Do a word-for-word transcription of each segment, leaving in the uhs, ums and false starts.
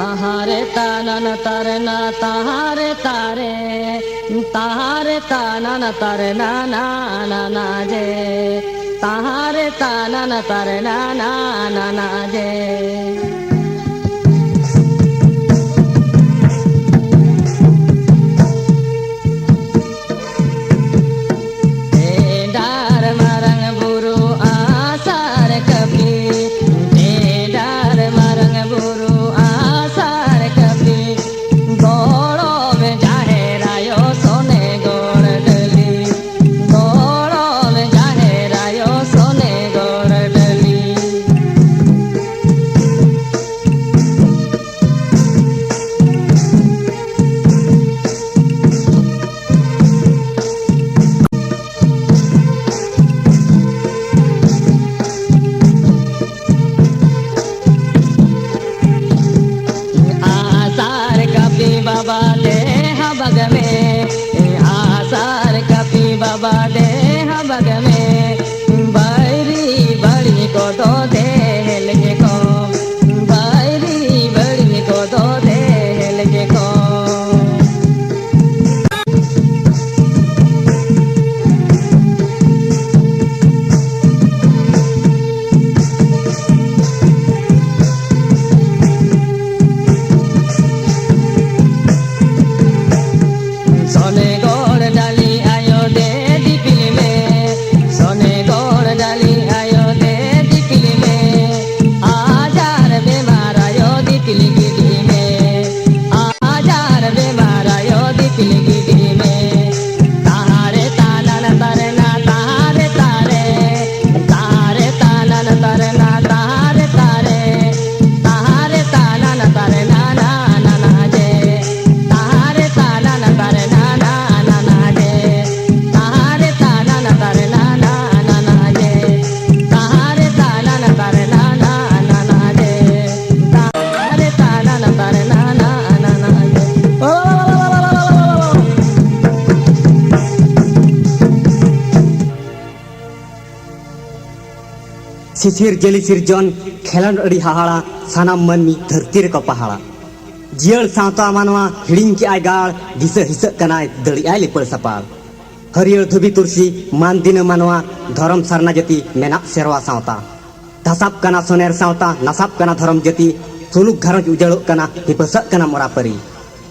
ᱛᱟᱦᱟᱨᱮ ᱛᱟᱱᱟᱱ ᱛᱟᱨᱮᱱᱟ ᱛᱟᱦᱟᱨᱮ ᱛᱟᱨᱮ, ᱛᱟᱦᱟᱨᱮ ᱛᱟᱱᱟᱱ ᱛᱟᱨᱮᱱᱟ ᱱᱟ ᱱᱟ ᱱᱟ ᱡᱮ, ᱛᱟᱦᱟᱨᱮ ᱛᱟᱱᱟᱱ ᱛᱟᱨᱮᱱᱟ ᱱᱟ ᱱᱟ ᱱᱟ ᱡᱮ᱾ ᱰᱮᱸᱰᱟᱨ ᱢᱟᱨᱟᱝ ᱵᱩᱨᱩ ᱟᱥᱟᱨ ᱠᱟᱹᱯᱤ, ᱰᱮᱸᱰᱟᱨ ᱢᱟᱨᱟᱝ ᱵᱩᱨᱩ ᱟᱥᱟᱨ ᱠᱟᱹᱯᱤ, ᱜᱚᱲᱚᱢ ᱡᱟᱦᱮᱨ ᱟᱭᱳ ᱥᱚᱱᱮ ᱜᱚᱲ ᱰᱟᱹᱞᱤ, ᱜᱚᱲᱚᱢ ᱡᱟᱦᱮᱨ ᱟᱭᱳ ᱥᱚᱱᱮ ᱜᱚᱲ ᱰᱟᱹᱞᱤ᱾ ᱟᱥᱟᱨ ᱠᱟᱹᱯᱤ ᱵᱟᱵᱟ ᱫᱮᱦᱟ ᱵᱟᱜᱟᱱ ᱢᱮ, ᱟᱥᱟᱨ ᱠᱟᱹᱯᱤ ᱵᱟᱵᱟ ᱫᱮᱦᱟ ᱵᱟᱜᱟᱱ ᱢᱮ, ᱵᱟᱹᱭᱨᱤ ᱵᱟᱹᱲᱤ ᱠᱚᱫᱚ ᱫᱮᱦᱮᱞ ᱜᱮᱠᱚ, ᱵᱟᱹᱭᱨᱤ ᱵᱟᱹᱲᱤ ᱠᱚᱫᱚ ᱫᱮᱦᱮᱞ ᱜᱮᱠᱚ᱾ ᱥᱚᱱᱮ ᱜᱚᱲ ᱰᱟᱹᱞᱤ ᱟᱭᱳ ᱫᱮ ᱫᱤᱯᱤᱞ ᱢᱮ, ᱥᱚᱱᱮ ᱜᱚᱲ ᱰᱟᱹᱞᱤ ᱟᱭᱳ ᱫᱮ ᱫᱤᱯᱤᱞ ᱢᱮ, ᱟᱡᱟᱨ ᱵᱮᱢᱟᱨ ᱟᱭᱳ ᱫᱤᱯᱤᱞ ᱜᱤᱰᱤ ᱢᱮ, ᱟᱡᱟᱨ ᱵᱮᱢᱟᱨ ᱟᱭᱳ ᱫᱤᱯᱤᱞ ᱜᱤᱰᱤ ᱢᱮ᱾ ᱛᱟᱦᱟᱨᱮ ᱛᱟᱱᱟᱱ ᱛᱟᱨᱮᱱᱟ ᱛᱟᱦᱟᱨᱮ ᱛᱟᱨᱮ, ᱛᱟᱦᱟᱨᱮ ᱛᱟᱱᱟᱱ ᱛᱟᱨᱮᱱᱟ ᱛᱟᱦᱟᱨᱮ ᱛᱟᱨᱮ, ᱛᱟᱦᱟᱨᱮ ᱛᱟᱱᱟᱱ ᱛᱟᱨᱮᱱᱟ ᱱᱟ ᱱᱟ ᱱᱟ ᱡᱮ, ᱛᱟᱦᱟᱨᱮ ᱛᱟᱱᱟᱱ ᱛᱟᱨᱮᱱᱟ ᱱᱟ ᱱᱟ ᱱᱟ ᱡᱮ, ᱛᱟᱦᱟᱨᱮ ᱛᱟᱱᱟᱱ ᱛᱟᱨᱮᱱᱟ ᱱᱟ ᱱᱟ ᱱᱟ ᱡᱮ, ᱛᱟᱦᱟᱨᱮ ᱛᱟᱱᱟᱱ ᱛᱟᱨᱮᱱᱟ ᱱᱟ ᱱᱟ ᱱᱟ ᱡᱮ, ᱛᱟᱦᱟᱨᱮ ᱛᱟᱱᱟᱱ ᱛᱟᱨᱮᱱᱟ ᱱᱟ ᱱᱟ ᱱᱟ ᱡᱮ᱾ ᱥᱤᱥᱤᱨ ᱡᱟᱹᱞᱤ ᱥᱤᱨᱡᱚᱱ, ᱠᱷᱮᱞᱳᱸᱰ ᱟᱹᱰᱤ ᱦᱟᱦᱟᱲᱟ, ᱥᱟᱱᱟᱢ ᱢᱟᱹᱱᱢᱤ ᱫᱷᱟᱹᱨᱛᱤ ᱨᱮᱠᱚ ᱯᱟᱦᱟᱲᱟ᱾ ᱡᱤᱭᱟᱹᱲ ᱥᱟᱶᱛᱟ ᱢᱟᱱᱣᱟ ᱦᱤᱲᱤᱧ ᱠᱮᱜᱼᱟᱭ ᱜᱟᱲ, ᱫᱤᱥᱟᱹ ᱦᱤᱥᱟᱹᱜ ᱠᱟᱱᱟᱭ ᱫᱟᱹᱲᱤᱜᱼᱟᱭ ᱞᱤᱯᱟᱹᱲ ᱥᱟᱯᱟᱲ᱾ ᱦᱟᱹᱨᱭᱟᱹᱲ ᱫᱷᱩᱵᱤ ᱛᱩᱨᱥᱤ ᱢᱟᱱ ᱫᱤᱱᱟᱹ ᱢᱟᱱᱣᱟ, ᱫᱷᱚᱨᱚᱢ ᱥᱟᱨᱱᱟ ᱡᱟᱹᱛᱤ ᱢᱮᱱᱟᱜ ᱥᱮᱨᱣᱟ ᱥᱟᱶᱛᱟ᱾ ᱫᱷᱟᱥᱟᱵ ᱠᱟᱱᱟ ᱥᱚᱱᱮᱨ ᱥᱟᱶᱛᱟ, ᱱᱟᱥᱟᱵ ᱠᱟᱱᱟ ᱫᱷᱚᱨᱚᱢ ᱡᱟᱹᱛᱤ, ᱥᱩᱞᱩᱠ ᱜᱷᱟᱨᱚᱸᱡᱽ ᱩᱡᱟᱹᱲᱚᱜ ᱠᱟᱱᱟ, ᱦᱤᱯᱟᱹᱥᱟᱹᱜ ᱠᱟᱱᱟ ᱢᱚᱨᱟ ᱯᱟᱹᱨᱤ᱾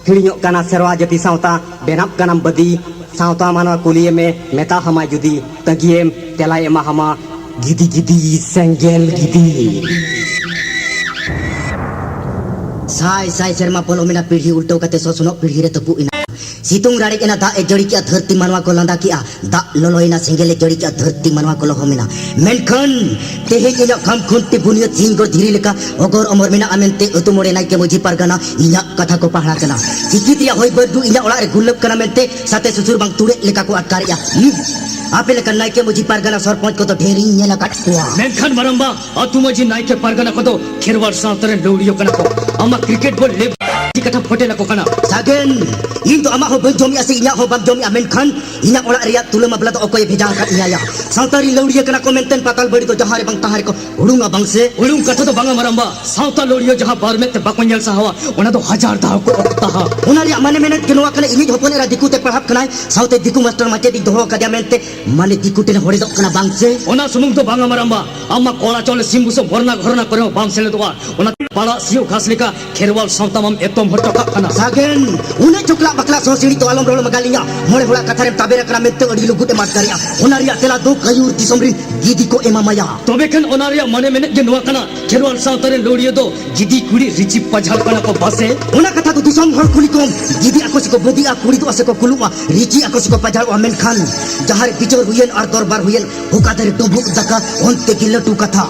ᱦᱤᱲᱤᱧᱚᱜ ᱠᱟᱱᱟ ᱥᱮᱨᱣᱟ ᱡᱟᱹᱛᱤ ᱥᱟᱶᱛᱟ, ᱵᱮᱱᱟᱜ ᱠᱟᱱᱟᱢ ᱵᱟᱹᱫᱤ, ᱥᱟᱶᱛᱟ ᱢᱟᱱᱣᱟ ᱠᱩᱞᱤᱭᱮ ᱢᱮ, ᱢᱮᱛᱟ ᱦᱟᱢᱟᱭ ᱡᱩᱫᱤ, ᱛᱟᱺᱜᱤᱭᱮᱢ ᱛᱮᱞᱟᱭ ᱮᱢᱟ ᱦᱟᱢᱟ, ᱜᱤᱫᱤ ᱜᱤᱫᱤ ᱥᱮᱸᱜᱮᱞ ᱜᱤᱫᱤ᱾ ᱥᱟᱭ ᱥᱟᱭ ᱥᱮᱨᱢᱟ ᱯᱚᱞᱚᱢ ᱮᱱᱟ, ᱯᱤᱲᱦᱤ ᱩᱞᱴᱟᱹᱣ ᱠᱟᱛᱮ ᱥᱚᱥᱱᱚᱜ ᱯᱤᱲᱦᱤ ᱨᱮ ᱛᱟᱹᱯᱩᱜ ᱮᱱᱟ᱾ ᱥᱤᱛᱩᱝ ᱨᱟᱲᱮᱡ ᱮᱱᱟ, ᱫᱟᱜ ᱮ ᱡᱟᱹᱲᱤ ᱠᱮᱜᱼᱟ, ᱫᱷᱟᱹᱨᱛᱤ ᱢᱟᱱᱣᱟ ᱠᱚ ᱞᱟᱸᱫᱟ ᱠᱮᱜᱼᱟ, ᱫᱟᱜ ᱞᱚᱞᱚᱭᱮᱱᱟ, ᱥᱮᱸᱜᱮᱞ ᱮ ᱡᱟᱹᱲᱤ ᱠᱮᱜᱼᱟ, ᱫᱷᱟᱹᱨᱛᱤ ᱢᱟᱱᱣᱟ ᱠᱚ ᱞᱚᱦᱚᱢ ᱮᱱᱟ᱾ ᱢᱮᱱᱠᱷᱟᱱ ᱛᱮᱦᱮᱧ ᱤᱧᱟᱹᱜ ᱠᱷᱟᱢ ᱠᱷᱩᱱᱴᱤ ᱵᱩᱱᱤᱭᱟᱹᱫ ᱥᱤᱧ ᱜᱚᱲ ᱫᱷᱤᱨᱤ ᱞᱮᱠᱟ ᱚᱜᱚᱨ ᱚᱢᱚᱨ ᱢᱮᱱᱟᱜᱼᱟ ᱢᱮᱱᱛᱮ ᱟᱹᱛᱩ ᱢᱚᱬᱮ ᱱᱟᱭᱠᱮ ᱢᱟᱹᱡᱷᱤ ᱯᱟᱨᱜᱟᱱᱟ ᱤᱧᱟᱹᱜ ᱠᱟᱛᱷᱟ ᱠᱚ ᱯᱟᱦᱲᱟ ᱠᱟᱱᱟ᱾ ᱪᱤᱠᱤ ᱛᱮᱭᱟᱜ ᱦᱚᱭ ᱵᱟᱹᱨᱰᱩ ᱤᱧᱟᱹᱜ ᱚᱲᱟᱜ ᱨᱮ ᱜᱩᱨᱞᱟᱹᱵ ᱠᱟᱱᱟ ᱢᱮᱱᱛᱮ ᱥᱟᱛᱮ ᱥᱩᱥᱩᱨ ᱵᱟᱝ ᱛᱩᱲᱮᱫ ᱞᱮᱠᱟ ᱠᱚ ᱟᱴᱠᱟᱨᱮᱜᱼᱟ᱾ ᱦᱩᱸ᱾ ᱟᱯᱮ ᱞᱮᱠᱟᱱ ᱱᱟᱭᱠᱮ ᱢᱟᱹᱡᱷᱤ ᱯᱟᱨᱜᱟᱱᱟ ᱥᱚᱨᱯᱚᱧᱪ ᱠᱚᱫᱚ ᱰᱷᱮᱨᱤᱧ ᱧᱮᱞ ᱟᱠᱟᱫ ᱠᱚᱣᱟ᱾ ᱢᱮᱱᱠᱷᱟᱱ ᱢᱟᱨᱟᱝᱵᱟ, ᱟᱹᱛᱩ ᱢᱟᱹᱡᱷᱤ ᱱᱟᱭᱠᱮ ᱯᱟᱨᱜᱟᱱᱟ ᱠᱚᱫᱚ ᱠᱷᱮᱨᱣᱟᱲ ᱥᱟᱶᱛᱟ ᱨᱮᱱ ᱞᱟᱹᱣᱲᱤᱭᱟᱹ ᱠᱟᱱᱟ ᱠᱚ᱾ ᱟᱢᱟᱜ ᱠᱨᱤᱠᱮᱴ ᱵᱚᱞ ᱞᱮᱯᱷᱴ ᱠᱟᱴᱷᱟ ᱯᱷᱚᱴᱮᱞ ᱟᱠᱚ ᱠᱟᱱᱟ᱾ ᱥᱟᱜᱮᱱ, ᱤᱧ ᱫᱚ ᱟᱢᱟᱜ ᱦᱚᱸ ᱵᱟᱹᱧ ᱡᱚᱢᱮᱜᱼᱟ ᱥᱮ ᱤᱧᱟᱹᱜ ᱦᱚᱸ ᱵᱟᱢ ᱡᱚᱢᱮᱜᱼᱟ, ᱢᱮᱱᱠᱷᱟᱱ ᱤᱧᱟᱹᱜ ᱚᱲᱟᱜ ᱨᱮᱭᱟᱜ ᱛᱩᱞᱟᱹ ᱢᱟᱯᱞᱟ ᱫᱚ ᱚᱠᱚᱭᱮ ᱵᱷᱮᱡᱟ ᱟᱠᱟᱫ ᱤᱧᱟᱹᱭᱟ? ᱥᱟᱶᱛᱟ ᱨᱤᱱ ᱞᱟᱹᱣᱲᱤᱭᱟᱹ ᱠᱟᱱᱟ ᱠᱚ ᱢᱮᱱᱛᱮ ᱯᱟᱛᱟᱞ ᱵᱟᱹᱲᱤ ᱫᱚ ᱡᱟᱦᱟᱸ ᱨᱮ ᱵᱟᱝ ᱛᱟᱦᱟᱸ ᱨᱮᱠᱚ ᱦᱩᱲᱩᱝᱟ ᱵᱟᱝ ᱥᱮ? ᱦᱩᱲᱩᱝ ᱠᱟᱛᱷᱟ ᱫᱚ ᱵᱟᱝᱟ ᱢᱟᱨᱟᱝᱵᱟ, ᱥᱟᱶᱛᱟ ᱞᱟᱹᱣᱲᱤᱭᱟᱹ ᱡᱟᱦᱟᱸ ᱵᱟᱨ ᱢᱮᱫ ᱛᱮ ᱵᱟᱠᱚ ᱧᱮᱞ ᱥᱟᱦᱟᱣᱟ, ᱚᱱᱟ ᱫᱚ ᱦᱟᱡᱟᱨ ᱫᱷᱟᱣ ᱠᱚ ᱚᱠᱛᱟᱦᱟ᱾ ᱚᱱᱟ ᱨᱮᱭᱟᱜ ᱢᱟᱱᱮ ᱢᱮᱱᱮᱫ ᱜᱮ ᱱᱚᱣᱟ ᱠᱟᱱᱟ, ᱤᱧᱤᱡ ᱦᱚᱯᱚᱱ ᱮᱨᱟ ᱫᱤᱠᱩ ᱛᱮ ᱯᱟᱲᱦᱟᱜ ᱠᱟᱱᱟᱭ, ᱥᱟᱶᱛᱮ ᱫᱤᱠᱩ ᱢᱟᱥᱴᱟᱨ ᱢᱟᱪᱮᱫ ᱤᱧ ᱫᱚᱦᱚ ᱟᱠᱟᱫᱮᱭᱟ ᱢᱮᱱᱛᱮ ᱢᱟᱱᱮ ᱫᱤᱠᱩ ᱴᱷᱮᱱ ᱦᱚᱲᱮᱫᱚᱜ ᱠᱟᱱᱟ ᱵᱟᱝ ᱥᱮ? ᱚᱱᱟ ᱥᱩᱢᱩᱝ ᱫᱚ ᱵᱟᱝᱟ ᱢᱟᱨᱟᱝᱵᱟ, ᱟᱢ ᱢᱟ ᱠᱚᱲᱟ ᱪᱚᱞᱮ ᱥᱤᱢ ᱵᱩᱥᱟᱹᱜ ᱵᱚᱨᱱᱟ ᱜᱷᱚᱨᱱᱟ ᱠᱚᱨᱮ ᱦᱚᱸ ᱵᱟᱢ ᱥᱮᱞᱮᱫᱚᱜᱼᱟ᱾ ᱚᱱᱟ ᱯᱟᱲᱟᱜ ᱥᱤᱭᱳᱜ ᱜᱷᱟᱥ ᱞᱮᱠᱟ ᱠᱷᱮᱨᱣᱟᱞ ᱥᱟᱶᱛᱟ ᱢᱟᱢ ᱮᱛᱚᱢ ᱦᱚᱴᱚ ᱠᱟᱜ ᱠᱟᱱᱟ᱾ ᱥᱟᱜᱮᱱ, ᱩᱱᱟᱹᱜ ᱪᱚᱠᱞᱟᱜ ᱵᱟᱠᱞᱟᱜ ᱥᱚ ᱥᱤᱬᱤᱡ ᱫᱚ ᱟᱞᱚᱢ ᱨᱚᱲ ᱢᱟᱜᱟ ᱞᱤᱧᱟ᱾ ᱢᱚᱬᱮ ᱦᱚᱲᱟᱜ ᱠᱟᱛᱷᱟ ᱨᱮᱢ ᱛᱟᱵᱮᱨ ᱟᱠᱟᱱᱟ ᱢᱮᱱᱛᱮ ᱟᱹᱰᱤ ᱞᱩᱜᱩᱫ ᱮᱢ ᱟᱴᱠᱟᱨᱮᱜᱼᱟ᱾ ᱚᱱᱟ ᱨᱮᱭᱟᱜ ᱛᱮᱞᱟ ᱫᱚ ᱠᱟᱹᱭᱩᱨ ᱫᱤᱥᱚᱢ ᱨᱤᱱ ᱜᱤᱫᱤ ᱠᱚ ᱮᱢᱟᱢᱟᱭᱟ᱾ ᱛᱚᱵᱮ ᱠᱷᱟᱱ ᱚᱱᱟ ᱨᱮᱭᱟᱜ ᱢᱟᱱᱮ ᱢᱮᱱᱮᱫ ᱜᱮ ᱱᱚᱣᱟ ᱠᱟᱱᱟ, ᱠᱷᱮᱨᱣᱟᱞ ᱥᱟᱶᱛᱟ ᱨᱮᱱ ᱞᱟᱹᱣᱲᱤᱭᱟᱹ ᱫᱚ ᱜᱤᱫᱤ ᱠᱩᱲᱤ ᱨᱤᱪᱤ ᱯᱟᱡᱷᱟᱲ ᱠᱟᱱᱟ ᱠᱚ ᱵᱟᱥᱮ? ᱚᱱᱟ ᱠᱟᱛᱷᱟ ᱫᱚ ᱫᱤᱥᱚᱢ ᱦᱚᱲ ᱠᱩᱞᱤ ᱠᱚᱢ᱾ ᱜᱤᱫᱤ ᱟᱠᱚ ᱥᱮᱠᱚ ᱵᱟᱹᱫᱤᱜᱼᱟ, ᱠᱩᱲᱤᱫᱚᱜᱼᱟ ᱥᱮᱠᱚ ᱠᱩᱞᱩᱜᱼᱟ, ᱨᱤᱪᱤ ᱟᱠᱚ ᱥᱮᱠᱚ ᱯᱟᱡᱷᱟᱲᱚᱜᱼᱟ, ᱢᱮᱱᱠᱷᱟᱱ ᱡᱟᱦᱟᱸ ᱨᱮ ᱵᱤᱪᱟᱹᱨ ᱦᱩᱭᱮᱱ ᱟᱨ ᱫᱚᱨᱵᱟᱨ ᱦᱩᱭᱮᱱ, ᱚᱠᱟ ᱫᱟᱨᱮ ᱰᱩᱸᱵᱩᱜ ᱫᱟᱠᱟ, ᱚᱱᱛᱮ ᱜᱮ ᱞᱟᱹᱴᱩ ᱠᱟᱛᱷᱟ᱾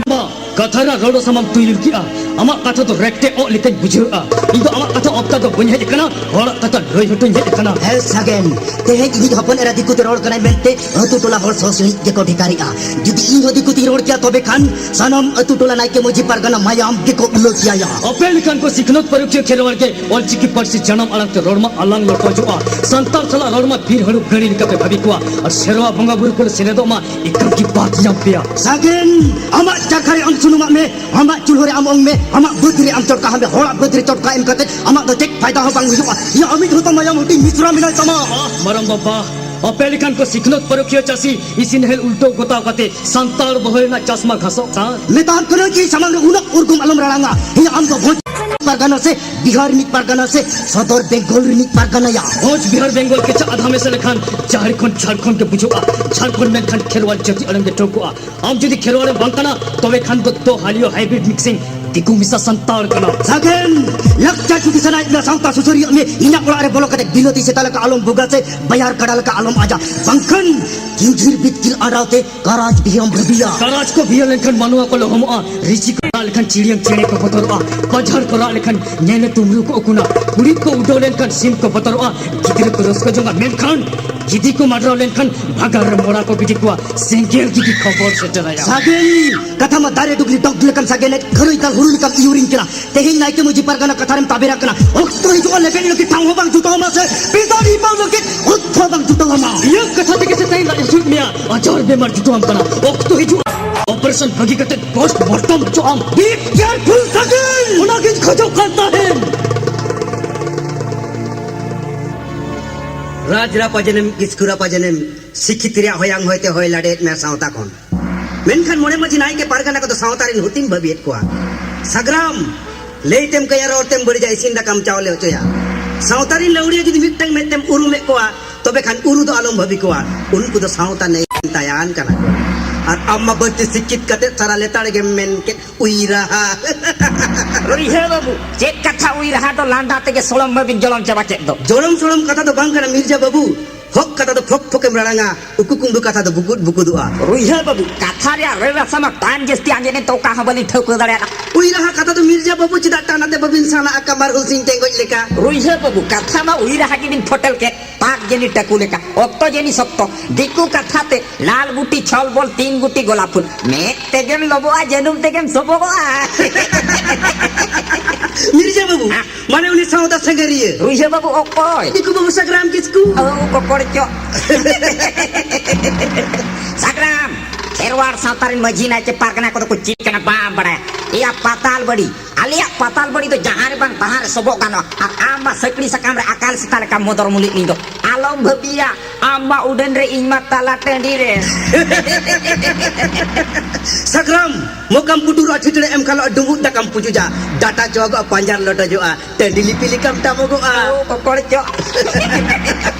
ᱵᱟ, ᱠᱟᱛᱷᱟ ᱨᱮᱱᱟᱜ ᱨᱚᱲ ᱥᱟᱢᱟᱢ ᱛᱩᱭᱞ ᱠᱮᱜᱼᱟ᱾ ᱟᱢᱟᱜ ᱠᱟᱛᱷᱟ ᱫᱚ ᱨᱮᱠᱴᱮ ᱚᱜ ᱞᱮᱠᱟᱧ ᱵᱩᱡᱷᱟᱹᱣᱮᱜᱼᱟ᱾ ᱤᱧ ᱫᱚ ᱟᱢᱟᱜ ᱠᱟᱛᱷᱟ ᱚᱵᱠᱟ ᱫᱚ ᱵᱟᱹᱧ ᱦᱮᱡ ᱟᱠᱟᱱᱟ, ᱦᱚᱲᱟᱜ ᱠᱟᱛᱷᱟ ᱞᱟᱹᱭ ᱦᱚᱴᱚᱧ ᱦᱮᱡ ᱟᱠᱟᱱᱟ᱾ ᱦᱮᱸ ᱥᱟᱜᱮᱱ, ᱛᱮᱦᱮᱧ ᱤᱧᱤᱡ ᱦᱚᱯᱚᱱ ᱮᱨᱟ ᱫᱤᱠᱩ ᱛᱮ ᱨᱚᱲ ᱠᱟᱱᱟᱭ ᱢᱮᱱᱛᱮ ᱟᱹᱛᱩ ᱴᱚᱞᱟ ᱦᱚᱲ ᱥᱚ ᱥᱤᱬᱤᱡ ᱜᱮᱠᱚ ᱰᱷᱮᱠᱟᱨᱮᱜᱼᱟ᱾ ᱡᱩᱫᱤ ᱤᱧ ᱦᱚᱸ ᱫᱤᱠᱩ ᱛᱮᱧ ᱨᱚᱲ ᱠᱮᱭᱟ ᱛᱚᱵᱮ ᱠᱷᱟᱱ ᱥᱟᱱᱟᱢ ᱟᱹᱛᱩ ᱴᱚᱞᱟ ᱱᱟᱭᱠᱮ ᱢᱟᱹᱡᱷᱤ ᱯᱟᱨᱜᱟᱱᱟ ᱢᱟᱭᱟᱢ ᱜᱮᱠᱚ ᱩᱞᱟᱹ ᱠᱮᱭᱟ᱾ ᱟᱯᱮ ᱞᱮᱠᱟᱱ ᱠᱚ ᱥᱤᱠᱷᱱᱟᱹᱛ ᱯᱟᱹᱨᱩᱠᱷᱤᱭᱟᱹ ᱠᱷᱮᱨᱣᱟᱲ ᱜᱮ ᱚᱞᱪᱤᱠᱤ ᱯᱟᱹᱨᱥᱤ ᱡᱟᱱᱟᱢ ᱟᱲᱟᱝ ᱛᱮ ᱨᱚᱲ ᱢᱟ ᱟᱞᱟᱝ ᱞᱚᱴᱚᱡᱚᱜᱼᱟ᱾ ᱥᱟᱱᱛᱟᱲ ᱥᱟᱞᱟᱜ ᱨᱚᱲ ᱢᱟ ᱵᱤᱨ ᱦᱟᱹᱲᱩ ᱜᱟᱹᱲᱤ ᱞᱮᱠᱟ ᱯᱮ ᱵᱷᱟᱹᱵᱤ ᱠᱚᱣᱟ ᱟᱨ ᱥᱮᱨᱣᱟ ᱵᱚᱸᱜᱟ ᱵᱩᱨᱩ ᱠᱚᱞᱮ ᱥᱮᱞᱮᱫᱚᱜ ᱢᱟ ᱮᱠᱟᱞ ᱜᱮ ᱵᱟᱫ ᱧᱟᱢ ᱯᱮᱭᱟ᱾ ᱥᱟᱜᱮᱱ, ᱟᱢᱟᱜ ᱪᱟᱨᱠᱷᱟ ᱨᱮ ᱟᱢ ᱥᱩᱱᱩᱢᱟᱜ ᱢᱮ, ᱟᱢᱟᱜ ᱪᱩᱞᱦᱟᱹ ᱨᱮ ᱟᱢ ᱚᱝ ᱢᱮ, ᱟᱢᱟᱜ ᱵᱟᱹᱫᱽ ᱨᱮ ᱟᱢ ᱪᱚᱴᱠᱟ ᱦᱟᱢ ᱢᱮ, ᱦᱚᱲᱟᱜ ᱵᱟᱹᱫᱽ ᱨᱮ ᱪᱚᱴᱠᱟ ᱮᱢ ᱠᱟᱛᱮ ᱟᱢᱟᱜ ᱫᱚ ᱪᱮᱫ ᱯᱷᱟᱭᱫᱟ ᱦᱚᱸ ᱵᱟᱝ ᱦᱩᱭᱩᱜᱼᱟ᱾ ᱭᱟ ᱟᱢᱤᱡ ᱦᱚᱸᱛᱚ ᱢᱟᱭᱟᱢ ᱦᱩᱴᱤᱧ ᱢᱤᱥᱨᱟ ᱢᱮᱱᱟᱭ ᱛᱟᱢᱟ᱾ ᱢᱟᱨᱟᱝ ᱵᱟᱵᱟ, ᱟᱯᱮ ᱞᱮᱠᱟᱱ ᱠᱚ ᱥᱤᱠᱷᱱᱟᱹᱛ ᱯᱟᱹᱨᱩᱠᱷᱤᱭᱟᱹ ᱪᱟᱹᱥᱤ ᱤᱥᱤᱱ ᱦᱮᱞ ᱩᱞᱴᱟᱹᱣ ᱜᱚᱛᱟᱣ ᱠᱟᱛᱮ ᱥᱟᱱᱛᱟᱲ ᱵᱚᱦᱚᱭ ᱨᱮᱱᱟᱜ ᱪᱟᱥ ᱢᱟ ᱜᱷᱟᱥᱚᱜ ᱠᱟᱱ᱾ ᱢᱮᱛᱟᱢ ᱠᱟᱹᱱᱟᱹᱧ ᱠᱤ ᱥᱟᱢᱟᱝ ᱨᱮ ᱩᱱᱟᱹᱜ ᱩᱨᱜᱩᱢ ᱟᱞᱚᱢ ᱨᱟᱲᱟᱝᱟ᱾ ᱦᱮᱸ, ᱟᱢ ᱫᱚ ᱵᱷᱚᱸᱡᱽ ᱯᱟᱨᱜᱟᱱᱟ ᱥᱮ ᱵᱤᱦᱟᱨ ᱨᱤᱱᱤᱡ ᱯᱟᱨᱜᱟᱱᱟ ᱥᱮ ᱥᱚᱫᱚᱨ ᱵᱮᱝᱜᱚᱞ ᱨᱤᱱᱤᱡ ᱯᱟᱨᱜᱟᱱᱟᱭᱟ? ᱵᱷᱚᱸᱡᱽ ᱵᱤᱦᱟᱨ ᱵᱮᱝᱜᱚᱞ ᱠᱮᱪᱟᱜ ᱟᱫᱷᱟ ᱢᱮᱥᱟ ᱞᱮᱠᱷᱟᱱ ᱡᱷᱟᱲᱠᱷᱚᱸᱰ, ᱡᱷᱟᱲᱠᱷᱚᱸᱰ ᱜᱮ ᱵᱩᱡᱷᱟᱹᱜᱼᱟ᱾ ᱡᱷᱟᱲᱠᱷᱚᱸᱰ ᱢᱮᱱᱠᱷᱟᱱ ᱠᱷᱮᱨᱣᱟᱞ ᱡᱟᱹᱛᱤ ᱟᱲᱟᱝ ᱜᱮ ᱴᱷᱟᱹᱣᱠᱟᱹᱜᱼᱟ᱾ ᱟᱢ ᱡᱩᱫᱤ ᱠᱷᱮᱨᱣᱟᱲᱮᱢ ᱵᱟᱝ ᱠᱟᱱᱟ, ᱛᱚᱵᱮ ᱠᱷᱟᱱ ᱫᱚ ᱛᱚ ᱦᱟᱞᱤᱭᱳ hybrid mixing ᱫᱤᱠᱩ ᱢᱮᱥᱟ ᱥᱟᱱᱛᱟᱲ ᱠᱟᱱᱟ᱾ ᱥᱟᱜᱮᱱ, ᱞᱟᱠᱪᱟᱨ ᱡᱩᱫᱤ ᱥᱟᱱᱟᱭᱮᱫ ᱢᱮᱭᱟ ᱥᱟᱶᱛᱟ ᱥᱩᱥᱟᱹᱨᱤᱭᱟᱹ ᱢᱮ, ᱤᱧᱟᱹᱜ ᱚᱲᱟᱜ ᱨᱮ ᱵᱚᱞᱚ ᱠᱟᱛᱮ ᱵᱤᱞᱟᱹᱛᱤ ᱥᱮᱛᱟ ᱞᱮᱠᱟ ᱟᱞᱚᱢ ᱵᱷᱩᱜᱟ ᱥᱮ ᱵᱟᱭᱟᱨ ᱠᱟᱰᱟ ᱞᱮᱠᱟ ᱟᱞᱚᱢ ᱟᱡᱟ, ᱵᱟᱝᱠᱷᱟᱱ ᱠᱤᱧᱡᱤᱨ ᱵᱤᱛᱠᱤᱞ ᱟᱰᱟᱣ ᱛᱮ ᱠᱟᱨᱟᱡᱽ ᱵᱤᱦᱟᱢ ᱵᱷᱟᱹᱵᱤᱭᱟ᱾ ᱠᱟᱨᱟᱡᱽ ᱠᱚ ᱵᱤᱭᱟᱹ ᱞᱮᱱᱠᱷᱟᱱ ᱢᱟᱱᱣᱟ ᱠᱚ ᱞᱚᱦᱚᱢᱚᱜᱼᱟ, ᱨᱤᱪᱤ ᱠᱚ ᱨᱟᱜ ᱞᱮᱠᱷᱟᱱ ᱪᱤᱲᱤᱭᱟᱹᱝ ᱪᱮᱬᱮ ᱠᱚ ᱵᱚᱛᱚᱨᱚᱜᱼᱟ, ᱯᱟᱡᱷᱟᱲ ᱠᱚ ᱨᱟᱜ ᱞᱮᱠᱷᱟᱱ ᱧᱮᱞᱮ ᱛᱩᱢᱨᱩ ᱠᱚ ᱩᱠᱩᱱᱟ, ᱠᱩᱲᱤᱫ ᱠᱚ ᱩᱰᱟᱹᱣ ᱞᱮᱱᱠᱷᱟᱱ ᱥᱤᱢ ᱠᱚ ᱵᱚᱛᱚᱨᱚᱜᱼᱟ, ᱜᱤᱫᱽᱨᱟᱹ ᱠᱚ ᱨᱟᱹᱥᱠᱟᱹ ᱡᱚᱝᱟ, ᱢᱮᱱᱠᱷᱟᱱ ᱜᱤᱫᱤ ᱠᱚ ᱢᱟᱰᱨᱟᱣ ᱞᱮᱱᱠᱷᱟᱱ ᱵᱷᱟᱜᱟᱨ ᱨᱮ ᱢᱚᱲᱟ ᱠᱚ ᱜᱤᱰᱤ ᱠᱚᱣᱟ, ᱥᱮᱸᱜᱮᱞ ᱜᱤᱫᱤ ᱠᱷᱚᱵᱚᱨ ᱥᱮᱴᱮᱨᱟᱭᱟ᱾ ᱥᱟᱜᱮᱱ, ᱠᱟᱛᱷᱟ ᱢᱟ ᱫᱟᱨᱮ ᱰᱩᱜᱽᱞᱤ ᱰᱚᱜᱽ ᱞᱮᱠᱟᱢ ᱥᱟᱜᱮᱱᱮᱫ, ᱠᱷᱟᱹᱨᱟᱹᱭ ᱫᱟᱞ ᱦᱩᱲᱩ ᱞᱮᱠᱟᱢ ᱤᱭᱩᱨᱤᱧ ᱠᱟᱱᱟ᱾ ᱛᱮᱦᱮᱧ ᱱᱟᱭᱠᱮ ᱢᱟᱹᱡᱷᱤ ᱯᱟᱨᱜᱟᱱᱟ ᱠᱟᱛᱷᱟ ᱨᱮᱢ ᱛᱟᱵᱮᱨᱟ ᱠᱟᱱᱟ᱾ ᱚᱠᱛᱚ ᱦᱤᱡᱩᱜᱼᱟ, ᱞᱮᱵᱮᱫ ᱞᱟᱹᱜᱤᱫ ᱴᱷᱟᱶ ᱦᱚᱸ ᱵᱟᱝ ᱡᱩᱴᱟᱹᱣ ᱟᱢᱟ ᱥᱮ ᱯᱤᱛᱟᱹᱲᱤ ᱯᱟᱣ ᱞᱟᱹᱜᱤᱫ ᱚᱠᱛᱚ ᱦᱚᱸ ᱵᱟᱝ ᱡᱩᱴᱟᱹᱣ ᱟᱢᱟ᱾ ᱤᱭᱟᱹ ᱠᱟᱛᱷᱟ ᱛᱮᱜᱮ ᱥᱮ ᱛᱮᱦᱮᱧ ᱞᱟᱡ ᱦᱟᱹᱥᱩᱭᱮᱫ ᱢᱮᱭᱟ᱾ ᱟᱡᱟᱨ ᱵᱮᱢᱟᱨ ᱡᱩᱴᱟᱹᱣᱟᱢ ᱠᱟᱱᱟ᱾ ᱚᱠᱛᱚ ᱦᱤᱡᱩᱜᱼᱟ, operation ᱵᱷᱟᱹᱜᱤ ᱠᱟᱛᱮ post mortem ᱦᱚᱪᱚᱜ ᱟᱢ᱾ Be careful ᱥᱟᱹᱜᱤᱧ, ᱚᱱᱟᱜᱤᱧ ᱠᱷᱚᱡᱚᱜ ᱠᱟᱱ ᱛᱟᱦᱮᱱ᱾ ᱨᱟᱡᱽ ᱨᱟᱯᱟᱡᱮᱱᱮᱢ, ᱠᱤᱥᱠᱩ ᱨᱟᱯᱟᱡᱮᱱᱮᱢ, ᱥᱤᱠᱠᱷᱤᱛ ᱨᱮᱭᱟᱜ ᱦᱚᱭᱟᱝ ᱦᱚᱭᱛᱮ ᱦᱚᱭ ᱞᱟᱰᱮᱭᱮᱫ ᱢᱮᱭᱟ ᱥᱟᱶᱛᱟ ᱠᱷᱚᱱ᱾ ᱢᱮᱱᱠᱷᱟᱱ ᱢᱚᱬᱮ ᱢᱟᱹᱡᱷᱤ ᱱᱟᱭᱠᱮ ᱯᱟᱨᱜᱟᱱᱟ ᱠᱚᱫᱚ ᱥᱟᱶᱛᱟ ᱨᱮᱱ ᱦᱩᱛᱤᱢ ᱵᱷᱟᱹᱵᱤᱭᱮᱫ ᱠᱚᱣᱟ᱾ ᱥᱟᱜᱽᱨᱟᱢ, ᱞᱟᱹᱭ ᱛᱮᱢ ᱠᱟᱹᱭᱟ, ᱨᱚᱲ ᱛᱮᱢ ᱵᱟᱹᱲᱤᱡᱟ, ᱤᱥᱤᱱ ᱫᱟᱠᱟᱢ ᱪᱟᱣᱞᱮ ᱦᱚᱪᱚᱭᱟ᱾ ᱥᱟᱶᱛᱟ ᱨᱮᱱ ᱞᱟᱹᱣᱲᱤᱭᱟᱹ ᱡᱩᱫᱤ ᱢᱤᱫᱴᱟᱝ ᱢᱮᱫ ᱛᱮᱢ ᱩᱨᱩᱢᱮᱫ ᱠᱚᱣᱟ, ᱛᱚᱵᱮ ᱠᱷᱟᱱ ᱩᱨᱩ ᱫᱚ ᱟᱞᱚᱢ ᱵᱷᱟᱹᱵᱤ ᱠᱚᱣᱟ, ᱩᱱᱠᱩ ᱫᱚ ᱥᱟᱶᱛᱟ ᱱᱮᱭᱟᱱ ᱛᱟᱭᱟᱱ ᱠᱟᱱᱟ ᱠᱚ᱾ ᱟᱨ ᱟᱢ ᱢᱟ ᱵᱟᱹᱲᱛᱤ ᱥᱤᱠᱠᱷᱤᱛ ᱠᱟᱛᱮ ᱥᱟᱨᱟ ᱞᱮᱛᱟᱲ ᱜᱮᱢ ᱢᱮᱱ ᱠᱮᱫ, ᱩᱭ ᱨᱟᱦᱟ᱾ ᱨᱩᱭᱦᱟᱹ ᱵᱟᱹᱵᱩ, ᱪᱮᱫ ᱠᱟᱛᱷᱟ ᱩᱭ ᱨᱟᱦᱟ ᱫᱚ, ᱞᱟᱸᱫᱟ ᱛᱮᱜᱮ ᱥᱚᱲᱚᱢ ᱢᱟᱹᱵᱤᱱ ᱡᱚᱲᱚᱢ ᱪᱟᱵᱟ ᱠᱮᱫ ᱫᱚ᱾ ᱡᱚᱲᱚᱢ ᱥᱚᱲᱚᱢ ᱠᱟᱛᱷᱟ ᱫᱚ ᱵᱟᱝ ᱠᱟᱱᱟ ᱢᱤᱨᱡᱟ ᱵᱟᱹᱵᱩ, ᱦᱚᱠ ᱠᱟᱛᱷᱟ ᱫᱚ ᱯᱷᱚᱠ ᱯᱷᱚᱠᱮᱢ ᱨᱟᱲᱟᱝᱟ, ᱩᱠᱩ ᱠᱩᱢᱵᱽᱲᱩ ᱠᱟᱛᱷᱟ ᱫᱚ ᱵᱩᱠᱩᱫ ᱵᱩᱠᱩᱫᱚᱜᱼᱟ᱾ ᱨᱩᱭᱦᱟᱹ ᱵᱟᱹᱵᱩ, ᱠᱟᱛᱷᱟ ᱨᱮᱭᱟᱜ ᱨᱟᱹᱲ ᱨᱟᱥᱟ ᱢᱟ ᱴᱟᱱ ᱡᱟᱹᱥᱛᱤ ᱟᱸᱡᱮᱫ ᱮᱱ ᱛᱚ ᱚᱠᱟ ᱦᱚᱸ ᱵᱟᱹᱞᱤᱧ ᱴᱷᱟᱹᱣᱠᱟᱹ ᱫᱟᱲᱮᱭᱟᱫᱟ᱾ ᱩᱭ ᱨᱟᱦᱟ ᱠᱟᱛᱷᱟ ᱫᱚ ᱢᱤᱨᱡᱟ ᱵᱟᱹᱵᱩ ᱪᱮᱫᱟᱜ ᱴᱟᱱ ᱟᱛᱮ ᱵᱟᱹᱵᱤᱱ ᱥᱟᱱᱟ ᱟᱠᱟ ᱢᱟᱨᱦᱩ ᱥᱤᱧ ᱴᱮᱸᱜᱚᱡ ᱞᱮᱠᱟ? ᱨᱩᱭᱦᱟᱹ ᱵᱟᱹᱵᱩ, ᱠᱟᱛᱷᱟ ᱢᱟ ᱩᱭ ᱨᱟᱦᱟ ᱜᱮᱵᱤᱱ ᱯᱷᱚᱴᱮᱞ ᱠᱮᱫ, ᱯᱟᱠ ᱡᱟᱹᱱᱤ ᱴᱟᱹᱠᱩ ᱞᱮᱠᱟ, ᱚᱠᱛᱚ ᱡᱟᱹᱱᱤ ᱥᱚᱠᱛᱚ, ᱫᱤᱠᱩ ᱠᱟᱛᱷᱟ ᱛᱮ ᱞᱟᱞ ᱜᱩᱴᱤ ᱪᱷᱚᱞ ᱵᱚᱞ ᱛᱤᱱ ᱜᱩᱴᱤ ᱜᱚᱞᱟᱯ ᱯᱷᱩᱞ, ᱢᱮᱫ ᱛᱮᱜᱮᱢ ᱞᱚᱵᱚᱜᱼᱟ, ᱡᱟᱹᱱᱩᱢ ᱛᱮᱜᱮᱢ ᱥᱚᱵᱚᱜᱚᱜᱼᱟ᱾ ᱢᱤᱨᱡᱟ ᱵᱟᱹᱵᱩ, ᱦᱮᱸ᱾ ᱢᱟᱱᱮ ᱩᱱᱤ ᱥᱟᱶᱛᱟ ᱥᱟᱸᱜᱷᱟᱨᱤᱭᱟᱹ᱾ ᱨᱩᱭᱦᱟᱹ ᱵᱟᱹᱵᱩ ᱚᱠᱚᱭ? ᱫᱤᱠᱩ ᱵᱟᱹᱵᱩ ᱥᱟᱜᱽᱨᱟᱢ ᱠᱤᱥᱠᱩ᱾ ᱳ, ᱠᱚᱠᱚᱲ ᱪᱚᱜ᱾ ᱥᱟᱜᱽᱨᱟᱢ, ᱠᱷᱮᱨᱣᱟᱲ ᱥᱟᱶᱛᱟ ᱨᱮᱱ ᱢᱟᱹᱡᱷᱤ ᱱᱟᱭᱠᱮ ᱯᱟᱨᱜᱟᱱᱟ ᱠᱚᱫᱚ ᱠᱚ ᱪᱮᱫ ᱠᱟᱱᱟ ᱵᱟᱝ ᱵᱟᱲᱟᱭᱟ᱾ ᱮᱭᱟ ᱯᱟᱛᱟᱞ ᱵᱟᱹᱲᱤ, ᱟᱞᱮᱭᱟᱜ ᱯᱟᱛᱟᱞ ᱵᱟᱹᱲᱤ ᱫᱚ ᱡᱟᱦᱟᱸ ᱨᱮ ᱵᱟᱝ ᱛᱟᱦᱟᱸ ᱨᱮ ᱥᱚᱵᱚᱜ ᱜᱟᱱᱚᱜᱼᱟ᱾ ᱟᱨ ᱟᱢ ᱢᱟ ᱥᱟᱹᱠᱲᱤ ᱥᱟᱠᱟᱢ ᱨᱮ ᱟᱠᱟᱞ ᱥᱮᱛᱟ ᱞᱮᱠᱟ ᱢᱚᱫᱚᱨ ᱢᱩᱞᱤᱡ ᱱᱤᱧ ᱫᱚ᱾ ᱟᱞᱚᱢ ᱵᱷᱟᱹᱵᱤᱭᱟ, ᱟᱢ ᱢᱟ ᱩᱰᱟᱹᱱ ᱨᱮ, ᱤᱧ ᱢᱟ ᱛᱟᱞᱟ ᱴᱟᱺᱰᱤ ᱨᱮ᱾ ᱥᱟᱜᱽᱨᱟᱢ, ᱢᱚᱠᱟᱢ ᱯᱩᱴᱩᱨᱚᱜᱼᱟ, ᱪᱷᱤᱴᱲᱮ ᱮᱢ ᱠᱷᱟᱞᱚᱜᱼᱟ, ᱰᱩᱸᱵᱩᱜ ᱫᱟᱠᱟᱢ ᱯᱩᱪᱩᱡᱟ᱾ ᱰᱟᱴᱟ ᱪᱚᱣᱟᱜᱚᱜᱼᱟ, ᱯᱟᱸᱡᱟᱨ ᱞᱚᱴᱚᱡᱚᱜᱼᱟ, ᱴᱟᱺᱰᱤ ᱞᱤᱯᱤ ᱞᱮᱠᱟᱢ ᱴᱟᱢᱚᱜᱚᱜᱼᱟ᱾ ᱳ, ᱠᱚᱠᱚᱲ ᱪᱚᱜ᱾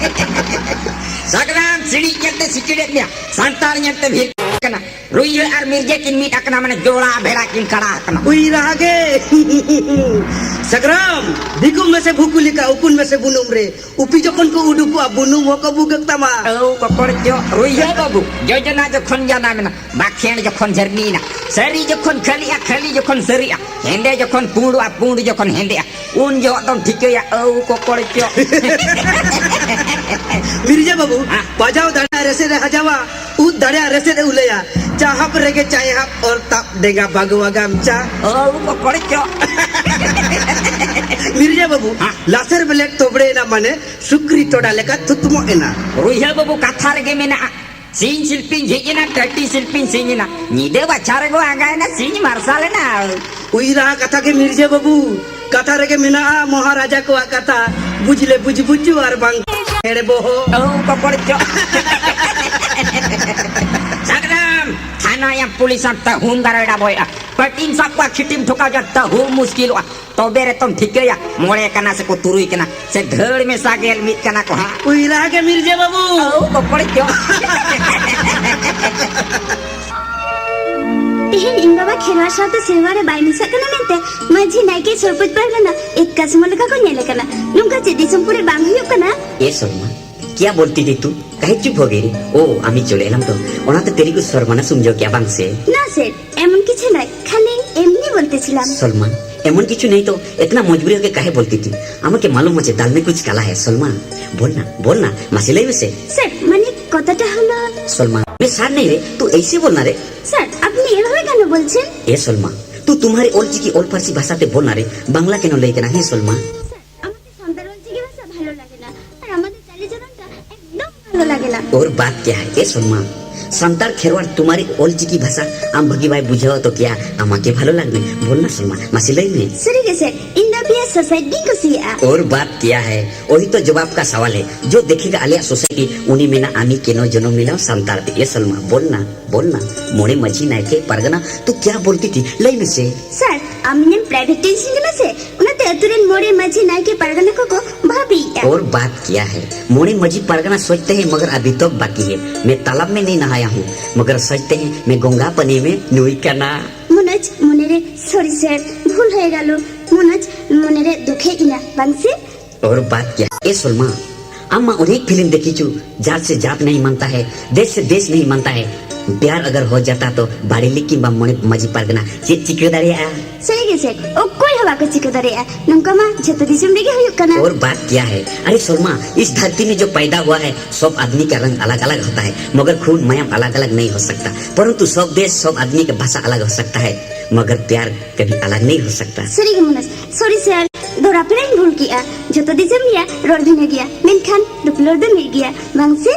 ᱥᱟᱜᱽᱨᱟᱢ, ᱥᱤᱲᱤᱡ ᱧᱮᱞᱛᱮ ᱥᱤᱠᱤᱲᱮᱫ ᱢᱮᱭᱟ, ᱥᱟᱱᱛᱟᱲ ᱧᱮᱞᱛᱮ ᱵᱷᱤᱲ ᱠᱟᱱᱟ᱾ ᱨᱩᱭᱦᱟᱹ ᱟᱨ ᱢᱤᱨᱡᱟᱹ ᱠᱤᱱ ᱢᱤᱫ ᱟᱠᱟᱱᱟ, ᱢᱟᱱᱮ ᱡᱚᱲᱟ ᱵᱷᱮᱲᱟ ᱠᱤᱱ ᱠᱟᱲᱟ ᱟᱠᱟᱱᱟ᱾ ᱩᱭ ᱨᱟᱦᱟ ᱜᱮ᱾ ᱥᱟᱜᱽᱨᱟᱢ, ᱫᱤᱠᱩ ᱢᱮᱥᱮ ᱵᱷᱩᱠᱩ ᱞᱮᱠᱟ ᱩᱠᱩᱱ ᱢᱮᱥᱮ ᱵᱩᱱᱩᱢ ᱨᱮ᱾ ᱩᱯᱤ ᱡᱚᱠᱷᱚᱱ ᱠᱚ ᱩᱰᱩᱠᱚᱜᱼᱟ, ᱵᱩᱱᱩᱢ ᱦᱚᱸᱠᱚ ᱵᱷᱩᱜᱟᱹᱜ ᱛᱟᱢᱟ᱾ ᱳ, ᱠᱚᱠᱚᱲ ᱪᱚᱜ, ᱨᱩᱭᱦᱟᱹ ᱵᱟᱹᱵᱩ, ᱡᱚᱡᱚᱱᱟ ᱡᱚᱠᱷᱚᱱ ᱡᱟᱱᱟᱢᱮᱱᱟ, ᱵᱟᱠᱷᱮᱲ ᱡᱚᱠᱷᱚᱱ ᱡᱷᱟᱹᱨᱱᱤᱭᱮᱱᱟ, ᱥᱟᱹᱨᱤ ᱡᱚᱠᱷᱚᱱ ᱠᱷᱟᱹᱞᱤᱜᱼᱟ, ᱠᱷᱟᱹᱞᱤ ᱡᱚᱠᱷᱚᱱ ᱥᱟᱹᱨᱤᱜᱼᱟ, ᱦᱮᱸᱫᱮ ᱡᱚᱠᱷᱚᱱ ᱯᱩᱸᱰᱚᱜᱼᱟ, ᱯᱩᱸᱰ ᱡᱚᱠᱷᱚᱱ ᱦᱮᱸᱫᱮᱜᱼᱟ, ᱩᱱ ᱡᱚᱦᱚᱜ ᱫᱚᱢ ᱴᱷᱤᱠᱟᱹᱭᱟ, ᱳ, ᱠᱚᱠᱚᱲ ᱪᱚᱜ᱾ ᱢᱤᱨᱡᱟ ᱵᱟᱹᱵᱩ, ᱦᱮᱸ᱾ ᱵᱟᱡᱟᱣ ᱫᱟᱲᱮᱭᱟᱜᱼᱟ ᱨᱮᱥᱮᱫ ᱮ ᱦᱟᱡᱟᱣᱟ, ᱩᱫ ᱫᱟᱲᱮᱭᱟᱜᱼᱟ ᱨᱮᱥᱮᱫ ᱮ ᱩᱞᱟᱹᱭᱟ, ᱪᱟᱦᱟᱯ ᱨᱮᱜᱮ ᱪᱟᱭᱦᱟᱯ, ᱚᱨ ᱛᱟᱯ ᱰᱮᱸᱜᱟ ᱵᱟᱜᱣᱟ ᱜᱟᱢᱪᱟ᱾ ᱳ, ᱠᱚᱠᱚᱲ ᱪᱚᱜ᱾ ᱢᱤᱨᱡᱟ ᱵᱟᱹᱵᱩ, ᱦᱮᱸ᱾ ᱞᱟᱥᱮᱨ ᱵᱮᱞᱮᱫ ᱛᱚᱵᱲᱮ ᱮᱱᱟ ᱢᱟᱱᱮ, ᱥᱩᱠᱨᱤ ᱛᱚᱰᱟ ᱞᱮᱠᱟ ᱛᱷᱩᱛᱢᱚᱜ ᱮᱱᱟ᱾ ᱨᱩᱭᱦᱟᱹ ᱵᱟᱹᱵᱩ, ᱠᱟᱛᱷᱟ ᱨᱮᱜᱮ ᱢᱮᱱᱟᱜᱼᱟ, ᱥᱤᱧ ᱥᱤᱞᱯᱤᱧ ᱡᱷᱤᱡ ᱮᱱᱟ, ᱴᱟᱹᱴᱤ ᱥᱤᱞᱯᱤᱧ ᱥᱤᱧ ᱮᱱᱟ, ᱧᱤᱫᱟᱹ ᱵᱟᱪᱷᱟ ᱨᱮᱵᱚ ᱟᱸᱜᱟᱭᱮᱱᱟ, ᱥᱤᱧ ᱢᱟᱨᱥᱟᱞ ᱮᱱᱟ᱾ ᱩᱭ ᱨᱟᱦᱟ ᱠᱟᱛᱷᱟ ᱜᱮ ᱢᱤᱨᱡᱟᱹ ᱵᱟᱹᱵᱩ, ᱠᱟᱛᱷᱟ ᱨᱮᱜᱮ ᱢᱮᱱᱟᱜᱼᱟ ᱢᱚᱦᱟᱨᱟᱡᱟ ᱠᱚᱣᱟᱜ ᱠᱟᱛᱷᱟ, ᱵᱩᱡᱽ ᱞᱮ ᱵᱩᱡᱽ ᱵᱩᱡᱽ ᱟᱨ ᱵᱟᱝ ᱦᱮᱲᱮ ᱵᱚᱦᱚᱜ᱾ ᱳ, ᱠᱚᱠᱚᱲ ᱪᱚᱜ᱾ ᱥᱟᱜᱽᱨᱟᱢ, ᱛᱷᱟᱱᱟᱭᱟᱢ, ᱯᱩᱞᱤᱥᱟᱢ, ᱛᱟᱹᱦᱩᱢ ᱫᱟᱨᱚᱭ ᱰᱟᱵᱚᱭᱮᱜᱼᱟ᱾ ᱯᱟᱹᱴᱤᱢ ᱥᱟᱵ ᱠᱚᱣᱟ, ᱠᱷᱤᱴᱤᱢ ᱴᱷᱚᱠᱟᱣ ᱡᱟ, ᱛᱟᱹᱦᱩᱢ ᱢᱩᱥᱠᱤᱞᱚᱜᱼᱟ᱾ ᱛᱚᱵᱮ ᱨᱮᱛᱚᱢ ᱴᱷᱤᱠᱟᱹᱭᱟ, ᱢᱚᱬᱮ ᱠᱟᱱᱟ ᱥᱮᱠᱚ ᱛᱩᱨᱩᱭ ᱠᱟᱱᱟ, ᱥᱮ ᱫᱷᱟᱹᱲ ᱢᱮᱥᱟ ᱜᱮᱞ ᱢᱤᱫ ᱠᱟᱱᱟ ᱠᱚ ᱦᱟᱸᱜ᱾ ᱩᱭ ᱨᱟᱦᱟ ᱜᱮ ᱢᱤᱨᱡᱟᱹ ᱵᱟᱹᱵᱩ᱾ ᱳ, ᱠᱚᱠᱚᱲ ᱪᱚᱜ᱾ ᱛᱮᱦᱮᱧ ᱤᱧ ᱵᱟᱵᱟ ᱠᱷᱮᱨᱣᱟᱲ ᱥᱟᱶᱛᱮ ᱥᱮᱨᱣᱟ ᱨᱮ ᱵᱟᱭ ᱢᱮᱥᱟᱜ ᱠᱟᱱᱟ ᱢᱮᱱᱛᱮ ᱢᱟᱹᱡᱷᱤ ᱱᱟᱭᱠᱮ ᱥᱚᱨᱯᱚᱡᱽ ᱯᱟᱨᱜᱟᱱᱟ ᱮᱠᱠᱟ ᱥᱚᱢᱚ ᱞᱮᱠᱟ ᱠᱚ ᱧᱮᱞᱮ ᱠᱟᱱᱟ᱾ ᱱᱚᱝᱠᱟ ᱪᱮᱫ ᱫᱤᱥᱚᱢ ᱠᱚᱨᱮ ᱵᱟᱝ ᱦᱩᱭᱩᱜ ᱠᱟᱱᱟ? এ শর্মা, কিয়া বলতি রে তু? কাহে চুপ হো গেলি? ও, আমি চলে এলাম তো। ওনাতে তেরি কো শর্মা না সমঝো কিয়া বাংসে? না স্যার, এমন কিছু নয়, খালি এমনি বলতেছিলাম। শর্মা, এমন কিছু নেই তো, এতনা মজবুরি হোকে কাহে বলতি তু? আমাকে মালুম আছে দাল মে কুছ কালা হ্যায়। শর্মা, বল না, বল না, মাসি লাইবে সে। স্যার, মানে কথাটা হলো শর্মা, मैं सर नहीं रे, तू ऐसे बोलना रे। স্যার, আপনি এভাবে কেন বলছেন? এ শর্মা, तू तुम्हारे ओल चिकी ओल फारसी भाषा ते बोलना रे, बांग्ला केन लई केना है शर्मा? স্যার, আমাদের সন্তান অল চিকি ভাষা ভালো লাগে না, আর আমাদের চালিচলনটা একদম ভালো লাগে না। और बात क्या है, এ শর্মা? ᱥᱟᱱᱛᱟᱲ ᱠᱷᱮᱨᱣᱟᱲ ᱛᱩᱢᱟᱨᱤ ᱚᱞᱪᱤᱠᱤ ᱵᱷᱟᱥᱟ ᱟᱢ ᱵᱷᱟᱹᱜᱤ ᱵᱟᱭ ᱵᱩᱡᱷᱟᱹᱣᱟ ᱛᱚ ᱠᱮᱭᱟ ᱟᱢᱟᱜ ᱜᱮ ᱵᱷᱟᱞᱚ ᱞᱟᱜᱽᱢᱮ᱾ ᱵᱚᱞ ᱱᱟ ᱥᱚᱞᱢᱟ, ᱢᱟᱥᱮ ᱞᱟᱹᱭ ᱢᱮ᱾ ᱥᱟᱹᱨᱤ ᱜᱮ ᱥᱮᱨ, ᱤᱧ ᱫᱚ ᱟᱯᱮᱭᱟᱜ ᱥᱚᱥᱟᱭᱤᱴ ᱜᱤᱧ ᱠᱩᱥᱤᱭᱟᱜᱼᱟ᱾ ᱚᱨ ᱵᱟᱛ ᱠᱮᱭᱟ ᱦᱮ, ᱚᱦᱤ ᱛᱚ ᱡᱚᱵᱟᱵ ᱠᱟ ᱥᱟᱣᱟᱞ ᱦᱮ᱾ ᱡᱚ ᱫᱮᱠᱷᱮᱜᱟ ᱟᱞᱮᱭᱟᱜ ᱥᱚᱥᱟᱭᱤᱴᱤ ᱩᱱᱤ ᱢᱮᱱᱟ ᱟᱢᱤ ᱠᱮᱱᱚ ᱡᱚᱱᱚᱢ ᱢᱤᱞᱟᱣ ᱥᱟᱱᱛᱟᱲ ᱛᱮ᱾ ᱮ ᱥᱚᱞᱢᱟ, ᱵᱚᱞ ᱱᱟ, ᱵᱚᱞ ᱱᱟ᱾ ᱢᱚᱬᱮ ᱢᱟᱹᱡᱷᱤ ᱱᱟᱭᱠᱮ ᱯᱟᱨᱜᱟᱱᱟ ᱛᱚ ᱠᱮᱭᱟ ᱵᱚᱞᱛᱤ ᱛᱷᱤ, ᱞᱟᱹᱭ ᱢᱮᱥᱮ᱾ ᱥᱟᱨ, ᱟᱢ ᱤᱧᱮᱢ ᱯᱨᱟᱭᱵᱷᱮᱴ ᱴᱮᱱᱥᱚᱱ ᱠᱟᱱᱟ ᱥᱮ? ᱚᱱᱟᱛᱮ ᱟᱹᱛᱩ ᱨᱮᱱ ᱢᱚᱬᱮ ᱢᱟᱹᱡᱷᱤ ᱱᱟᱭᱠᱮ ᱯᱟᱨᱜᱟᱱᱟ ᱠᱚᱠᱚ ᱵᱷᱟᱹᱵᱤᱭᱮᱫᱼᱟ᱾ ᱚᱨ ᱵᱟᱛ ᱠᱮᱭᱟ ᱦᱮ, ᱢᱚᱬᱮ ᱢᱟᱹᱡᱷᱤ ᱯᱟᱨᱜᱟᱱᱟ ᱥᱚᱪᱛᱮ ᱦᱮ ᱢᱟᱜᱟᱨ ᱟᱵᱷᱤ ᱛᱚᱠ ᱵᱟᱠᱤ ᱦᱮ᱾ ᱢᱮ ᱛᱟᱞᱟᱵ ᱢᱮ ᱱᱤ ᱱᱟᱦᱟᱭᱟ ᱦᱩ, ᱢᱟᱜᱟᱨ ᱥᱚᱪᱛᱮ ᱦᱮ ᱢᱮ ᱜᱚᱝᱜᱟ ᱯᱟᱹᱱᱤ ᱢᱮ ᱱᱩᱭ ᱠᱟᱱᱟ᱾ ᱢᱚᱱᱳᱡᱽ, ᱢᱚᱱᱮᱨᱮ, ᱥᱚᱨᱤ ᱥᱮᱨ, ᱵᱷᱩᱞ ᱦᱩᱭ ᱜᱮᱞᱚ᱾ ᱢᱚᱱᱳᱡᱽ, ᱢᱚᱱᱮᱨᱮ ᱫᱩᱠ ᱦᱮᱡ ᱮᱱᱟ, ᱵᱟᱝ ᱥᱮ? ᱚᱨ ᱵᱟᱛ ᱠᱮᱭᱟ ᱮ ᱥᱚᱞᱢᱟ, ᱟᱢ ᱢᱟ ᱚᱱᱮᱠ ᱯᱷᱤᱞᱢ ᱫᱮᱠᱷᱤ ᱪᱩ, ᱡᱟᱛ ᱥᱮ ᱡᱟᱛ ᱱᱟᱦᱤ ᱢᱟᱱᱛᱟ ᱦᱮ, ᱫᱮᱥ ᱥᱮ ᱫᱮᱥ ᱱᱟᱦᱤ ᱢᱟᱱᱛᱟ ᱦᱮ, ᱯᱭᱟᱨ ᱟᱜᱟᱨ ᱦᱚ ᱡᱟᱛᱟ ᱛᱚ ᱵᱟᱲᱮ ᱞᱮᱠᱤᱱ ᱵᱟ ᱢᱚᱬᱮ ᱢᱟᱹᱡᱷᱤ ᱯᱟᱨᱜᱟᱱᱟ ᱪᱮᱫ ᱪᱤᱠᱟᱹ ᱫᱟᱲᱮᱭᱟᱜᱼᱟ? ᱥᱟᱹᱨᱤ ᱜᱮ ᱥᱮᱨ, ᱚᱠᱚᱭ ᱦᱚᱸ ᱵᱟᱠᱚ ᱪᱤᱠᱟᱹ ᱫᱟᱲᱮᱭᱟᱜᱼᱟ᱾ ᱱᱚᱝᱠᱟ ᱢᱟ ᱡᱷᱚᱛᱚ ᱫᱤᱥᱚᱢ ᱨᱮᱜᱮ ᱦᱩᱭᱩᱜ ᱠᱟᱱᱟ᱾ ᱚᱨ ᱵᱟᱛ ᱠᱮᱭᱟ ᱦᱮ, ᱟᱨᱮ ᱥᱚᱞᱢᱟ, ᱤᱥ ᱫᱷᱟᱨᱛᱤ ᱢᱮ ᱡᱚ ᱯᱟᱭᱫᱟ ᱦᱩᱣᱟ ᱦᱮ, ᱥᱚᱵ ᱟᱫᱢᱤ ᱠᱟ ᱨᱟᱝ ᱟᱞᱟᱜ ᱟᱞᱟᱜ ᱦᱚᱛᱟ ᱦᱮ, ᱢᱟᱜᱟᱨ ᱠᱷᱩᱱ ᱢᱟᱭᱟᱢ ᱟᱞᱟᱜ ᱟᱞᱟᱜ ᱱᱟᱦᱤ ᱦᱚ ᱥᱟᱠᱛᱟ, ᱯᱚᱨᱚᱱᱛᱩ ᱥᱚᱵ ᱫᱮᱥ ᱥᱚᱵ ᱟᱫᱢᱤ ᱠᱟ ᱵᱷᱟᱥᱟ ᱟᱞᱟᱜ ᱦᱚ ᱥᱟᱠᱛᱟ ᱦᱮ, ᱢᱟᱜᱟᱨ ᱯᱭᱟᱨ ᱠᱟᱵᱷᱤ ᱟᱞᱟᱜ ᱱᱟᱦᱤ ᱦᱚ ᱥᱟᱠᱛᱟ᱾ ᱥᱟᱹᱨᱤ ᱜᱮ ᱢᱚᱱᱳᱡᱽ, ᱥᱚᱨᱤ ᱥᱮᱨ, ᱫᱚᱦᱲᱟ ᱯᱮᱨᱮᱧ ᱵᱷᱩᱞ ᱠᱮᱜᱼᱟ᱾ ᱡᱷᱚᱛᱚ ᱫᱤᱥᱚᱢ ᱨᱮᱭᱟᱜ ᱨᱚᱲ ᱵᱷᱤᱱᱟᱹ ᱜᱮᱭᱟ, ᱢᱮᱱᱠᱷᱟᱱ ᱫᱩᱯᱞᱟᱹᱲ ᱫᱚ ᱢᱤᱫ ᱜᱮᱭᱟ, ᱵᱟᱝ ᱥᱮ?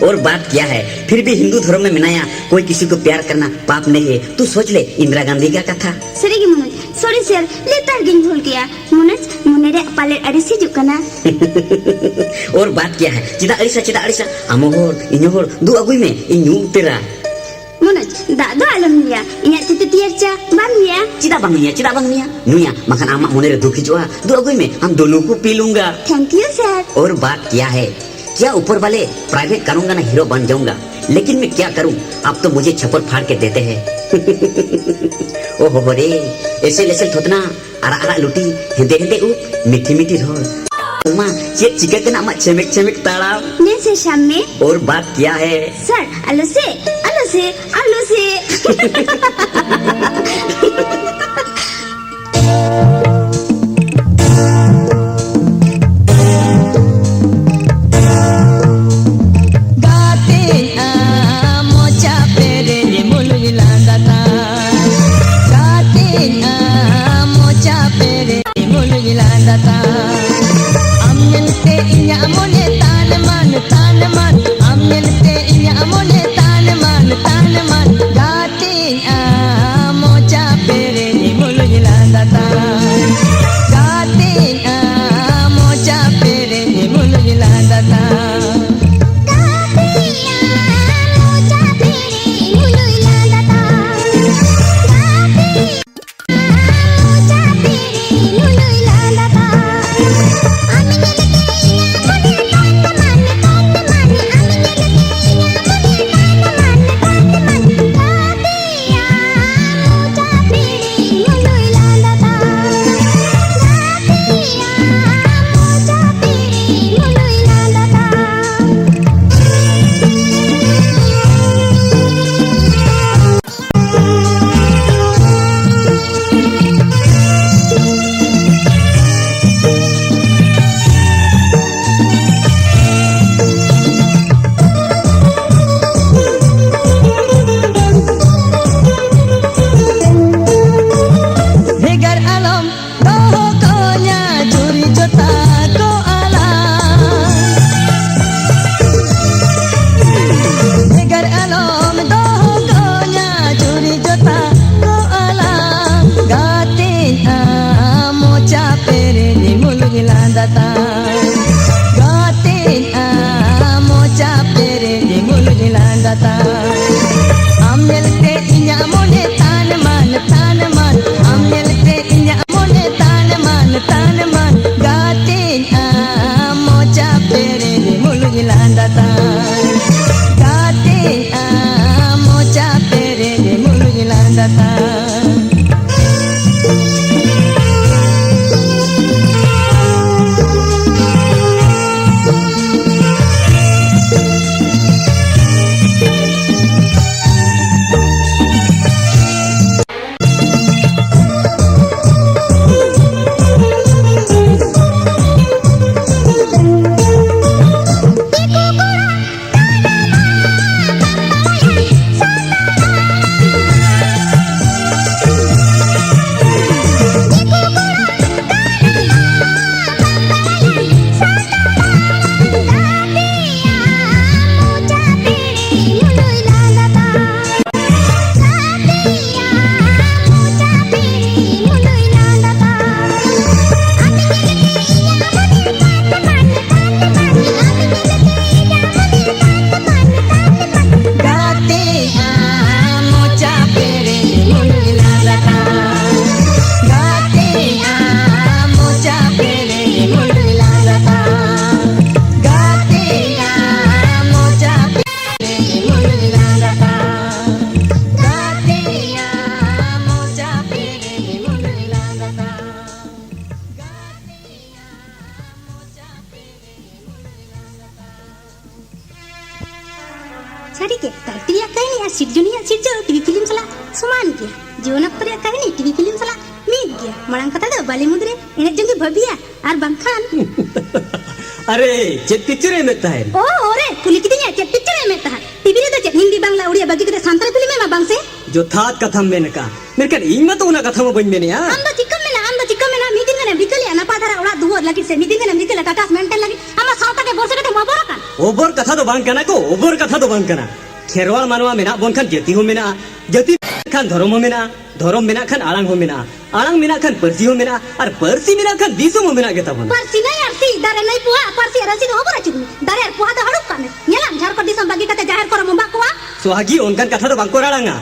और बात क्या है, फिर भी हिंदू धर्म में मनाया, कोई किसी को प्यार करना पाप नहीं है। तू सोच ले इंदिरा गांधी का कथा। ᱥᱟᱹᱨᱤ ᱜᱮ ᱢᱚᱱᱳᱡᱽ, ᱥᱚᱨᱤ ᱥᱮᱨ, ᱞᱮᱛᱟᱲ ᱜᱤᱧ ᱵᱷᱩᱞ ᱠᱮᱜᱼᱟ᱾ ᱢᱚᱱᱳᱡᱽ, ᱢᱚᱱᱮᱨᱮ ᱯᱟᱞᱮᱫ ᱟᱹᱲᱤᱥ ᱦᱤᱡᱩᱜ ᱠᱟᱱᱟ᱾ और बात क्या है, ᱪᱮᱫᱟᱜ ᱟᱹᱲᱤᱥᱟ, ᱪᱮᱫᱟᱜ ᱟᱹᱲᱤᱥᱟ? ᱟᱢ ᱦᱚᱸ ᱦᱚᱲ, ᱤᱧ ᱦᱚᱸ ᱦᱚᱲ, ᱫᱩ ᱟᱹᱜᱩᱭ ᱢᱮ, ᱤᱧ ᱧᱩ ᱩᱛᱟᱹᱨᱟ᱾ ᱢᱚᱱᱳᱡᱽ, ᱫᱟᱜ ᱫᱚ ᱟᱞᱚᱢ ᱧᱩᱭᱟ, ᱤᱧᱟᱹᱜ ᱛᱤ ᱛᱮ ᱛᱮᱭᱟᱨ ᱪᱟ ᱵᱟᱢ ᱧᱩᱭᱟ᱾ ᱪᱮᱫᱟᱜ ᱵᱟᱝ ᱧᱩᱭᱟ, ᱪᱮᱫᱟᱜ ᱵᱟᱝ ᱧᱩᱭᱟ? ᱧᱩᱭᱟ, ᱵᱟᱠᱷᱟᱱ ᱟᱢᱟᱜ ᱢᱚᱱᱮ ᱨᱮ ᱫᱩᱠ ᱦᱤᱡᱩᱜᱼᱟ᱾ ᱫᱩ ᱟᱹᱜᱩᱭ ᱢᱮ, हम दोनों को पी लूंगा। Thank you sir। और बात क्या है, क्या ऊपर वाले प्राइवेट करूंगा ना हीरो बन जाऊंगा, लेकिन मैं क्या करूं, आप तो मुझे छप्पर फाड़ के देते हैं। ᱳ ᱦᱳ ᱦᱳ ᱨᱮ, ᱮᱥᱮᱞ ᱮᱥᱮᱞ ᱛᱷᱚᱛᱱᱟ, ᱟᱨᱟᱜ ᱟᱨᱟᱜ ᱞᱩᱴᱤ, ᱦᱮᱸᱫᱮ ᱦᱮᱸᱫᱮ ᱩᱵ, ᱢᱤᱴᱷᱤ ᱢᱤᱴᱷᱤ ᱨᱚᱲ᱾ ᱢᱟ, ᱪᱮᱫ ᱪᱤᱠᱟᱹ ᱠᱟᱱᱟ ᱟᱢᱟᱜ ᱪᱷᱮᱢᱮᱠ ᱪᱷᱮᱢᱮᱠ ᱛᱟᱲᱟᱢ? ᱱᱮᱥᱮ ᱥᱟᱢᱱᱮ᱾ और बात क्या है? ᱥᱟᱨ, ᱟᱞᱚ ᱥᱮ, ᱟᱞᱚ ᱥᱮ, ᱟᱞᱚ ᱥᱮ᱾ ᱜᱟᱛᱮᱜᱼᱟ ᱢᱚᱪᱟ ᱯᱮᱨᱮᱡ ᱢᱩᱞᱩᱡ ᱞᱟᱸᱫᱟ ᱛᱟᱢ᱾ ᱜᱟᱛᱮᱜᱼᱟ ᱢᱚᱪᱟ ᱯᱮᱨᱮᱡ ᱢᱩᱞᱩᱡ ᱞᱟᱸᱫᱟ ᱛᱟᱢ᱾ ᱟᱢ ᱧᱮᱞᱛᱮ ᱤᱧᱟᱜ ᱢᱚᱱᱮ ᱛᱟᱱ ᱢᱟᱱ, ᱛᱟᱱ ᱢᱟᱱ᱾ ᱟᱢ ᱧᱮᱞ ᱴᱤᱵᱷᱤ ᱯᱷᱤᱞᱢ ᱥᱟᱞᱟᱜ ᱥᱚᱢᱟᱱ ᱜᱮᱭᱟ᱾ ᱡᱤᱭᱚᱱ ᱚᱠᱛᱚ ᱨᱮᱭᱟᱜ ᱠᱟᱹᱦᱱᱤ ᱴᱤᱵᱷᱤ ᱯᱷᱤᱞᱢ ᱥᱟᱞᱟᱜ ᱢᱤᱫ ᱜᱮᱭᱟ᱾ ᱢᱟᱲᱟᱝ ᱠᱟᱛᱷᱟ ᱫᱚ ᱵᱟᱞᱤᱣᱩᱰ ᱨᱮ ᱮᱱᱮᱡ ᱡᱚᱝ ᱜᱮ ᱵᱷᱟᱹᱵᱤᱭᱟ, ᱟᱨ ᱵᱟᱝᱠᱷᱟᱱ ᱟᱨᱮ, ᱪᱮᱫ ᱯᱤᱠᱪᱟᱨ ᱮ ᱮᱢᱮᱫ ᱛᱟᱦᱮᱸᱫ? ᱳ, ᱳᱨᱮ, ᱠᱩᱞᱤ ᱠᱤᱫᱤᱧᱟ ᱪᱮᱫ ᱯᱤᱠᱪᱟᱨ ᱮ ᱮᱢᱮᱫ ᱛᱟᱦᱮᱸᱫ? ᱴᱤᱵᱷᱤ ᱨᱮᱫᱚ ᱪᱮᱫ ᱦᱤᱱᱫᱤ, ᱵᱟᱝᱞᱟ, ᱩᱲᱤᱭᱟ ᱵᱟᱹᱜᱤ ᱠᱟᱛᱮ ᱥᱟᱱᱛᱟᱲᱤ ᱯᱷᱤᱞᱢ ᱮᱢᱟ, ᱵᱟᱝ ᱥᱮ? ᱡᱚᱛᱷᱟᱛ ᱠᱟᱛᱷᱟᱢ ᱢᱮᱱ ᱟᱠᱟᱫᱼᱟ, ᱢᱮᱱᱠᱷᱟᱱ ᱤᱧ ᱢᱟᱛᱚ ᱚᱱᱟ ᱠᱟᱛᱷᱟ ᱢᱟ ᱵᱟᱹᱧ ᱢᱮᱱᱮᱜᱼᱟ᱾ ᱟᱢ ᱫᱚ ᱪᱤᱠᱟᱹᱢ ᱢᱮᱱᱟ, ᱟᱢ ᱫᱚ ᱪᱤᱠᱟᱹᱢ ᱢᱮᱱᱟ? ᱢᱤᱫ ᱫᱤᱱ ᱜᱟᱱᱮᱢ ᱨᱤᱠᱟᱹ ᱞᱮᱜᱼᱟ ᱱᱟᱯᱟᱭ ᱫᱷᱟᱨᱟ ᱚᱲᱟᱜ ᱫᱩᱣᱟᱹᱨ ᱞᱟᱹᱜᱤᱫ ᱥᱮ? ᱢᱤᱫ ᱫᱤᱱ ᱜᱟᱱᱮᱢ ᱨᱤᱠᱟᱹ ᱞᱮᱜᱼᱟ ᱴᱟᱴᱟᱥ ᱢᱮᱱᱴᱮᱱ ᱞᱟᱹᱜᱤᱫ? ᱟᱢ ᱢᱟ ᱥᱟᱶᱛᱟ ᱜᱮ ᱵᱚᱨᱥᱮ ᱠᱟᱛᱮᱢ ᱚᱵᱚᱨ ᱟᱠᱟᱱ᱾ ᱚᱵᱚᱨ ᱠᱟᱛᱷᱟ ᱫᱚ ᱵᱟᱝ ᱠᱟᱱᱟ ᱠᱚ, ᱚᱵᱚᱨ ᱠᱟᱛᱷᱟ ᱫᱚ ᱵᱟᱝ ᱠᱟᱱᱟ᱾ ᱠᱷᱮᱨᱣᱟᱲ ᱢᱟᱱᱣᱟ ᱢᱮᱱᱟᱜ ᱵᱚᱱ ᱠᱷᱟᱱ ᱡᱟᱹᱛᱤ ᱦᱚᱸ ᱢᱮᱱᱟᱜᱼᱟ, ᱡᱟᱹᱛᱤ ᱠᱷᱟᱱ ᱫᱷᱚᱨᱚᱢ ᱦᱚᱸ ᱢᱮᱱᱟᱜᱼᱟ, ᱫᱷᱚᱨᱚᱢ ᱢᱮᱱᱟᱜ ᱠᱷᱟᱱ ᱟᱲᱟᱝ ᱦᱚᱸ ᱢᱮᱱᱟᱜᱼᱟ, ᱟᱲᱟᱝ ᱢᱮᱱᱟᱜ ᱠᱷᱟᱱ ᱯᱟᱹᱨᱥᱤ ᱦᱚᱸ ᱢᱮᱱᱟᱜᱼᱟ, ᱟᱨ ᱯᱟᱹᱨᱥᱤ ᱢᱮᱱᱟᱜ ᱠᱷᱟᱱ ᱫᱤᱥᱚᱢ ᱦᱚᱸ ᱢᱮᱱᱟᱜ ᱜᱮ ᱛᱟᱵᱚᱱᱟ᱾ ᱯᱟᱹᱨᱥᱤ ᱱᱟᱹᱭ ᱟᱨᱥᱤ, ᱫᱟᱨᱮ ᱱᱟᱹᱭ ᱯᱚᱦᱟ, ᱯᱟᱹᱨᱥᱤ ᱟᱨ ᱟᱹᱨᱥᱤ ᱫᱚ ᱦᱚᱵᱚᱨ ᱟᱹᱪᱩᱨ ᱢᱮ᱾ ᱫᱟᱨᱮ ᱟᱨ ᱯᱚᱦᱟ ᱫᱚ ᱦᱟᱹᱲᱩᱵ ᱠᱟᱜ ᱢᱮ᱾ ᱧᱮᱞᱟᱢ, ᱡᱷᱟᱲᱠᱷᱚᱸᱰ ᱫᱤᱥᱚᱢ ᱵᱟᱹᱜᱤ ᱠᱟᱛᱮ ᱡᱟᱦᱮᱨ ᱠᱚᱨᱮ ᱢᱚᱸᱵᱟ ᱠᱚᱣᱟ᱾ ᱥᱚᱦᱟᱜᱤ, ᱚᱱᱠᱟᱱ ᱠᱟᱛᱷᱟ ᱫᱚ ᱵᱟᱝᱠᱚ ᱨᱟᱲᱟᱝᱟ᱾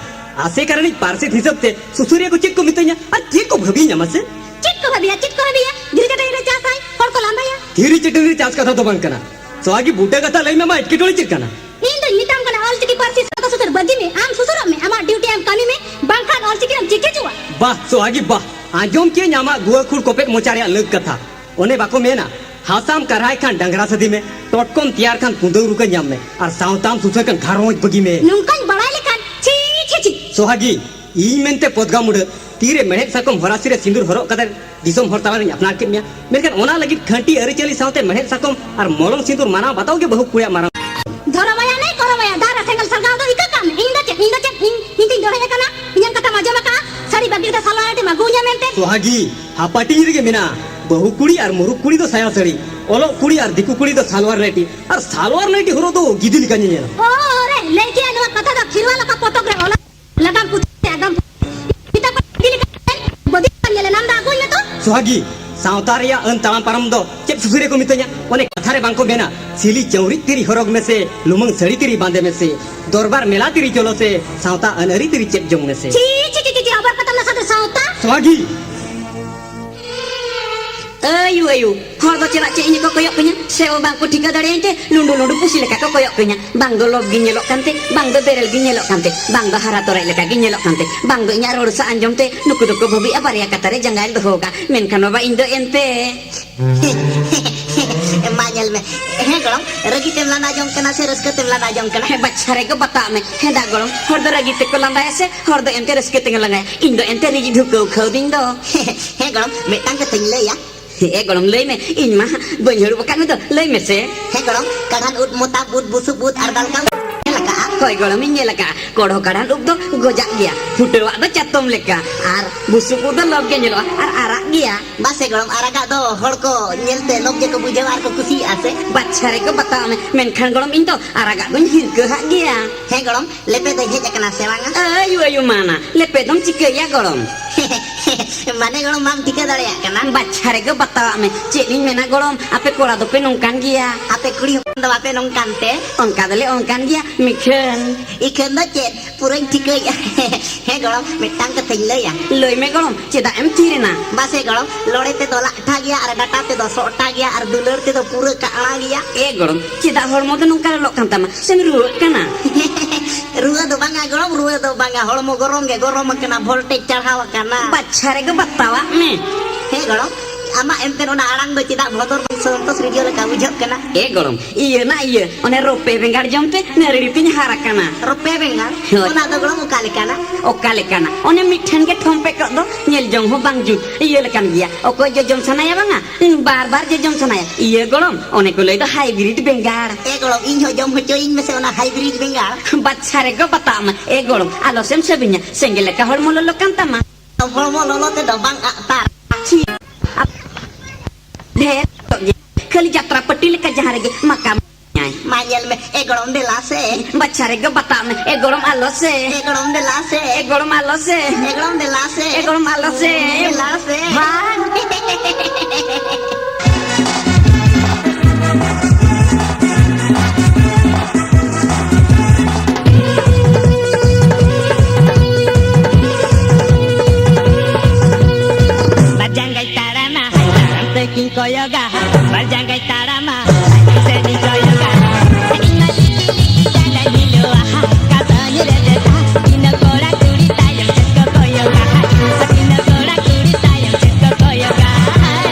ᱟᱥᱮ ᱠᱟᱨᱟᱱᱤᱡ ᱯᱟᱨᱥᱮᱛ ᱦᱤᱥᱟᱹᱵ ᱛᱮ ᱥᱩᱥᱟᱹᱨᱤᱭᱟᱹ ᱠᱚ ᱪᱮᱫ ᱠᱚ ᱢᱤᱛᱟᱹᱧᱟ ᱟᱨ ᱪᱮᱫ ᱠᱚ ᱵᱷᱟᱹᱵᱤᱭᱟᱹᱧᱟ ᱢᱟᱥᱮ? ᱪᱮᱫ ᱠᱚ ᱵᱷᱟᱹᱵᱤᱭᱟ, ᱪᱮᱫ ᱠᱚ ᱵᱷᱟᱹᱵᱤᱭᱟ? ᱫᱷᱤᱨᱤ ᱪᱟᱹᱴᱟᱹᱱᱤ ᱨᱮ ᱪᱟᱥᱟᱭ, ᱦᱚᱲ ᱠᱚ ᱞᱟᱸᱫᱟᱭᱟ᱾ ᱫᱷᱤᱨᱤ ᱪᱟᱹᱴᱟᱹᱱᱤ ᱨᱮ ᱪᱟᱥ ᱠᱟᱛᱷᱟ ᱫᱚ ᱵᱟᱝ ᱠᱟᱱᱟ᱾ ᱥᱚᱦᱟᱜᱤ, ᱵᱩᱴᱟᱹ ᱠᱟᱛᱷᱟ ᱞᱟᱹᱭ ᱢᱮ, ᱟᱢᱟᱜ ᱮᱴᱠᱮᱴᱚᱬᱮ ᱪᱮᱫ ᱠᱟᱱᱟ? ᱤᱧ ᱫᱩᱧ ᱢᱮᱛᱟᱢ ᱠᱟᱱᱟ, ᱚᱞᱪᱤᱠᱤ ᱯᱟᱹᱨᱥᱤ ᱥᱟᱶᱛᱟ ᱥᱩᱥᱟᱹᱨ ᱵᱟᱹᱜᱤ ᱢᱮ᱾ ᱟᱢ ᱥᱩᱥᱟᱹᱨᱚᱜ ᱢᱮ, ᱟᱢᱟᱜ ᱰᱤᱭᱩᱴᱤ ᱟᱢ ᱠᱟᱹᱢᱤ ᱢᱮ, ᱵᱟᱝᱠᱷᱟᱱ ᱚᱞᱪᱤᱠᱤ ᱨᱮᱢ ᱪᱤᱠᱤᱪᱚᱜᱼᱟ᱾ ᱵᱟᱦ ᱥᱚᱦᱟᱜᱤ ᱵᱟᱦ, ᱟᱸᱡᱚᱢ ᱠᱮᱫᱟᱹᱧ ᱟᱢᱟᱜ ᱜᱩᱣᱟᱹ ᱠᱷᱩᱲ ᱠᱚᱯᱮᱫ ᱢᱚᱪᱟ ᱨᱮᱭᱟᱜ ᱞᱟᱹᱠ ᱠᱟᱛᱷᱟ᱾ ᱚᱱᱮ ᱵᱟᱠᱚ ᱢᱮᱱᱟ, ᱦᱟᱥᱟᱢ ᱠᱟᱨᱦᱟᱭ ᱠᱷᱟᱱ ᱰᱟᱝᱨᱟ ᱥᱟᱹᱫᱷᱤ ᱢᱮ, ᱴᱚᱴᱠᱚᱢ ᱛᱮᱭᱟᱨ ᱠᱷᱟᱱ ᱠᱩᱸᱫᱟᱹᱣ ᱨᱩᱠᱟᱹ ᱧᱟᱢ ᱢᱮ, ᱟᱨ ᱥᱟᱶᱛᱟᱢ ᱥᱩᱥᱟᱹᱨ ᱠᱷᱟᱱ ᱜᱷᱟᱨᱚᱸᱡᱽ ᱵᱟᱹᱜᱤ ᱢᱮ᱾ ᱱᱚᱝᱠᱟᱧ ᱵᱟᱲᱟᱭ ᱞᱮᱠᱷᱟᱱ, ᱪᱷᱤ, ᱪᱷᱤ, ᱪᱷᱤ᱾ ᱥᱚᱦᱟᱜᱤ, ᱤᱧ ᱢᱮᱱᱛᱮ ᱯᱚᱫᱽᱜᱟ ᱢᱩᱰᱟᱹ, ᱛᱤᱨᱮ ᱢᱮᱲᱦᱮᱫ ᱥᱟᱠᱚᱢ ᱦᱚᱨᱟᱥᱤ ᱨᱮ ᱥᱤᱸᱫᱩᱨ ᱦᱚᱨᱚᱜ ᱠᱟᱛᱮ ᱫᱤᱥᱚᱢ ᱦᱚᱲ ᱛᱟᱞᱟᱨᱤᱧ ᱟᱯᱱᱟᱨ ᱠᱮᱫ ᱢᱮᱭᱟ, ᱢᱮᱱᱠᱷᱟᱱ ᱚᱱᱟ ᱞᱟᱹᱜᱤᱫ ᱠᱷᱟᱹᱱᱴᱤ ᱟᱹᱨᱤᱪᱟᱹᱞᱤ ᱥᱟᱶᱛᱮ ᱢᱮᱲᱦᱮᱫ ᱥᱟᱠᱚᱢ ᱟᱨ ᱢᱚᱞᱚᱝ ᱥᱤᱸᱫᱩᱨ ᱢᱟᱱᱟᱣ ᱵᱟᱛᱟᱣ ᱜᱮ ᱵᱟᱹᱦᱩ ᱠᱩᱲᱤᱭᱟᱜ ᱢᱟᱨᱟᱝ᱾ ᱫᱷᱚᱨᱚᱢᱟᱭᱟ ᱱᱟᱹᱭ ᱠᱚᱨᱚᱢᱟᱭᱟ, ᱫᱟᱨᱮ ᱥᱮᱸᱜᱮᱞ ᱥᱟᱞᱜᱟᱣ ᱫᱚ ᱤᱠᱟᱹ ᱠᱟᱜ ᱢᱮ᱾ ᱤᱧ ᱫᱚ ᱪᱮᱫ, ᱤᱧ ᱫᱚ ᱪᱮᱫ, ᱤᱧ, ᱤᱧ ᱛᱤᱧ ᱫᱚᱦᱚᱭ ᱟᱠᱟᱱᱟ? ᱤᱧᱟᱹᱜ ᱠᱟᱛᱷᱟᱢ ᱟᱸᱡᱚᱢ ᱟᱠᱟᱜᱼᱟ? ᱥᱟᱹᱲᱤ ᱵᱟᱹᱜᱤ ᱠᱟᱛᱮ ᱥᱟᱞᱣᱟᱨ ᱟᱹᱴᱤᱢ ᱟᱹᱜᱩ ᱤᱧᱟ ᱢᱮᱱᱛᱮ? ᱥᱚᱦᱟᱜᱤ, ᱦᱟᱯᱟᱴᱤᱧ ᱨᱮᱜᱮ ᱢᱮᱱᱟᱜᱼᱟ᱾ ᱵᱟᱹᱦᱩ ᱠᱩᱲᱤ ᱟᱨ ᱢᱩᱨᱩᱠ ᱠᱩᱲᱤ ᱫᱚ ᱥᱟᱭᱟ ᱥᱟᱹᱲᱤ, ᱚᱞᱚᱜ ᱠᱩᱲᱤ ᱟᱨ ᱫᱤᱠᱩ ᱠᱩᱲᱤ ᱫᱚ ᱥᱟᱞᱣᱟᱨ ᱱᱟᱭᱴᱤ, ᱟᱨ ᱥᱟᱞᱣᱟᱨ ᱱᱟᱭᱴᱤ ᱦᱚᱨᱚᱜ ᱫᱚ ᱜᱤᱫᱤ ᱞᱮᱠᱟ ᱧᱮᱧᱮᱞ᱾ ᱳ ᱨᱮ, ᱞᱟᱹᱭ ᱠᱮᱜᱼᱟ ᱱᱚᱣᱟ ᱠᱟᱛᱷᱟ ᱫᱚ ᱠᱷᱤᱨᱣᱟᱞ ᱚᱠᱟ ᱯᱚᱛᱚᱵ ᱨᱮ ᱚᱞ? ᱞᱟᱜᱟᱢ ᱯᱩᱛᱷᱤ ᱨᱮ ᱟᱜᱟᱢ ᱯᱩᱛᱷᱤ᱾ ᱢᱮᱛᱟ ᱠᱚ ᱤᱫᱤ ᱞᱮᱠᱟ ᱵᱚᱫᱤ ᱵᱟᱝ ᱧᱮᱞᱮ ᱱᱟᱢ ᱫᱟ ᱟᱹᱜᱩᱭ ᱢᱮ ᱛᱚ᱾ ᱥᱚᱦᱟᱜᱤ, ᱥᱟᱶᱛᱟ ᱨᱮᱭᱟᱜ ᱟᱹᱱ ᱛᱟᱲᱟᱢ ᱯᱟᱨᱚᱢ ᱫᱚ ᱪᱮᱫ ᱥᱩᱥᱟᱹᱨᱤᱭᱟᱹ ᱠᱚ ᱢᱤᱛᱟᱹᱧᱟ? ᱚᱱᱮ ᱠᱟᱛᱷᱟ ᱨᱮ ᱵᱟᱝ ᱠᱚ ᱢᱮᱱᱟ, ᱥᱤᱞᱤ ᱪᱟᱹᱣᱨᱤᱡ ᱛᱤᱨᱤ ᱦᱚᱨᱚᱜᱽ ᱢᱮᱥᱮ, ᱞᱩᱢᱟᱹᱝ ᱥᱟᱹᱲᱤ ᱛᱤᱨᱤ ᱵᱟᱸᱫᱮ ᱢᱮᱥᱮ, ᱫᱚᱨᱵᱟᱨ ᱢᱮᱞᱟ ᱛᱤᱨᱤ ᱪᱚᱞᱚ ᱥᱮ, ᱥᱟᱶᱛᱟ ᱟᱹᱱ ᱟᱹᱨᱤ ᱛᱤᱨᱤ ᱪᱮᱫ ᱡᱚᱝ ᱢᱮᱥᱮ᱾ ᱪᱷᱤ, ᱪᱷᱤ, ᱪᱷᱤ, ᱪᱷᱤ, ᱪᱷᱤ, ᱟᱵᱟᱨ ᱠᱟᱛᱷᱟ ᱱᱟᱥᱟ ᱫᱚ ᱥᱟᱶᱛᱟ᱾ ᱥᱚᱦᱟᱜᱤ! ᱟᱭᱩ, ᱟᱭᱩ, ᱦᱚᱲ ᱫᱚ ᱪᱮᱫᱟᱜ ᱪᱮᱫ ᱤᱧ ᱠᱚ ᱠᱚᱭᱚᱜ ᱠᱟᱹᱧᱟ? ᱥᱮ ᱵᱟᱝ ᱠᱚ ᱴᱷᱤᱠᱟᱹ ᱫᱟᱲᱮᱭᱟᱹᱧ ᱛᱮ ᱞᱩᱸᱰᱩ ᱞᱩᱸᱰᱩ ᱯᱩᱥᱤ ᱞᱮᱠᱟ ᱠᱚ ᱠᱚᱭᱚᱜ ᱠᱟᱹᱧᱟ᱾ ᱵᱟᱝ ᱫᱚ ᱞᱚᱵᱽ ᱜᱤᱧ ᱧᱮᱞᱚᱜ ᱠᱟᱱᱛᱮ, ᱵᱟᱝ ᱫᱚ ᱵᱮᱨᱮᱞ ᱜᱤᱧ ᱧᱮᱞᱚᱜ ᱠᱟᱱᱛᱮ, ᱵᱟᱝ ᱫᱚ ᱦᱟᱨᱟ ᱛᱚᱨᱚᱡ ᱞᱮᱠᱟ ᱜᱤᱧ ᱧᱮᱞᱚᱜ ᱠᱟᱱᱛᱮ, ᱵᱟᱝ ᱫᱚ ᱤᱧᱟᱜ ᱨᱚᱲ ᱥᱟᱜ ᱟᱸᱡᱚᱢ ᱛᱮ ᱱᱩᱠᱩ ᱫᱚᱠᱚ ᱵᱷᱟᱹᱵᱤᱜᱼᱟ ᱵᱟᱨᱭᱟ ᱠᱟᱛᱷᱟ ᱨᱮ ᱡᱟᱸᱜᱟᱭ ᱫᱚᱦᱚ ᱠᱟᱜᱼᱟ᱾ ᱢᱮᱱᱠᱷᱟᱱ ᱵᱟᱵᱟ, ᱤᱧ ᱫᱚ ᱮᱱᱛᱮ ᱢᱟᱧ ᱧᱮᱞ ᱢᱮ᱾ ᱦᱮᱸ ᱜᱚᱲᱚᱢ, ᱨᱟᱹᱜᱤ ᱛᱮᱢ ᱞᱟᱸᱫᱟ ᱡᱚᱝ ᱠᱟᱱᱟ ᱥᱮ ᱨᱟᱹᱥᱠᱟᱹ ᱛᱮᱢ ᱞᱟᱸᱫᱟ ᱡᱚᱝ ᱠᱟᱱᱟ? ᱦᱮᱸ, ᱵᱟᱪᱷᱟ ᱨᱮᱜᱮ ᱵᱟᱛᱟᱣ ᱢᱮ᱾ ᱦᱮᱸ ᱫᱟ ᱜᱚᱲᱚᱢ, ᱦᱚᱲ ᱫᱚ ᱨᱟᱹᱜᱤ ᱛᱮᱠᱚ ᱞᱟᱸᱫᱟᱭᱟ ᱥᱮ ᱦᱚᱲ ᱫᱚ ᱮᱱᱛᱮ ᱨᱟᱹᱥᱠᱟᱹ ᱛᱮᱜᱮ ᱞᱟᱸᱫᱟᱭᱟ? ᱤᱧ ᱫᱚ ᱮᱱᱛᱮ ᱨᱤᱜᱤ ᱰᱷᱩᱠᱟᱹᱣ ᱠᱷᱟᱹᱣ ᱫᱤᱧ ᱫᱚ᱾ ᱦᱮᱸ ᱜᱚᱲᱚᱢ, ᱢᱤᱫᱴᱟᱝ ᱠᱟᱛᱷᱟᱧ ᱞᱟᱹᱭᱟ᱾ ᱦᱮᱸ ᱜᱚᱲᱚᱢ, ᱞᱟᱹᱭ ᱢᱮ, ᱤᱧ ᱢᱟ ᱵᱟᱹᱧ ᱦᱟᱹᱲᱩᱵ ᱟᱠᱟᱫ ᱢᱮ ᱫᱚ, ᱞᱟᱹᱭ ᱢᱮᱥᱮ᱾ ᱦᱮᱸ ᱜᱚᱲᱚᱢ, ᱠᱟᱰᱷᱟᱱ ᱩᱫ, ᱢᱚᱛᱟᱢ ᱩᱫ, ᱵᱩᱥᱩᱵ ᱩᱫ ᱟᱨ ᱫᱟᱞᱠᱟᱢ ᱧᱮᱞ ᱟᱠᱟᱜᱼᱟ? ᱦᱳᱭ ᱜᱚᱲᱚᱢ, ᱤᱧ ᱧᱮᱞ ᱟᱠᱟᱜᱼᱟ᱾ ᱠᱚᱲᱦᱚ ᱠᱟᱰᱷᱟᱱ ᱩᱫ ᱫᱚ ᱜᱚᱡᱟᱜ ᱜᱮᱭᱟ, ᱯᱷᱩᱴᱟᱹᱣᱟᱜ ᱫᱚ ᱪᱟᱛᱚᱢ ᱞᱮᱠᱟ, ᱟᱨ ᱵᱩᱥᱩᱵ ᱩᱫ ᱫᱚ ᱞᱚᱵ ᱜᱮ ᱧᱮᱞᱚᱜᱼᱟ ᱟᱨ ᱟᱨᱟᱜ ᱜᱮᱭᱟ᱾ ᱵᱟᱥᱮ ᱜᱚᱲᱚᱢ, ᱟᱨᱟᱜᱟᱜ ᱫᱚ ᱦᱚᱲ ᱠᱚ ᱧᱮᱞᱛᱮ ᱞᱚᱵ ᱜᱮᱠᱚ ᱵᱩᱡᱷᱟᱹᱣᱟ ᱟᱨ ᱠᱚ ᱠᱩᱥᱤᱭᱟᱜᱼᱟ ᱥᱮ᱾ ᱵᱟᱪᱷᱟ ᱨᱮᱜᱮ ᱵᱟᱛᱟᱣ ᱢᱮ, ᱢᱮᱱᱠᱷᱟᱱ ᱜᱚᱲᱚᱢ, ᱤᱧ ᱫᱚ ᱟᱨᱟᱜᱟᱜ ᱫᱚᱧ ᱦᱤᱨᱠᱟᱹᱦᱟᱜ ᱜᱮᱭᱟ᱾ ᱦᱮᱸ ᱜᱚᱲᱚᱢ, ᱞᱮᱯᱮ ᱫᱚᱭ ᱦᱮᱡ ᱟᱠᱟᱱᱟ ᱥᱮ ᱵᱟᱝᱟ? ᱟᱭᱩ, ᱟᱭᱩ, ᱢᱟᱱᱟ, ᱞᱮᱯᱮ ᱫᱚᱢ ᱪᱤᱠᱟᱹᱭᱟ ᱜᱚᱲᱚᱢ? ᱢᱟᱱᱮ ᱜᱚᱲᱚᱢ, ᱵᱟᱢ ᱴᱷᱤᱠᱟᱹ ᱫᱟᱲᱮᱭᱟᱜ ᱠᱟᱱᱟ? ᱵᱟᱪᱷᱟ ᱨᱮᱜᱮ ᱵᱟᱛᱟᱣᱟᱜ ᱢᱮ, ᱪᱮᱫ ᱤᱧ ᱢᱮᱱᱟ ᱜᱚᱲᱚᱢ, ᱟᱯᱮ ᱠᱚᱲᱟ ᱫᱚᱯᱮ ᱱᱚᱝᱠᱟᱱ ᱜᱮᱭᱟ᱾ ᱟᱯᱮ ᱠᱩᱲᱤ ᱦᱚᱯᱚᱱ ᱫᱚ ᱵᱟᱯᱮ ᱱᱚᱝᱠᱟᱱ ᱛᱮ? ᱚᱱᱠᱟ ᱫᱚᱞᱮ ᱚᱱᱠᱟᱱ ᱜᱮᱭᱟ, ᱢᱤᱠᱷᱟᱹᱱ᱾ ᱤᱠᱷᱟᱹᱱ ᱫᱚ ᱪᱮᱫ? ᱯᱩᱨᱟᱹᱧ ᱴᱷᱤᱠᱟᱹᱭᱮᱫᱼᱟ᱾ ᱦᱮᱸ ᱜᱚᱲᱚᱢ, ᱢᱤᱫᱴᱟᱝ ᱠᱟᱛᱷᱟᱧ ᱞᱟᱹᱭᱟ᱾ ᱞᱟᱹᱭ ᱢᱮ ᱜᱚᱲᱚᱢ, ᱪᱮᱫᱟᱜ ᱮᱢ ᱛᱷᱤᱨ ᱮᱱᱟ? ᱵᱟᱥᱮ ᱜᱚᱲᱚᱢ, ᱞᱚᱲᱮ ᱛᱮᱫᱚ ᱞᱟᱜᱴᱷᱟ ᱜᱮᱭᱟ ᱟᱨ ᱰᱟᱴᱟ ᱛᱮᱫᱚ ᱥᱚᱜᱴᱟ ᱜᱮᱭᱟ ᱟᱨ ᱫᱩᱞᱟᱹᱲ ᱛᱮᱫᱚ ᱯᱩᱨᱟᱹ ᱠᱟᱜᱲᱟ ᱜᱮᱭᱟ᱾ ᱮ ᱜᱚᱲᱚᱢ, ᱪᱮᱫᱟᱜ ᱦᱚᱲᱢᱚ ᱫᱚ ᱱᱚᱝᱠᱟ ᱞᱚᱞᱚᱜ ᱠᱟᱱ ᱛᱟᱢᱟ? ᱥᱮᱢ ᱨᱩᱣᱟᱹᱜ ᱠᱟᱱᱟ? ᱨᱩᱣᱟᱹ ᱫᱚ ᱵᱟᱝᱟ ᱜᱚᱲᱚᱢ, ᱨᱩᱣᱟᱹ ᱫᱚ ᱵᱟᱝᱟ, ᱦᱚᱲᱢᱚ ᱜᱚᱨᱚᱢ ᱜᱮ ᱜᱚᱨᱚᱢ ᱟᱠᱟᱱᱟ, voltage ᱪᱟᱲᱦᱟᱣ ᱟᱠᱟᱱᱟ᱾ ᱵᱟᱪᱷᱟ ᱨᱮᱜᱮ ᱵᱟᱛᱟᱣᱟᱜ ᱢᱮ᱾ ᱦᱮᱸ ᱜᱚᱲᱚᱢ, ᱟᱢᱟᱜ ᱮᱱᱛᱮ ᱚᱱᱟ ᱟᱲᱟᱝ ᱫᱚ ᱪᱮᱫᱟᱜ ᱵᱷᱚᱫᱚᱨ ᱥᱚᱱᱛᱳᱥ ᱨᱮᱰᱤᱭᱳ ᱞᱮᱠᱟ ᱵᱩᱡᱷᱟᱹᱜ ᱠᱟᱱᱟ? ᱮ ᱜᱚᱲᱚᱢ, ᱤᱭᱟᱹ ᱱᱟ ᱤᱭᱟᱹ, ᱚᱱᱮ ᱨᱚᱯᱮ ᱵᱮᱸᱜᱟᱲ ᱡᱚᱢ ᱛᱮ ᱱᱟᱹᱨᱲᱤ ᱛᱤᱧ ᱦᱟᱨ ᱟᱠᱟᱱᱟ᱾ ᱨᱚᱯᱮ ᱵᱮᱸᱜᱟᱲ? ᱦᱳᱭ᱾ ᱚᱱᱟ ᱫᱚ ᱜᱚᱲᱚᱢ ᱚᱠᱟ ᱞᱮᱠᱟᱱᱟ? ᱚᱠᱟ ᱞᱮᱠᱟᱱᱟ? ᱚᱱᱮ ᱢᱤᱫᱴᱷᱮᱱ ᱜᱮ ᱴᱷᱚᱢᱯᱮ ᱠᱚᱜ ᱫᱚ, ᱧᱮᱞ ᱡᱚᱝ ᱦᱚᱸ ᱵᱟᱝ ᱡᱩᱛ, ᱤᱭᱟᱹ ᱞᱮᱠᱟᱱ ᱜᱮᱭᱟ᱾ ᱚᱠᱚᱭ ᱡᱚᱡᱚᱢ ᱥᱟᱱᱟᱭᱟ ᱵᱟᱝᱟ, ᱵᱟᱨ ᱵᱟᱨ ᱡᱚᱡᱚᱢ ᱥᱟᱱᱟᱭᱟ᱾ ᱤᱭᱟᱹ ᱜᱚᱲᱚᱢ, ᱚᱱᱮ ᱠᱚ ᱞᱟᱹᱭ ᱫᱚ hybrid ᱵᱮᱸᱜᱟᱲ᱾ ᱮ ᱜᱚᱲᱚᱢ, ᱤᱧ ᱦᱚᱸ ᱡᱚᱢ ᱦᱚᱪᱚᱭᱤᱧ ᱢᱮᱥᱮ ᱚᱱᱟ hybrid ᱵᱮᱸᱜᱟᱲ᱾ ᱵᱟᱪᱷᱟ ᱨᱮᱜᱮ ᱵᱟᱛᱟᱜ ᱢᱮ᱾ ᱮ ᱜᱚᱲᱚᱢ, ᱟᱞᱚ ᱥᱮᱢ ᱥᱟᱹᱵᱤᱧᱟ, ᱥᱮᱸᱜᱮᱞ ᱞᱮᱠᱟ ᱦᱚᱲᱢᱚ ᱞᱚᱞᱚ ᱠᱟᱱ ᱛᱟᱢᱟ᱾ ᱦᱚᱲᱢᱚ ᱞᱚᱞᱚ ᱛᱮᱫᱚ ᱵᱟᱝ ᱟᱜ ᱛᱟᱨ᱾ ᱪᱷᱤ, ᱟᱯ-, ᱰᱷᱮᱨ ᱧᱚᱜ ᱜᱮ᱾ ᱠᱷᱟᱹᱞᱤ ᱡᱟᱛᱨᱟ ᱯᱟᱹᱴᱤ ᱞᱮᱠᱟ ᱡᱟᱦᱟᱸ ᱨᱮᱜᱮ ᱢᱟᱠᱟ ᱧᱟᱭ᱾ ᱢᱟ ᱧᱮᱞ ᱢᱮ, ᱮ ᱜᱚᱲᱚᱢ ᱫᱮᱞᱟ ᱥᱮ᱾ ᱵᱟᱪᱷᱟ ᱨᱮᱜᱮ ᱵᱟᱛᱟᱜ ᱢᱮ, ᱮ ᱜᱚᱲᱚᱢ ᱟᱞᱚ ᱥᱮ᱾ ᱮ ᱜᱚᱲᱚᱢ ᱫᱮᱞᱟ ᱥᱮ᱾ ᱮ ᱜᱚᱲᱚᱢ ᱟᱞᱚ ᱥᱮ᱾ ᱮ ᱜᱚᱲᱚᱢ ᱫᱮᱞᱟ ᱥᱮ᱾ ᱮ ᱜᱚᱲᱚᱢ ᱟᱞᱚ ᱥᱮ᱾ ᱫᱮᱞᱟ ᱥᱮ᱾ ᱵᱟᱝ᱾ ᱵᱟᱨ ᱡᱟᱸᱜᱟᱭ ᱛᱟᱲᱟᱢᱟ, ᱦᱟᱭ ᱛᱟᱲᱟᱢ ᱛᱮᱠᱤᱱ ᱠᱚᱭᱚᱜᱟ᱾ ᱵᱟᱨ ᱡᱟᱸᱜᱟᱭ ᱛᱟᱲᱟᱢᱟ, ᱦᱟᱭ ᱥᱮᱫ ᱤᱧ ᱠᱚᱭᱚᱜᱟ᱾ ᱤᱧ ᱢᱟ ᱞᱤᱴᱤ ᱞᱤᱴᱤ ᱪᱟᱸᱫᱟᱧ ᱦᱤᱞᱚᱜᱼᱟ, ᱠᱟᱫᱚᱧ ᱨᱮᱵᱮᱫᱟ᱾ ᱛᱤᱱᱟᱹᱜ ᱠᱚᱲᱟ ᱠᱩᱲᱤ ᱛᱟᱭᱚᱢ ᱥᱮᱫ ᱠᱚ ᱠᱚᱭᱚᱜᱟ᱾ ᱛᱤᱱᱟᱹᱜ ᱠᱚᱲᱟ ᱠᱩᱲᱤ ᱛᱟᱭᱚᱢ ᱥᱮᱫ ᱠᱚ ᱠᱚᱭᱚᱜᱟ᱾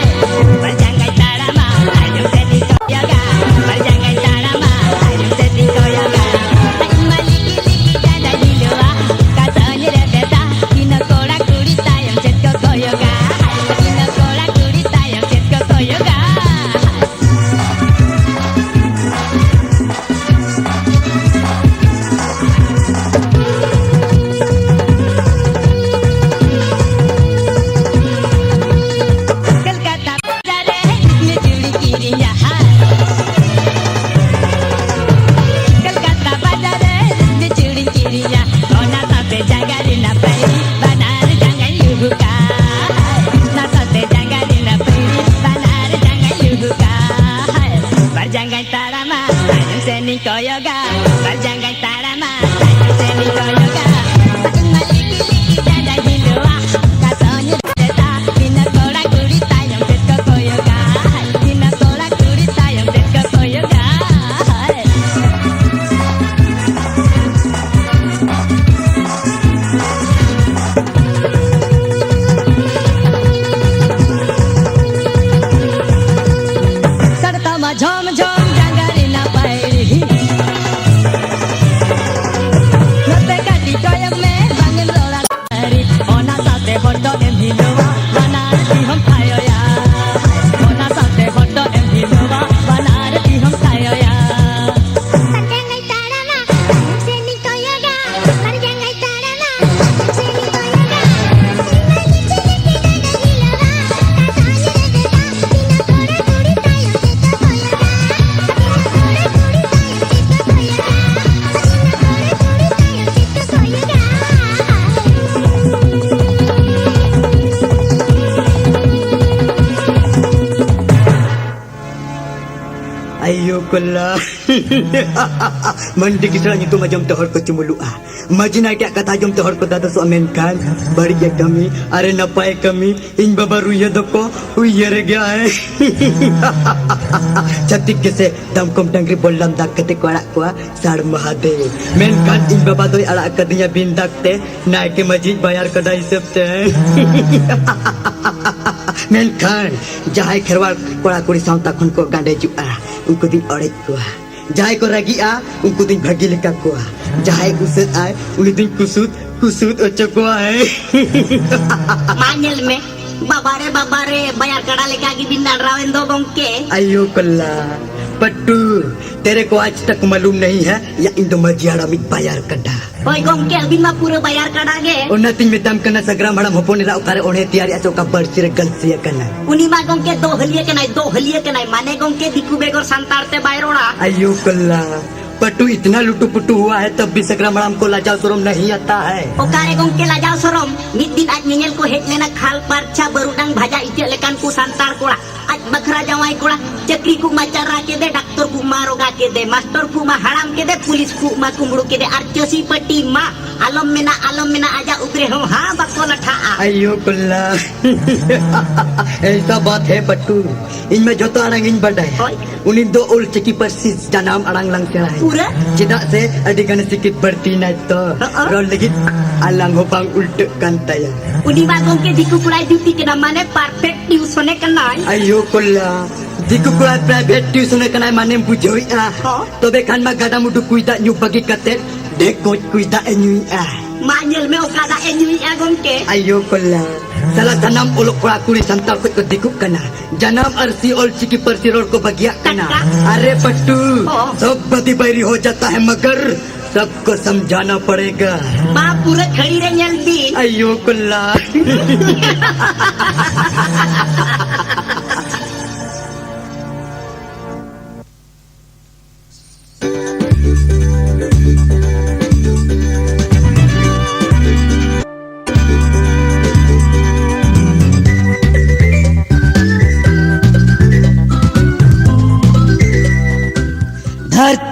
ᱵᱟᱨ ᱡᱟᱸᱜᱟᱭ ᱠᱚᱞᱟ᱾ ᱢᱟᱱᱰᱤ ᱠᱤᱥᱟᱹᱬᱟᱜ ᱧᱩᱛᱩᱢ ᱟᱸᱡᱚᱢ ᱛᱮ ᱦᱚᱲ ᱠᱚ ᱪᱩᱢᱩᱞᱩᱜᱼᱟ, ᱢᱟᱹᱡᱷᱤ ᱱᱟᱭᱠᱮᱭᱟᱜ ᱠᱟᱛᱷᱟ ᱟᱸᱡᱚᱢ ᱛᱮ ᱦᱚᱲ ᱠᱚ ᱫᱟᱫᱚᱥᱚᱜᱼᱟ, ᱢᱮᱱᱠᱷᱟᱱ ᱵᱟᱹᱲᱤᱡ ᱮ ᱠᱟᱹᱢᱤ, ᱟᱨᱮ ᱱᱟᱯᱟᱭ ᱠᱟᱹᱢᱤ, ᱤᱧ ᱵᱟᱵᱟ ᱨᱩᱭᱟᱹ ᱫᱚᱠᱚ ᱩᱭᱦᱟᱹᱨ ᱜᱮᱭᱟ᱾ ᱪᱷᱟᱹᱛᱤᱠ ᱜᱮᱥᱮ ᱫᱟᱢᱠᱚᱢ ᱰᱟᱝᱨᱤ ᱵᱚᱞᱞᱟᱢ ᱫᱟᱜ ᱠᱟᱛᱮ ᱠᱚ ᱟᱲᱟᱜ ᱠᱚᱣᱟ ᱥᱟᱲ ᱢᱟᱦᱟᱫᱮᱵ, ᱢᱮᱱᱠᱷᱟᱱ ᱤᱧ ᱵᱟᱵᱟ ᱫᱚᱭ ᱟᱲᱟᱜ ᱟᱠᱟᱫᱤᱧᱟ ᱵᱤᱱ ᱫᱟᱜ ᱛᱮ ᱱᱟᱭᱠᱮ ᱢᱟᱹᱡᱷᱤ ᱵᱟᱭᱟᱨ ᱠᱟᱰᱟ ᱦᱤᱥᱟᱹᱵ ᱛᱮ᱾ ᱢᱮᱱᱠᱷᱟᱱ ᱡᱟᱦᱟᱸᱭ ᱠᱷᱮᱨᱣᱟᱲ ᱠᱚᱲᱟ ᱠᱩᱲᱤ ᱥᱟᱶᱛᱟ ᱠᱷᱚᱱ ᱠᱚ ᱜᱟᱸᱰᱮᱡᱚᱜᱼᱟ, ᱩᱱᱠᱩ ᱫᱚᱧ ᱚᱲᱮᱡ ᱠᱚᱣᱟ᱾ ᱡᱟᱦᱟᱸᱭ ᱠᱚ ᱨᱟᱹᱜᱤᱜᱼᱟ, ᱩᱱᱠᱩ ᱫᱚᱧ ᱵᱷᱟᱹᱜᱤ ᱞᱮᱠᱟ ᱠᱚᱣᱟ᱾ ᱡᱟᱦᱟᱸᱭ ᱩᱥᱟᱹᱫ ᱟᱭ, ᱩᱱᱤ ᱫᱚᱧ ᱠᱩᱥᱩᱫ ᱠᱩᱥᱩᱫ ᱚᱪᱚ ᱠᱚᱣᱟ᱾ ᱢᱟ ᱧᱮᱞ ᱢᱮ, ᱵᱟᱵᱟᱨᱮ ᱵᱟᱵᱟᱨᱮ, ᱵᱟᱭᱟᱨ ᱠᱟᱰᱟ ᱞᱮᱠᱟ ᱜᱮᱵᱤᱱ ᱱᱟᱰᱨᱟᱣᱮᱱ ᱫᱚ ᱜᱚᱢᱠᱮ᱾ ᱟᱭᱳ ᱠᱚᱞᱞᱟ, ᱯᱟᱴᱴᱩ, ᱛᱮᱨᱮ ᱠᱚ ᱟᱡ ᱛᱟᱠ ᱢᱟᱞᱩᱢ ᱱᱟᱦᱤ ᱦᱮ ᱭᱟ ᱤᱧ ᱫᱚ ᱢᱟᱹᱡᱷᱤ ᱦᱟᱲᱟᱢᱤᱡ ᱵᱟᱭᱟᱨ ᱠᱟᱰᱟ᱾ ᱦᱳᱭ ᱜᱚᱢᱠᱮ, ᱟᱹᱵᱤᱱ ᱢᱟ ᱯᱩᱨᱟᱹ ᱵᱟᱭᱟᱨ ᱠᱟᱰᱟ ᱜᱮ᱾ ᱚᱱᱟᱛᱤᱧ ᱢᱮᱛᱟᱢ ᱠᱟᱱᱟ, ᱥᱟᱜᱽᱨᱟᱢ ᱦᱟᱲᱟᱢ ᱦᱚᱯᱚᱱ ᱮᱨᱟ ᱚᱠᱟᱨᱮ ᱚᱬᱦᱮ ᱛᱮᱭᱟᱨᱮᱜᱼᱟ ᱥᱮ ᱚᱠᱟ ᱵᱟᱹᱲᱥᱤ ᱨᱮ ᱜᱟᱹᱞᱥᱤ ᱟᱠᱟᱱᱟ? ᱩᱱᱤ ᱢᱟ ᱜᱚᱢᱠᱮ ᱫᱚᱦᱟᱹᱞᱤᱭᱟᱹ ᱠᱟᱱᱟᱭ, ᱫᱚᱦᱟᱹᱞᱤᱭᱟᱹ ᱠᱟᱱᱟᱭ, ᱢᱟᱱᱮ ᱜᱚᱢᱠᱮ ᱫᱤᱠᱩ ᱵᱮᱜᱚᱨ ᱥᱟᱱᱛᱟᱲ ᱛᱮ ᱵᱟᱭ ᱨᱚᱲᱟ᱾ ᱟᱭᱳ ᱠᱚᱞᱞᱟ, ᱯᱟᱴᱩ ᱤᱛᱱᱟ ᱞᱩᱴᱩ ᱯᱩᱴᱩ ᱦᱩᱣᱟ ᱦᱮ ᱛᱟᱵ ᱵᱷᱤ ᱥᱟᱜᱽᱨᱟᱢ ᱦᱟᱲᱟᱢ ᱠᱚ ᱞᱟᱡᱟᱣ ᱥᱚᱨᱚᱢ ᱱᱟᱦᱤ ᱟᱛᱟ ᱦᱮ᱾ ᱚᱠᱟᱨᱮ ᱜᱚᱢᱠᱮ ᱞᱟᱡᱟᱣ ᱥᱚᱨᱚᱢ? ᱢᱤᱫ ᱫᱤᱱ ᱟᱡ ᱧᱮᱧᱮᱞ ᱠᱚ ᱦᱮᱡ ᱞᱮᱱᱟ ᱠᱷᱟᱞ ᱯᱟᱨᱪᱷᱟ ᱵᱟᱹᱨᱩᱰᱟᱝ ᱵᱷᱟᱡᱟ ᱤᱪᱟᱹᱜ ᱞᱮᱠᱟᱱ ᱠᱚ ᱥᱟᱱᱛᱟᱲ ᱠᱚᱲᱟ᱾ ᱟᱡ ᱵᱟᱠᱷᱨᱟ ᱡᱟᱶᱟᱭ ᱠᱚᱲᱟ, ᱪᱟᱹᱠᱨᱤ ᱠᱚ ᱢᱟ ᱪᱟᱨᱟ ᱠᱮᱫᱮ, ᱰᱟᱠᱛᱚᱨ ᱠᱚ ᱢᱟ ᱨᱚᱜᱟ ᱠᱮᱫᱮ, ᱢᱟᱥᱴᱚᱨ ᱠᱚ ᱢᱟ ᱦᱟᱲᱟᱢ ᱠᱮᱫᱮ, ᱯᱩᱞᱤᱥ ᱠᱚ ᱢᱟ ᱠᱩᱢᱵᱽᱲᱩ ᱠᱮᱫᱮ, ᱟᱨ ᱪᱟᱹᱥᱤ ᱯᱟᱹᱴᱤ ᱢᱟ ᱟᱞᱚᱢ ᱢᱮᱱᱟ, ᱟᱞᱚᱢ ᱢᱮᱱᱟ, ᱟᱡᱟᱜ ᱩᱵ ᱨᱮᱦᱚᱸ ᱦᱟᱸ ᱵᱟᱠᱚ ᱞᱟᱴᱷᱟᱜᱼᱟ᱾ ᱟᱭᱳ ᱠᱚᱞᱞᱟ᱾ ᱮᱭᱥᱟ ᱵᱟᱛ ᱦᱮ ᱯᱟᱴᱴᱩ, ᱤᱧ ᱢᱟ ᱡᱚᱛᱚ ᱟᱲᱟᱝ ᱤᱧ ᱵᱟᱰᱟᱭᱟ᱾ ᱦᱳᱭ᱾ ᱩᱱᱤ ᱫᱚ ᱚᱞ ᱪᱤᱠᱤ ᱯᱟᱹᱨᱥᱤ ᱡᱟᱱᱟᱢ ᱟᱲᱟᱝ ᱞᱟᱝ ᱥᱮᱬᱟᱭᱟ᱾ ᱯᱩᱨᱟᱹ? ᱪᱮᱫᱟᱜ ᱥᱮ ᱟᱹᱰᱤ ᱜᱟᱱ ᱥᱤᱠᱷᱤᱛ ᱵᱟᱹᱲᱛᱤᱭᱮᱱᱟᱭ ᱛᱚ, ᱦᱚᱸᱜᱼᱚ᱾ ᱨᱚᱲ ᱞᱟᱹᱜᱤᱫ ᱟᱞᱟᱝ ᱦᱚᱸ ᱵᱟᱝ ᱩᱞᱴᱟᱹᱜ ᱠᱟᱱ ᱛᱟᱭᱟ᱾ ᱩᱱᱤ ᱢᱟ ᱜᱚᱢᱠᱮ ᱫᱤᱠᱩ ᱠᱚᱲᱟᱭ ᱡᱩᱛᱤ ᱠᱟᱱᱟ, ᱢᱟᱱᱮ ᱯᱟᱨᱯᱷᱮᱠᱴ ᱴᱤᱭᱩᱥᱚᱱᱮ ᱠᱟᱱᱟᱭ᱾ ᱟᱭᱳ ᱠᱚᱞᱞᱟ, ᱫᱤᱠᱩ ᱠᱚᱲᱟ ᱯᱨᱟᱭᱵᱷᱮᱴ ᱴᱤᱭᱩᱥᱚᱱᱮ ᱠᱟᱱᱟᱭ ᱢᱟᱱᱮᱢ ᱵᱩᱡᱷᱟᱹᱣᱮᱫᱼᱟ? ᱦᱚᱸ᱾ ᱛᱚᱵᱮ ᱠᱷᱟᱱ ᱢᱟ ᱜᱟᱰᱟ ᱢᱩᱰᱩ ᱠᱩᱧ ᱫᱟᱜ ᱧᱩ ᱵᱟᱹᱜᱤ ᱠᱟᱛᱮ ᱰᱷᱮᱠᱚᱡ ᱠᱩᱧ ᱫᱟᱜ ᱮ ᱧᱩᱭᱮᱫᱼᱟ᱾ ᱢᱟ ᱧᱮᱞ ᱢᱮ ᱚᱠᱟ ᱫᱟᱜ ᱮ ᱧᱩᱭᱮᱫᱼᱟ ᱜᱚᱢᱠᱮ᱾ ᱟᱭᱳ ᱠᱚᱞᱞᱟ, ᱥᱟᱞᱟ ᱥᱟᱱᱟᱢ ᱚᱞᱚᱜ ᱠᱚᱲᱟ ᱠᱩᱲᱤ ᱥᱟᱱᱛᱟᱲ ᱠᱷᱚᱡ ᱠᱚ ᱫᱤᱠᱩᱜ ᱠᱟᱱᱟ, ᱡᱟᱱᱟᱢ ᱟᱹᱨᱥᱤ ᱚᱞ ᱪᱤᱠᱤ ᱯᱟᱹᱨᱥᱤ ᱨᱚᱲ ᱠᱚ ᱵᱟᱹᱜᱤᱭᱟᱜ ᱠᱟᱱᱟ᱾ ᱴᱟᱴᱠᱟ᱾ ᱟᱨᱮ ᱯᱟᱴᱴᱩ, ᱦᱚᱸ᱾ ᱥᱚᱵ ᱵᱟᱫᱤ ᱵᱟᱭᱨᱤ ᱦᱳ ᱡᱟᱛᱟ ᱦᱮ ᱢᱟᱜᱟᱨ ᱥᱚᱵᱠᱚ ᱥᱟᱢᱡᱷᱟᱱᱟ ᱯᱟᱲᱮᱜᱟ᱾ ᱢᱟ ᱯᱩᱨᱟᱹ ᱠᱷᱟᱹᱲᱤ ᱨᱮ ᱧᱮᱞ ᱵᱤᱱ᱾ ᱟᱭᱳ ᱠᱚᱞᱞᱟ᱾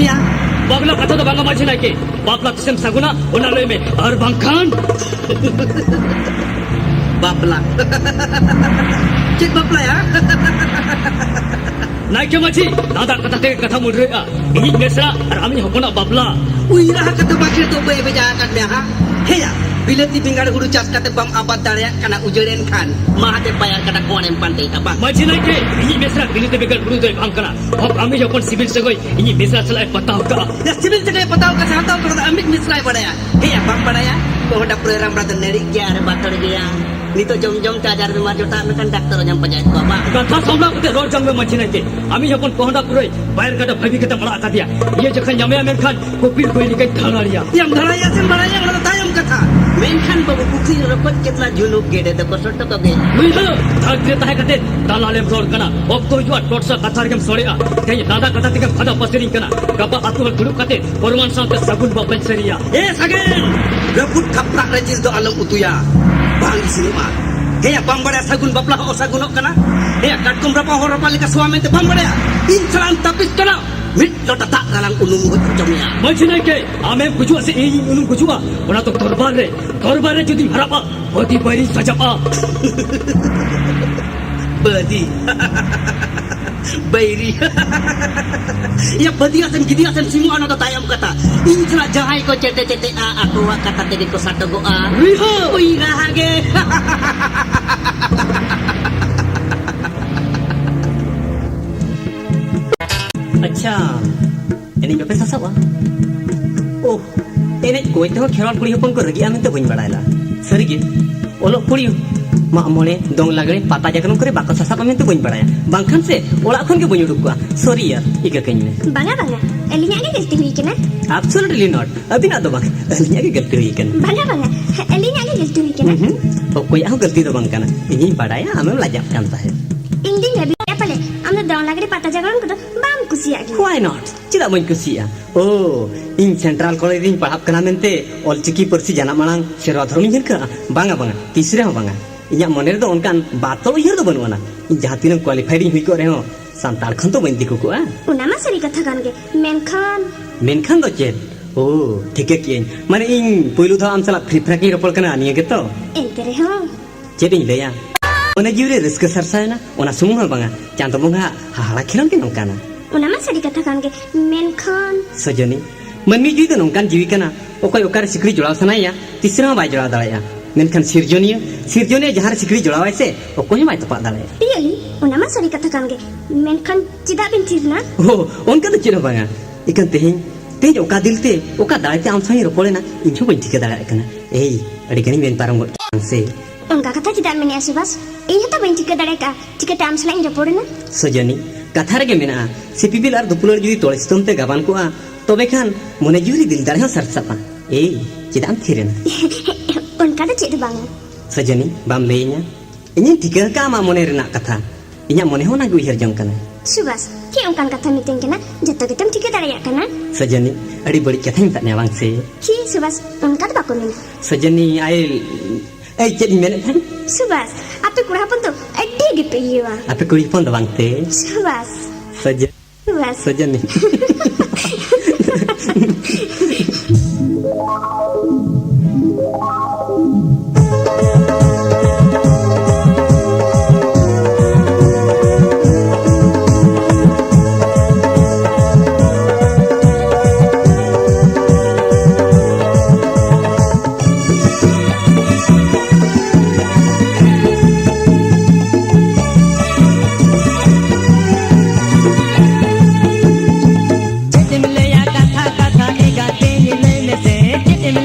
ᱢᱮᱭᱟ᱾ ᱵᱟᱯᱞᱟ ᱠᱟᱛᱷᱟ ᱫᱚ ᱵᱟᱝᱟ ᱢᱟᱹᱡᱷᱤ ᱱᱟᱭᱠᱮ, ᱵᱟᱯᱞᱟ ᱛᱤᱥᱮᱢ ᱥᱟᱹᱜᱩᱱᱟ ᱚᱱᱟ ᱞᱟᱹᱭ ᱢᱮ, ᱟᱨ ᱵᱟᱝᱠᱷᱟᱱ ᱵᱟᱯᱞᱟ᱾ ᱪᱮᱫ ᱵᱟᱯᱞᱟᱭᱟ? ᱱᱟᱭᱠᱮ ᱢᱟᱹᱡᱷᱤ, ᱱᱟᱫᱟᱜ ᱠᱟᱛᱷᱟ ᱛᱮᱜᱮ ᱠᱟᱛᱷᱟ ᱢᱩᱰᱨᱟᱹᱜᱼᱟ᱾ ᱤᱧᱤᱡ ᱢᱮᱥᱨᱟ ᱟᱨ ᱟᱢᱤᱡ ᱦᱚᱯᱚᱱᱟᱜ ᱵᱟᱯᱞᱟ᱾ ᱩᱭ ᱨᱟᱦᱟ ᱠᱟᱛᱷᱟ ᱵᱟᱠᱷᱮᱲ ᱫᱚ ᱵᱟᱹᱭ ᱵᱷᱮᱡᱟ ᱟᱠᱟᱫ ᱢᱮᱭᱟ ᱦᱟᱸᱜ᱾ ᱦᱮᱭᱟ, ᱵᱤᱞᱟᱹᱛᱤ ᱵᱮᱸᱜᱟᱲ ᱦᱩᱲᱩ ᱪᱟᱥ ᱠᱟᱛᱮ ᱵᱟᱢ ᱟᱵᱟᱫ ᱫᱟᱲᱮᱭᱟᱜ ᱠᱟᱱᱟ, ᱩᱡᱟᱹᱲᱮᱱ ᱠᱷᱟᱱ ᱢᱟ ᱦᱟᱛᱮ ᱯᱟᱭᱟᱨ ᱠᱟᱴᱟ ᱠᱚᱣᱟᱲᱮᱢ ᱯᱟᱱᱛᱮᱭᱮᱫᱼᱟ ᱵᱟᱝ? ᱢᱟᱹᱡᱷᱤ ᱱᱟᱭᱠᱮ, ᱤᱧᱤᱡ ᱢᱮᱥᱨᱟ ᱵᱤᱞᱟᱹᱛᱤ ᱵᱮᱸᱜᱟᱲ ᱦᱩᱲᱩ ᱫᱚᱭ ᱵᱟᱝ ᱠᱟᱱᱟ᱾ ᱦᱚᱠ ᱟᱢᱤᱡ ᱦᱚᱯᱚᱱ ᱥᱤᱵᱤᱞ ᱥᱟᱹᱜᱟᱹᱭ ᱤᱧᱤᱡ ᱢᱮᱥᱨᱟ ᱥᱟᱞᱟᱜ ᱮ ᱯᱟᱛᱟᱣ ᱠᱟᱜᱼᱟ᱾ ᱭᱟ, ᱥᱤᱵᱤᱞ ᱪᱮᱠᱟᱭ ᱯᱟᱛᱟᱣ ᱠᱟᱜᱼᱟ ᱥᱮ ᱦᱟᱛᱟᱣ ᱠᱟᱜᱼᱟ, ᱟᱢᱤᱡ ᱢᱮᱥᱨᱟᱭ ᱵᱟᱲᱟᱭᱟ᱾ ᱦᱮᱭᱟ, ᱵᱟᱢ ᱵᱟᱲᱟᱭᱟ? ᱠᱚᱦᱚᱸᱰᱟ ᱯᱩᱨᱟᱹ ᱨᱟᱢᱲᱟ ᱫᱚ ᱱᱟᱹᱲᱤᱜ ᱜᱮᱭᱟ ᱟᱨ ᱵᱟᱛᱚᱲ ᱜᱮᱭᱟ᱾ ᱱᱤᱛᱚᱜ ᱡᱚᱢ ᱡᱚᱢ ᱛᱮ ᱟᱡᱟᱨ ᱵᱤᱢᱟᱨ ᱡᱚᱴᱟᱜ ᱢᱮᱠᱷᱟᱱ ᱰᱟᱠᱛᱚᱨ ᱚᱡᱷᱟᱢ ᱯᱟᱸᱡᱟᱭᱮᱫ ᱠᱚᱣᱟ ᱵᱟᱝ? ᱠᱟᱛᱷᱟ ᱥᱟᱢᱵᱲᱟᱣ ᱠᱟᱛᱮ ᱨᱚᱲ ᱡᱚᱝ ᱢᱮ ᱢᱟᱹᱡᱷᱤ ᱱᱟᱭᱠᱮ᱾ ᱟᱢᱤᱡ ᱦᱚᱯᱚᱱ ᱠᱚᱦᱚᱸᱰᱟ ᱯᱩᱨᱟᱹᱭ ᱵᱟᱭᱟᱨ ᱠᱟᱴᱟ ᱵᱷᱟᱹᱵᱤ ᱠᱟᱛᱮ ᱢᱟᱲᱟᱜ ᱟᱠᱟᱫᱮᱭᱟ᱾ ᱤᱭᱟᱹ ᱡᱚᱠᱷᱚᱱ ᱧᱟᱢᱮᱭᱟ ᱢᱮᱱᱠᱷᱟᱱ ᱠᱚᱯᱤᱞ ᱠᱚᱭ ᱞᱮᱠᱟᱧ ᱫᱷᱟᱲᱟᱲᱮᱭᱟ᱾ ᱭᱟᱢ ᱫᱷᱟᱲᱟᱭᱮᱭᱟ ᱥᱮᱢ ᱵᱟᱲᱟᱭᱟ ᱚᱱᱟ ᱫᱚ ᱛᱟᱭᱚᱢ ᱠᱟᱛᱷᱟ᱾ ᱢᱮᱱᱠᱷᱟᱱ ᱵᱟᱹᱵᱩ ᱯᱩᱠᱷᱨᱤ ᱨᱮ ᱨᱚᱠᱚᱡ ᱠᱟᱛᱞᱟ ᱡᱷᱩᱱᱩᱠ ᱜᱮᱰᱮ ᱫᱚᱠᱚ ᱥᱚᱴᱚ ᱠᱚᱜᱮ᱾ ᱱᱩᱭ ᱦᱚᱸ ᱫᱷᱟᱹᱨᱛᱤ ᱨᱮ ᱛᱟᱦᱮᱸ ᱠᱟᱛᱮ ᱫᱟᱞᱟᱞᱮᱢ ᱨᱚᱲ ᱠᱟᱱᱟ᱾ ᱚᱠᱛᱚ ᱦᱤᱡᱩᱜᱼᱟ ᱴᱚᱴᱥᱟ ᱠᱟᱛᱷᱟ ᱨᱮᱜᱮᱢ ᱥᱚᱲᱮᱜᱼᱟ᱾ ᱛᱮᱦᱮᱧ ᱞᱟᱸᱫᱟ ᱠᱟᱛᱷᱟ ᱛᱮᱜᱮᱢ ᱯᱷᱟᱫᱟ ᱯᱟᱹᱥᱤᱨᱤᱧ ᱠᱟᱱᱟ᱾ ᱜᱟᱯᱟ ᱟᱹᱛᱩ ᱦᱚᱲ ᱫᱩᱲᱩᱵ ᱠᱟᱛᱮ ᱯᱨᱚᱢᱟᱱ ᱥᱟᱶᱛᱮ ᱥᱟᱹᱜᱩᱱ ᱵᱟᱯᱞᱟᱧ ᱥᱟᱹᱨᱤᱭᱟ᱾ ᱮ ᱥᱟᱜᱮᱱ! ᱨᱟᱹᱯᱩᱫ ᱠᱷᱟᱯᱨᱟᱜ ᱨᱮ ᱡᱤᱞ ᱫᱚ ᱟᱞᱚᱢ ᱩᱛᱩᱭᱟ, ᱵᱟᱝ ᱤᱥᱤᱱᱚᱜᱼᱟ᱾ ᱦᱮᱸᱭᱟ, ᱵᱟᱢ ᱵᱟᱲᱟᱭᱟ ᱥᱟᱹᱜᱩᱱ ᱵᱟᱯᱞᱟ ᱦᱚᱸ ᱚᱥᱟᱹᱜᱩᱱᱚᱜ ᱠᱟᱱᱟ? ᱦᱮᱸᱭᱟ, ᱠᱟᱴᱠᱚᱢ ᱨᱟᱯᱟᱜ ᱦᱚᱲ ᱨᱟᱯᱟᱜ ᱞᱮᱠᱟ ᱥᱚᱣᱟ ᱢᱮᱱᱛᱮ ᱵᱟᱢ ᱵᱟᱲᱟᱭᱟ? ᱤᱧ ᱥᱟᱞᱟᱜ ᱮᱢ ᱛᱟᱹᱯᱤᱥ ᱠᱟᱱᱟ, ᱢᱤᱫ ᱞᱚᱴᱟ ᱫᱟᱜ ᱨᱮᱞᱟᱝ ᱩᱱᱩᱢ ᱦᱚᱪᱚ ᱢᱮᱭᱟ᱾ ᱢᱟᱹᱡᱷᱤ ᱱᱟᱭᱠᱮ, ᱟᱢᱮᱢ ᱜᱩᱡᱩᱜᱼᱟ ᱥᱮ ᱤᱧᱤᱧ ᱩᱱᱩᱢ ᱜᱩᱡᱩᱜᱼᱟ, ᱚᱱᱟ ᱫᱚ ᱫᱚᱨᱵᱟᱨ ᱨᱮ, ᱫᱚᱨᱵᱟᱨ ᱨᱮ ᱡᱩᱫᱤᱢ ᱦᱟᱨᱟᱯᱟ, ᱵᱟᱹᱫᱤ ᱵᱟᱹᱭᱨᱤ ᱥᱟᱡᱟᱜᱼᱟ᱾ ᱵᱟᱹᱫᱤ᱾ ᱵᱟᱹᱭᱨᱤ᱾ ᱭᱟ, ᱵᱟᱹᱫᱤᱭᱟ ᱥᱮᱢ ᱜᱤᱫᱤᱭᱟ ᱥᱮᱢ ᱥᱤᱢᱚᱜᱼᱟ, ᱚᱱᱟ ᱫᱚ ᱛᱟᱭᱚᱢ ᱠᱟᱛᱷᱟ᱾ ᱤᱧ ᱥᱟᱞᱟᱜ ᱡᱟᱦᱟᱸᱭ ᱠᱚ ᱪᱮᱴᱮ ᱪᱮᱴᱮᱜᱼᱟ, ᱟᱠᱚᱣᱟᱜ ᱠᱟᱛᱷᱟ ᱛᱮᱜᱮ ᱠᱚ ᱥᱟᱴᱚᱜᱚᱜᱼᱟ᱾ ᱩᱭᱦᱟᱹ᱾ ᱩᱭᱦᱟᱹ ᱜᱮ᱾ ᱟᱪᱪᱷᱟ, ᱮᱱᱮᱡ ᱵᱟᱯᱮ ᱥᱟᱥᱟᱵᱼᱟ? ᱳᱦ, ᱮᱱᱮᱡ ᱠᱚᱭ ᱛᱮᱦᱚᱸ ᱠᱷᱮᱨᱣᱟᱲ ᱠᱩᱲᱤ ᱦᱚᱯᱚᱱ ᱠᱚ ᱨᱟᱹᱜᱤᱜᱼᱟ ᱢᱮᱱᱛᱮ ᱵᱟᱹᱧ ᱵᱟᱲᱟᱭ ᱞᱟᱜᱼᱟ᱾ ᱥᱟᱹᱨᱤᱜᱮ, ᱚᱞᱚᱜ ᱠᱩᱲᱤ ᱢᱟᱜ ᱢᱚᱬᱮ, ᱫᱚᱝ ᱞᱟᱜᱽᱲᱮ, ᱯᱟᱛᱟ ᱡᱟᱜᱽᱨᱚᱱ ᱠᱚᱨᱮ ᱵᱟᱠᱚ ᱥᱟᱥᱟᱵᱼᱟ ᱢᱮᱱᱛᱮ ᱵᱟᱹᱧ ᱵᱟᱲᱟᱭᱟ᱾ ᱵᱟᱝᱠᱷᱟᱱ ᱥᱮ ᱚᱲᱟᱜ ᱠᱷᱚᱱ ᱜᱮ ᱵᱟᱹᱧ ᱩᱰᱩᱠ ᱠᱚᱜᱼᱟ᱾ ᱥᱚᱨᱤ ᱭᱟᱨ, ᱤᱠᱟᱹ ᱠᱟᱹᱧ ᱢᱮ᱾ ᱵᱟᱝᱟ, ᱵᱟᱝᱟ, ᱟᱹᱞᱤᱧᱟᱜ ᱜᱮ ᱜᱟᱹᱞᱛᱤ ᱦᱩᱭ ᱠᱟᱱᱟ᱾ Absolutely not. ᱟᱹᱵᱤᱱᱟᱜ ᱫᱚ ᱵᱟᱝ, ᱟᱹᱞᱤᱧᱟᱜ ᱜᱮ ᱜᱟᱹᱞᱛᱤ ᱦᱩᱭ ᱠᱟᱱᱟ᱾ ᱵᱟᱝᱟ, ᱵᱟᱝᱟ, ᱟᱹᱞᱤᱧᱟᱜ ᱜᱮ ᱜᱟᱹᱞᱛᱤ ᱦᱩᱭ ᱠᱟᱱᱟ᱾ ᱦᱩᱸ, ᱚᱠᱚᱭᱟᱜ ᱦᱚᱸ ᱜᱟᱹᱞᱛᱤ ᱫᱚ ᱵᱟᱝ ᱠᱟᱱᱟ᱾ ᱤᱧᱤᱧ ᱵᱟᱰᱟᱭᱟ ᱟᱢᱮᱢ ᱞᱟᱡᱟᱜ ᱠᱟᱱ ᱛᱟᱦᱮᱸᱫ᱾ ᱤᱧ ᱫᱩᱧ ᱵᱷᱟᱹᱵᱤᱭᱮᱫᱼᱟ ᱯᱟᱞᱮ ᱟᱢ ᱫᱚ ᱫᱚᱝ ᱞᱟᱜᱽᱲᱮ ᱯᱟᱛᱟ ᱡᱟᱜᱽᱨᱚᱱ ᱠᱚᱫᱚ ᱵᱟᱢ ᱠᱩᱥᱤᱭᱟᱜ ᱜᱮᱭᱟ᱾ Why not? ᱪᱮᱫᱟᱜ ᱵᱟᱹᱧ ᱠᱩᱥᱤᱭᱟᱜᱼᱟ? ᱳ, ᱤᱧ ᱥᱮᱱᱴᱨᱟᱞ ᱠᱚᱞᱮᱡᱽ ᱨᱤᱧ ᱯᱟᱲᱦᱟᱜ ᱠᱟᱱᱟ ᱢᱮᱱᱛᱮ ᱚᱞᱪᱤᱠᱤ ᱯᱟᱹᱨᱥᱤ ᱡᱟᱱᱟᱢ ᱟᱲᱟᱝ ᱥᱮᱨᱣᱟ ᱫᱷᱚᱨᱚᱢᱤᱧ ᱦᱤᱨᱠᱟᱹᱜᱼᱟ? ᱵᱟᱝᱟ, ᱵᱟᱝᱟ, ᱛᱤᱥ ᱨᱮᱦᱚᱸ ᱵᱟᱝᱟ᱾ ᱤᱧᱟᱹᱜ ᱢᱚᱱᱮ ᱨᱮᱫᱚ ᱚᱱᱠᱟᱱ ᱵᱟᱛᱚᱞ ᱩᱭᱦᱟᱹᱨ ᱫᱚ ᱵᱟᱹᱱᱩᱜ ᱟᱱᱟ᱾ ᱤᱧ ᱡᱟᱦᱟᱸ ᱛᱤᱱᱟᱹᱜ qualified ᱤᱧ ᱦᱩᱭ ᱠᱚᱜ ᱨᱮᱦᱚᱸ, ᱥᱟᱱᱛᱟᱲ ᱠᱷᱚᱱ ᱛᱚ ᱵᱟᱹᱧ ᱫᱤᱠᱩ ᱠᱚᱜᱼᱟ᱾ ᱚᱱᱟ ᱢᱟ ᱥᱟᱹᱨᱤ ᱠᱟᱛᱷᱟ ᱠᱟᱱ ᱜᱮ, ᱢᱮᱱᱠᱷᱟᱱ ᱢᱮᱱᱠᱷᱟᱱ ᱫᱚ ᱪᱮᱫ? ᱳ, ᱴᱷᱤᱠᱟᱹ ᱠᱮᱜᱼᱟᱹᱧ᱾ ᱢᱟᱱᱮ, ᱤᱧ ᱯᱳᱭᱞᱳ ᱫᱷᱟᱣ ᱟᱢ ᱥᱟᱞᱟᱜ ᱯᱷᱨᱤ ᱯᱷᱟᱭᱟᱨ ᱜᱤᱧ ᱨᱚᱯᱚᱲ ᱠᱟᱱᱟ, ᱱᱤᱭᱟᱹ ᱜᱮᱛᱚ? ᱮᱱᱛᱮ ᱨᱮᱦᱚᱸ᱾ ᱪᱮᱫ ᱤᱧ ᱞᱟᱹᱭᱟ, ᱢᱚᱱᱮ ᱡᱤᱣᱤ ᱨᱮ ᱨᱟᱹᱥᱠᱟᱹ ᱥᱟᱨᱥᱟᱭᱮᱱᱟ᱾ ᱚᱱᱟ ᱥᱩᱢᱩᱝ ᱦᱚᱸ ᱵᱟᱝᱟ, ᱪᱟᱸᱫᱚ ᱵᱚᱸᱜᱟ ᱦᱟᱦᱟᱲᱟ ᱠᱷᱮᱞᱳᱰ ᱜᱮ ᱱᱚᱝᱠᱟᱱᱟ᱾ ᱚᱱᱟ ᱢᱟ ᱥᱟᱹᱨᱤ ᱠᱟᱛᱷᱟ ᱠᱟᱱ ᱜᱮ, ᱢᱮᱱᱠᱷᱟᱱ ᱥᱚᱡᱚᱱᱤ, ᱢᱟᱹᱱᱢᱤ ᱡᱤᱣᱤ ᱫᱚ ᱱᱚᱝᱠᱟᱱ ᱡᱤᱣᱤ ᱠᱟᱱᱟ, ᱚᱠᱚᱭ ᱚᱠᱟᱨᱮ ᱥᱤᱠᱲᱤ ᱡᱚᱲᱟᱣ ᱥᱟᱱᱟᱭᱮᱭᱟ, ᱛᱤᱥ ᱨᱮᱦᱚᱸ ᱵᱟᱭ ᱡᱚᱲᱟᱣ ᱫᱟᱲᱮᱭᱟᱜᱼᱟ᱾ ᱢᱮᱱᱠᱷᱟᱱ ᱥᱤᱨᱡᱚᱱᱤᱭᱟᱹ, ᱥᱤᱨᱡᱚᱱᱤᱭᱟᱹ ᱡᱟᱦᱟᱸ ᱨᱮ ᱥᱤᱠᱲᱤ ᱡᱚᱲᱟᱣᱟᱭ ᱥᱮ, ᱚᱠᱚᱭ ᱦᱚᱸ ᱵᱟᱭ ᱛᱚᱯᱟᱜ ᱫᱟᱲᱮᱭᱟᱜᱼᱟ᱾ ᱴᱤᱭᱟᱹᱞᱤ, ᱚᱱᱟ ᱢᱟ ᱥᱟᱹᱨᱤ ᱠᱟᱛᱷᱟ ᱠᱟᱱ ᱜᱮ, ᱢᱮᱱᱠᱷᱟᱱ ᱪᱮᱫᱟᱜ ᱵᱤᱱ ᱛᱷᱤᱨ ᱮᱱᱟ? ᱳ, ᱚᱱᱠᱟ ᱫᱚ ᱪᱮᱫ ᱦᱚᱸ ᱵᱟᱝᱟ᱾ ᱤᱠᱷᱟᱹᱱ ᱛᱮᱦᱮᱧ, ᱛᱮᱦᱮᱧ ᱚᱠᱟ ᱫᱤᱞ ᱛᱮ, ᱚᱠᱟ ᱫᱟᱲᱮ ᱛᱮ ᱟᱢ ᱥᱟᱶ ᱤᱧ ᱨᱚᱯᱚᱲᱮᱱᱟ, ᱤᱧ ᱦᱚᱸ ᱵᱟᱹᱧ ᱴᱷᱤᱠᱟᱹ ᱫᱟᱲᱮᱭᱟᱜ ᱠᱟᱱᱟ᱾ ᱮᱭ, ᱟᱹᱰᱤ ᱜᱟᱱᱤᱧ ᱢᱮᱱ ᱯᱟᱨᱚᱢ ᱜᱚᱫ ᱠᱮᱫᱟ ᱥᱮ᱾ ᱚᱱᱠᱟ ᱠᱟᱛᱷᱟ ᱪᱮᱫᱟᱜ ᱮᱢ ᱢᱮᱱᱮᱜᱼᱟ ᱥᱩᱵᱷᱟᱥ? ᱤᱧ ᱦᱚᱸᱛᱚ ᱵᱟᱹᱧ ᱴᱷᱤᱠᱟᱹ ᱫᱟᱲᱮ ᱠᱟᱜᱼᱟ, ᱪᱤᱠᱟᱹᱛᱮ ᱟᱢ ᱥᱟᱞᱟᱜ ᱤᱧ ᱨᱚᱯᱚᱲᱮᱱᱟ? ᱥᱚᱡᱚᱱᱤ, ᱠᱟᱛᱷᱟ ᱨᱮᱜᱮ ᱢᱮᱱᱟᱜᱼᱟ, ᱥᱤᱯᱤᱵᱤᱞ ᱟᱨ ᱫᱩᱯᱩᱞᱟᱹᱲ ᱡᱩᱫᱤ ᱛᱚᱲᱮ ᱥᱤᱛᱩᱝ ᱛᱮ ᱜᱟᱵᱟᱱ ᱠᱚᱜᱼᱟ, ᱛᱚᱵᱮ ᱠᱷᱟᱱ ᱢᱚᱱᱮ ᱡᱤᱣᱤ ᱨᱮ ᱫᱤᱞ ᱫᱟᱲᱮ ᱦᱚᱸ ᱥᱟᱨᱥᱟᱜᱼᱟ᱾ ᱮᱭ, ᱪᱮᱫᱟᱜ ᱮᱢ ᱛᱷᱤᱨ ᱮᱱᱟ? ᱚᱱᱠᱟ ᱫᱚ ᱪᱮᱫ ᱦᱚᱸ ᱵᱟᱝᱟ᱾ ᱥᱚᱡᱚᱱᱤ, ᱵᱟᱢ ᱞᱟᱹᱭᱟᱹᱧᱟ? ᱤᱧᱤᱧ ᱴᱷᱤᱠᱟᱹ ᱟᱠᱟᱫᱼᱟ ᱟᱢᱟᱜ ᱢᱚᱱᱮ ᱨᱮᱱᱟᱜ ᱠᱟᱛᱷᱟ᱾ ᱤᱧᱟᱹᱜ ᱢᱚᱱᱮ ᱦᱚᱸ ᱚᱱᱟᱜᱮ ᱩᱭᱦᱟᱹᱨ ᱡᱚᱝ ᱠᱟᱱᱟ᱾ ᱥᱩᱵᱷᱟᱥ, ᱪᱮᱫ ᱚᱱᱠᱟᱱ ᱠᱟᱛᱷᱟᱢ ᱢᱤᱛᱟᱹᱧ ᱠᱟᱱᱟ? ᱡᱚᱛᱚ ᱜᱮᱛᱚᱢ ᱴᱷᱤᱠᱟᱹ ᱫᱟᱲᱮᱭᱟᱜ ᱠᱟᱱᱟ᱾ ᱥᱚᱡᱚᱱᱤ, ᱟᱹᱰᱤ ᱵᱟᱹᱲᱤᱡ ᱠᱟᱛᱷᱟᱧ ᱢᱮᱛᱟᱫ ᱢᱮᱭᱟ ᱵᱟᱝ ᱥᱮ? ᱪᱷᱤ ᱥᱩᱵᱷᱟᱥ, ᱚᱱᱠᱟ ᱫᱚ ᱵᱟᱠᱚ ᱢᱮᱱᱟ᱾ ᱥᱚᱡᱚᱱᱤ, ᱟᱭ, ᱮᱭ, ᱪᱮᱫ ᱤᱧ ᱢᱮᱱᱮᱫ ᱛᱟᱦᱮᱸᱫ? ᱥᱩᱵᱷᱟᱥ, ᱟᱯᱮ ᱠᱚᱲᱟ ᱦᱚᱯᱚᱱ ᱫᱚ ᱟᱹᱰᱤ ᱜᱮᱯᱮ ᱤᱭᱟᱹᱣᱟ᱾ ᱟᱯᱮ ᱠᱩᱲᱤ ᱦᱚᱯᱚᱱ ᱫᱚ ᱵᱟᱝ ᱛᱮ? ᱥᱩᱵᱷᱟᱥ᱾ ᱥᱚᱡᱚ- ᱵᱟᱥ᱾ ᱥᱚᱡᱚᱱᱤ᱾ ᱪᱮᱫ ᱮᱢ ᱞᱟᱹᱭᱟ ᱠᱟᱛᱷᱟ ᱠᱟᱛᱷᱟ ᱮ ᱜᱟᱛᱮ, ᱞᱟᱹᱭ ᱢᱮᱥᱮ ᱪᱮᱫ ᱮᱢ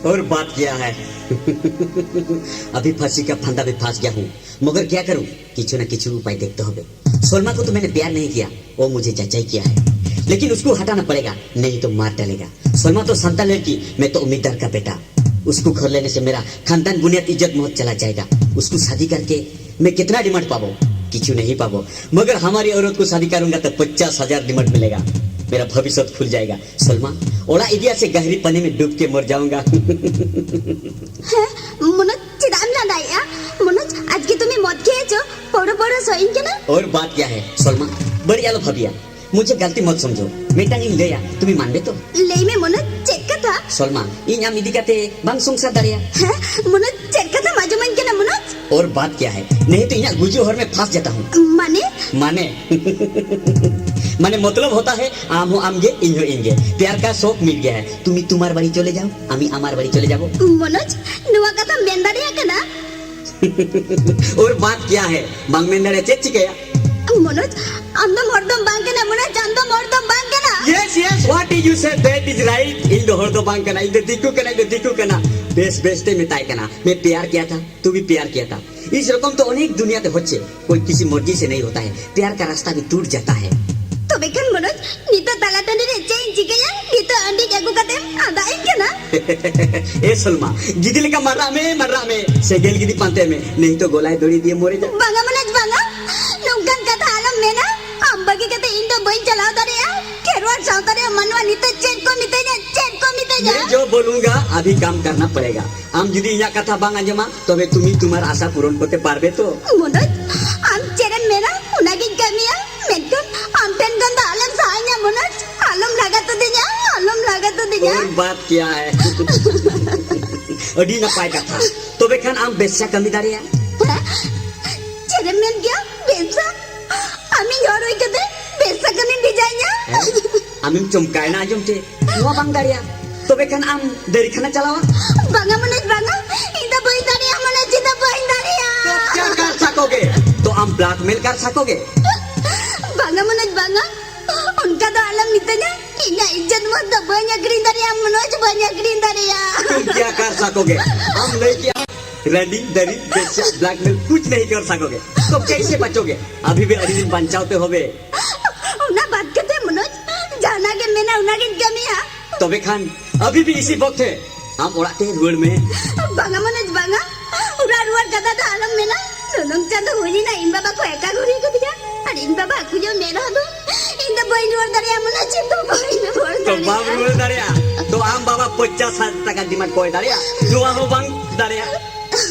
और बात क्या है? अभी फांसी का फंदा में फंस गया हूँ, मगर क्या करूँ? কিছু না কিছু উপায় দেখতে হবে। सलमा को तो मैंने प्यार नहीं किया, वो मुझे जांचा ही किया है, लेकिन उसको हटाना पड़ेगा, नहीं तो मार डालेगा। सलमा तो शांता लड़की, मैं तो उम्मीदवार का बेटा। उसको घर लेने से मेरा खानदान बुनियाद इज्जत मोहत चला जाएगा। उसको शादी करके मैं कितना डिमांड पाबो? কিছু नहीं पाबो, मगर हमारी औरत को शादी करूंगा तो पचास हजार डिमांड मिलेगा। मेरा भविष्य खुल जाएगा। सलमा, ओड़ा इडिया से गहरी पानी में डूब के मर जाऊंगा। ᱦᱮᱸ, ᱢᱚᱱᱳᱡᱽ, ᱪᱮᱫᱟᱜ ᱮᱢ ᱞᱟᱸᱫᱟᱭᱮᱜᱼᱟ? ᱢᱚᱱᱳᱡᱽ, ᱟᱡᱜᱮ ᱛᱩᱢᱤ ᱢᱚᱫ ᱠᱷᱮᱭᱮ ᱪᱚ, ᱯᱟᱹᱣᱨᱟᱹ ᱯᱟᱹᱣᱨᱟᱹ ᱥᱚ ᱤᱧ ᱠᱟᱱᱟ᱾ और बात क्या है? सलमा, बड़ी आलो भाभिया, मुझे गलती मत समझो। ᱢᱤᱫᱴᱟᱝ ᱤᱧ ᱞᱟᱹᱭᱟ, ᱛᱩᱢᱤ ᱢᱟᱱᱵᱮ ᱛᱚ? ᱞᱟᱹᱭ ᱢᱮ ᱢᱚᱱᱳᱡᱽ, ᱪᱮᱫ ᱠᱟᱛᱷᱟ? ᱥᱚᱞᱢᱟ, ᱤᱧ ᱟᱢ ᱤᱫᱤ ᱠᱟᱛᱮ ᱵᱟᱝ ᱥᱚᱝᱥᱟᱨ ᱫᱟᱲᱮᱭᱟᱜᱼᱟ᱾ ᱦᱮᱸ? ᱢᱚᱱᱳᱡᱽ, ᱪᱮᱫ ᱠᱟᱛᱷᱟᱢ ᱟᱸᱡᱚᱢᱟᱹᱧ ᱠᱟᱱᱟ ᱢᱚᱱᱳᱡᱽ? और बात क्या है? नहीं तो ᱤᱧᱟᱜ ᱜᱩᱡᱩᱜ ᱦᱚᱨ ᱢᱮ ᱯᱷᱟᱸᱥ ᱡᱟᱛᱟ ᱦᱩᱸ᱾ ᱢᱟᱱᱮ? ᱢᱟᱱᱮ, ᱢᱟᱱᱮ ᱢᱚᱛᱞᱚᱵ ᱦᱳᱛᱟ ᱦᱮ, ᱟᱢ ᱦᱚᱸ ᱟᱢ ᱜᱮ, ᱤᱧ ᱦᱚᱸ ᱤᱧ ᱜᱮ᱾ ᱯᱭᱟᱨ ᱠᱟ ᱥᱚᱠ ᱢᱤᱴ ᱜᱟᱭᱟ ᱦᱮ, ᱛᱩᱢᱤ ᱛᱩᱢᱟᱨ ᱵᱟᱲᱤ ᱪᱚᱞᱮ ᱡᱟᱣ, ᱟᱢᱤ ᱟᱢᱟᱨ ᱵᱟᱲᱤ ᱪᱚᱞᱮ ᱡᱟᱵᱚ᱾ ᱢᱚᱱᱳᱡᱽ, ᱱᱚᱣᱟ ᱠᱟᱛᱷᱟᱢ ᱢᱮᱱ ᱫᱟᱲᱮᱭᱟᱜ ᱠᱟᱱᱟ? और बात क्या है? ᱵᱟᱝ ᱢᱮᱱ ᱫᱟᱲᱮᱭᱟᱜ ᱪᱮᱫ ᱪᱤᱠᱟᱹᱭᱟ? ᱢᱚᱱᱳᱡᱽ, ᱟᱢ ᱫᱚ ᱦᱚᱲ ᱫᱚᱢ ᱵᱟᱝ ᱠᱟᱱᱟ ᱢᱚᱱᱳᱡᱽ, ᱟᱢ ᱫᱚ ᱦᱚᱲ ᱫᱚᱢ ᱵᱟᱝ ᱠᱟᱱᱟ᱾ Yes, yes, what you said, that is right. ᱤᱧ ᱫᱚ ᱦᱚᱲ ᱫᱚ ᱵᱟᱝ ᱠᱟᱱᱟ, ᱤᱧ ᱫᱚ ᱫᱤᱠᱩ ᱠᱟᱱᱟ, ᱤᱧ ᱫᱚ ᱫᱤᱠᱩ ᱠᱟᱱᱟ᱾ ᱵᱮᱥ, ᱵᱮᱥ ᱛᱮ ᱢᱮᱛᱟᱭ ᱠᱟᱱᱟ, मैं प्यार किया था, तू भी प्यार किया था। इस रकम तो अनेक दुनिया ᱛᱮ ᱦᱚᱪᱪᱷᱮ, कोई किसी मर्जी से नहीं होता है, प्यार का रास्ता भी टूट जाता है। ᱛᱚᱵᱮ ᱠᱷᱟᱱ ᱢᱚᱱᱳᱡᱽ, ᱱᱤᱛᱚᱜ ᱛᱟᱞᱟ ᱴᱟᱺᱰᱤ ᱨᱮ ᱪᱮᱫ ᱤᱧ ᱪᱤᱠᱟᱹᱭᱟ? ᱱᱤᱛᱚᱜ ᱟᱹᱰᱤ ᱟᱹᱜᱩ ᱠᱟᱛᱮᱢ ᱟᱸᱫᱟᱜ ᱤᱧ ᱠᱟᱱᱟ᱾ ᱮ ᱥᱚᱞᱢᱟ, ᱜᱤᱫᱤ ᱞᱮᱠᱟ ᱢᱟᱨᱟᱜ ᱢᱮ, ᱢᱟᱨᱟᱜ ᱢᱮ, ᱥᱮᱸᱜᱮᱞ ᱜᱤᱫᱤ ᱯᱟᱱᱛᱮ ᱢᱮ, ᱱᱤᱛᱚᱜ ᱜᱚᱞᱟᱭ ᱫᱚᱲᱤ ᱫᱤᱭᱮ ᱢᱚᱨᱮ ᱡᱟ᱾ ᱵᱟᱝᱟ ᱢᱚᱱᱳᱡᱽ, ᱵᱟᱝᱟ, ᱱᱚᱝᱠᱟᱱ ᱠᱟᱛᱷᱟ ᱟᱞᱚᱢ ᱢᱮᱱᱟ᱾ ᱟᱢ ᱵᱟᱹᱜᱤ ᱠᱟᱛᱮ ᱤᱧ ᱫᱚ ᱵᱟᱹᱧ ᱪᱟᱞᱟᱣ ᱫᱟᱲᱮᱭᱟᱜᱼᱟ᱾ ᱠᱷᱮᱨᱣᱟᱲ ᱥᱟᱶᱛᱟ ᱨᱮᱭᱟᱜ ᱢᱟᱱᱣᱟ ᱱᱤᱛᱚᱜ ᱪᱮᱫ ᱠᱚ ᱢᱤᱛᱟᱹᱧᱟ, ᱪᱮᱫ ᱠᱚ ᱢᱤᱛᱟᱹᱧᱟ? मैं जो बोलूंगा, अभी काम करना पड़ेगा। ᱟᱢ ᱡᱩᱫᱤ ᱤᱧᱟᱜ ᱠᱟᱛᱷᱟ ᱵᱟᱝ ᱟᱸᱡᱚᱢᱟ, ᱛᱚᱵᱮ ᱛᱩᱢᱤ ᱛᱩᱢᱟᱨ ᱟᱥᱟ ᱯᱩᱨᱚᱱ ᱠᱚᱨᱛᱮ ᱯᱟᱨᱵᱮ ᱛᱚ? ᱢᱚᱱᱳᱡᱽ, ᱟᱢ ᱪᱮᱫ ᱮᱢ ᱢᱮᱱᱟ, ᱚᱱᱟᱜᱤᱧ ᱠᱟᱹᱢᱤᱭᱟ᱾ ᱢᱮᱱᱠᱷᱟᱱ ᱟᱢ ᱴᱷᱮᱱ ᱠᱷᱚᱱ ᱫᱚ ᱟᱞᱚᱢ ᱥᱟᱦᱟᱧᱟ ᱢᱚᱱᱳᱡᱽ, ᱟᱞᱚᱢ ᱞᱟᱜᱟ ᱛᱩᱫᱤᱧᱟ, ᱟᱞᱚᱢ ᱞᱟᱜᱟ ᱛᱩᱫᱤᱧᱟ᱾ और बात क्या है? ᱟᱹᱰᱤ ᱱᱟᱯᱟᱭ ᱠᱟᱛᱷᱟ᱾ ᱛᱚᱵᱮ ᱠᱷᱟᱱ ᱟᱢ ᱵᱮᱵᱽᱥᱟ ᱠᱟᱹᱢᱤ ᱫᱟᱲᱮᱭᱟᱜᱼᱟ᱾ ᱦᱮᱸ? ᱪᱮᱫ ᱮᱢ ᱢᱮᱱ ᱠᱮᱭᱟ? ᱵᱮᱵᱽᱥᱟ? ᱟᱢᱤᱧ ᱦᱚᱲ ᱦᱩᱭ ᱠᱟᱛᱮ ᱵᱮᱵᱽᱥᱟ ᱠᱟᱹᱢᱤᱢ ᱵᱷᱮᱡᱟᱭᱤᱧᱟ? ᱦᱮᱸ? ᱟᱢᱮᱢ ᱪᱚᱢᱠᱟᱭᱮᱱᱟ ᱟᱸᱡᱚᱢ ᱛᱮ? ᱱᱚᱣᱟ ᱵᱟᱝ ᱫᱟᱲᱮᱭᱟᱜᱼᱟ᱾ ᱛᱚᱵᱮ ᱠᱷᱟᱱ ᱟᱢ ᱫᱟᱹᱨᱤ ᱠᱷᱟᱱᱟ ᱪᱟᱞᱟᱣᱟ? ᱵᱟᱝᱟ ᱢᱚᱱᱳᱡᱽ, ᱵᱟᱝᱟ᱾ ᱤᱧ ᱫᱚ ᱵᱟᱹᱧ ᱫᱟᱲᱮᱭᱟᱜᱼᱟ ᱢᱚᱱᱳᱡᱽ, ᱤᱧ ᱫᱚ ᱵᱟᱹᱧ ᱫᱟᱲᱮᱭᱟᱜᱼᱟ᱾ तो क्या कर सकोगे? तो ᱟᱢ blackmail कर सकोगे? ᱵᱟᱝᱟ ᱢᱚᱱᱳᱡᱽ, ᱵᱟᱝᱟ᱾ ᱚᱱᱠᱟ ᱫᱚ ᱟᱞᱚᱢ ᱢᱤᱛᱟᱹᱧᱟ᱾ ᱤᱧᱟᱜ ᱤᱡᱽᱡᱚᱛ ᱢᱟ ᱫᱚ ᱵᱟᱹᱧ ᱟᱹᱠᱷᱨᱤᱧ ᱫᱟᱲᱮᱭᱟᱜᱼᱟ ᱢᱚᱱᱳᱡᱽ, ᱵᱟᱹᱧ ᱟᱹᱠᱷᱨᱤᱧ ᱫᱟᱲᱮᱭᱟᱜᱼᱟ᱾ तुम क्या कर सकोगे? हम नहीं किया। रंडी, दरिंद, बेश्या, ब्लैकमेल, कुछ नहीं कर सकोगे। तो कैसे बचोगे? अभी भी ᱟᱹᱰᱤ ᱫᱤᱱ ᱵᱟᱧᱪᱟᱣ ᱛᱮ ᱦᱚᱵᱮ᱾ ᱚᱱᱟ ᱵᱟᱫ ᱠᱟᱛᱮ ᱢᱚᱱᱳᱡᱽ, ᱡᱟᱦᱟᱱᱟᱜ ᱜᱮᱢ ᱢᱮᱱᱟ ᱚᱱᱟᱜᱤᱧ ᱠᱟᱹᱢᱤᱭᱟ᱾ ᱛᱚᱵᱮ ᱠᱷᱟᱱ ᱟᱵᱷᱤ ᱵᱷᱤ ᱤᱥᱤ ᱵᱚᱠᱛ ᱦᱮ, ᱟᱢ ᱚᱲᱟᱜ ᱛᱮ ᱨᱩᱣᱟᱹᱲ ᱢᱮ᱾ ᱵᱟᱝᱟ ᱢᱚᱱᱳᱡᱽ, ᱵᱟᱝᱟ᱾ ᱚᱲᱟᱜ ᱨᱩᱣᱟᱹᱲ ᱠᱟᱛᱷᱟ ᱫᱚ ᱟᱞᱚᱢ ᱢᱮᱱᱟ᱾ ᱱᱩᱱᱟᱹᱝ ᱪᱟᱸᱫᱚ ᱦᱩᱭ ᱮᱱᱟ, ᱤᱧ ᱵᱟᱵᱟ ᱠᱚ ᱮᱠᱟ ᱜᱮ ᱦᱩᱭ ᱠᱟᱫᱮᱭᱟ᱾ ᱟᱨ ᱤᱧ ᱵᱟᱵᱟ ᱟᱹᱠᱷᱩᱡᱟᱹᱣ ᱢᱮᱫ ᱨᱮᱦᱚᱸ ᱫᱚ ᱤᱧ ᱫᱚ ᱵᱟᱹᱧ ᱨᱩᱣᱟᱹᱲ ᱫᱟᱲᱮᱭᱟᱜᱼᱟ ᱢᱚᱱᱳᱡᱽ, ᱤᱧ ᱫᱚ ᱵᱟᱹᱧ ᱨᱩᱣᱟᱹᱲ ᱛᱚ ᱵᱟᱢ ᱫᱟᱲᱮᱭᱟᱜᱼᱟ᱾ ᱨᱩᱣᱟᱹᱲ ᱫᱟᱲᱮᱭᱟᱜᱼᱟ, ᱛᱚ ᱟᱢ ᱵᱟᱵᱟ ᱯᱚᱧᱪᱟᱥ ᱦᱟᱡᱟᱨ ᱴᱟᱠᱟ ᱰᱤᱢᱟᱱᱰ ᱠᱚᱭ ᱫᱟᱲᱮᱭᱟᱜᱼᱟ, ᱱᱚᱣᱟ ᱦᱚᱸ ᱵᱟᱝ ᱫᱟᱲᱮᱭᱟᱜᱼᱟ᱾